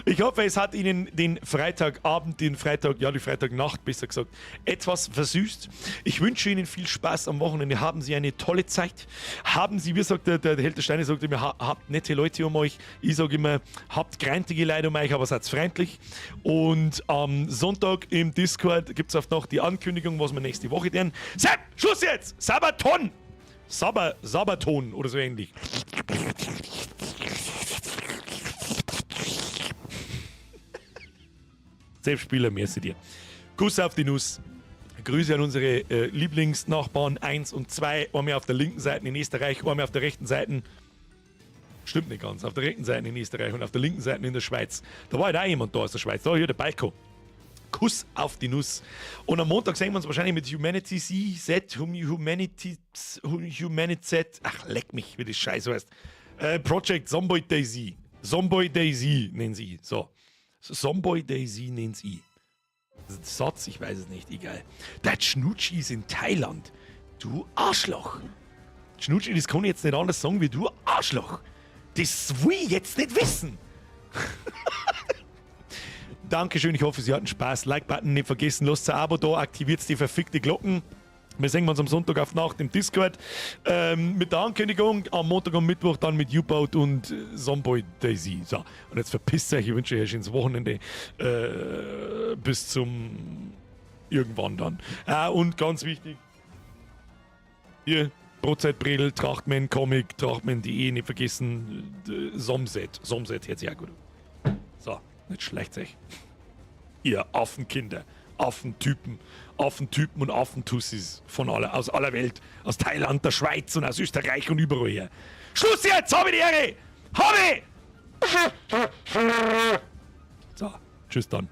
Ich hoffe, es hat Ihnen den Freitagabend, den Freitag, ja, die Freitagnacht besser gesagt, etwas versüßt. Ich wünsche Ihnen viel Spaß am Wochenende. Haben Sie eine tolle Zeit. Haben Sie, wie sagt der Held der Steine, sagt immer, habt nette Leute um euch. Ich sage immer, habt grantige Leute um euch, aber seid freundlich. Und am Sonntag im Discord gibt es auch noch die Ankündigung, was wir nächste Woche tun. Sepp, Schluss jetzt! Sabaton! Sabaton oder so ähnlich. Selbstspieler, merci dir. Kuss auf die Nuss. Grüße an unsere Lieblingsnachbarn 1 und 2. Einmal auf der linken Seite in Österreich, einmal auf der rechten Seite. Stimmt nicht ganz. Auf der rechten Seite in Österreich und auf der linken Seite in der Schweiz. Da war halt auch jemand da aus der Schweiz. Da hier der Balko. Kuss auf die Nuss. Und am Montag sehen wir uns wahrscheinlich mit Humanity C, Z, Humanity, Humanity Z. Ach, leck mich, wie das Scheiße heißt. Project Zomboid Daisy. Zomboid Daisy nennen sie. So. Zomboid Daisy nennen sie. Satz, ich weiß es nicht, egal. Der Schnutschi ist in Thailand. Du Arschloch. Schnutschi, das kann ich jetzt nicht anders sagen wie du Arschloch. Das will ich jetzt nicht wissen. Dankeschön, ich hoffe, Sie hatten Spaß. Like-Button nicht vergessen, lasst ein Abo da, aktiviert die verfickte Glocken. Wir sehen uns am Sonntag auf Nacht im Discord mit der Ankündigung, am Montag und Mittwoch dann mit U-Boat und Zomboy Daisy. So, und jetzt verpisst euch, ich wünsche euch ein schönes Wochenende. Bis zum irgendwann dann. Und ganz wichtig, hier, Brotzeitbredel, Trachtman Comic, Trachtman.de, nicht vergessen, Somset. Somset hört sich auch gut an. So, nicht schlecht euch. Ihr Affenkinder, Affentypen, Affentypen und Affentussis aus aller Welt, aus Thailand, der Schweiz und aus Österreich und überall her. Schluss jetzt, habe die Ehre! Habe! So, tschüss dann.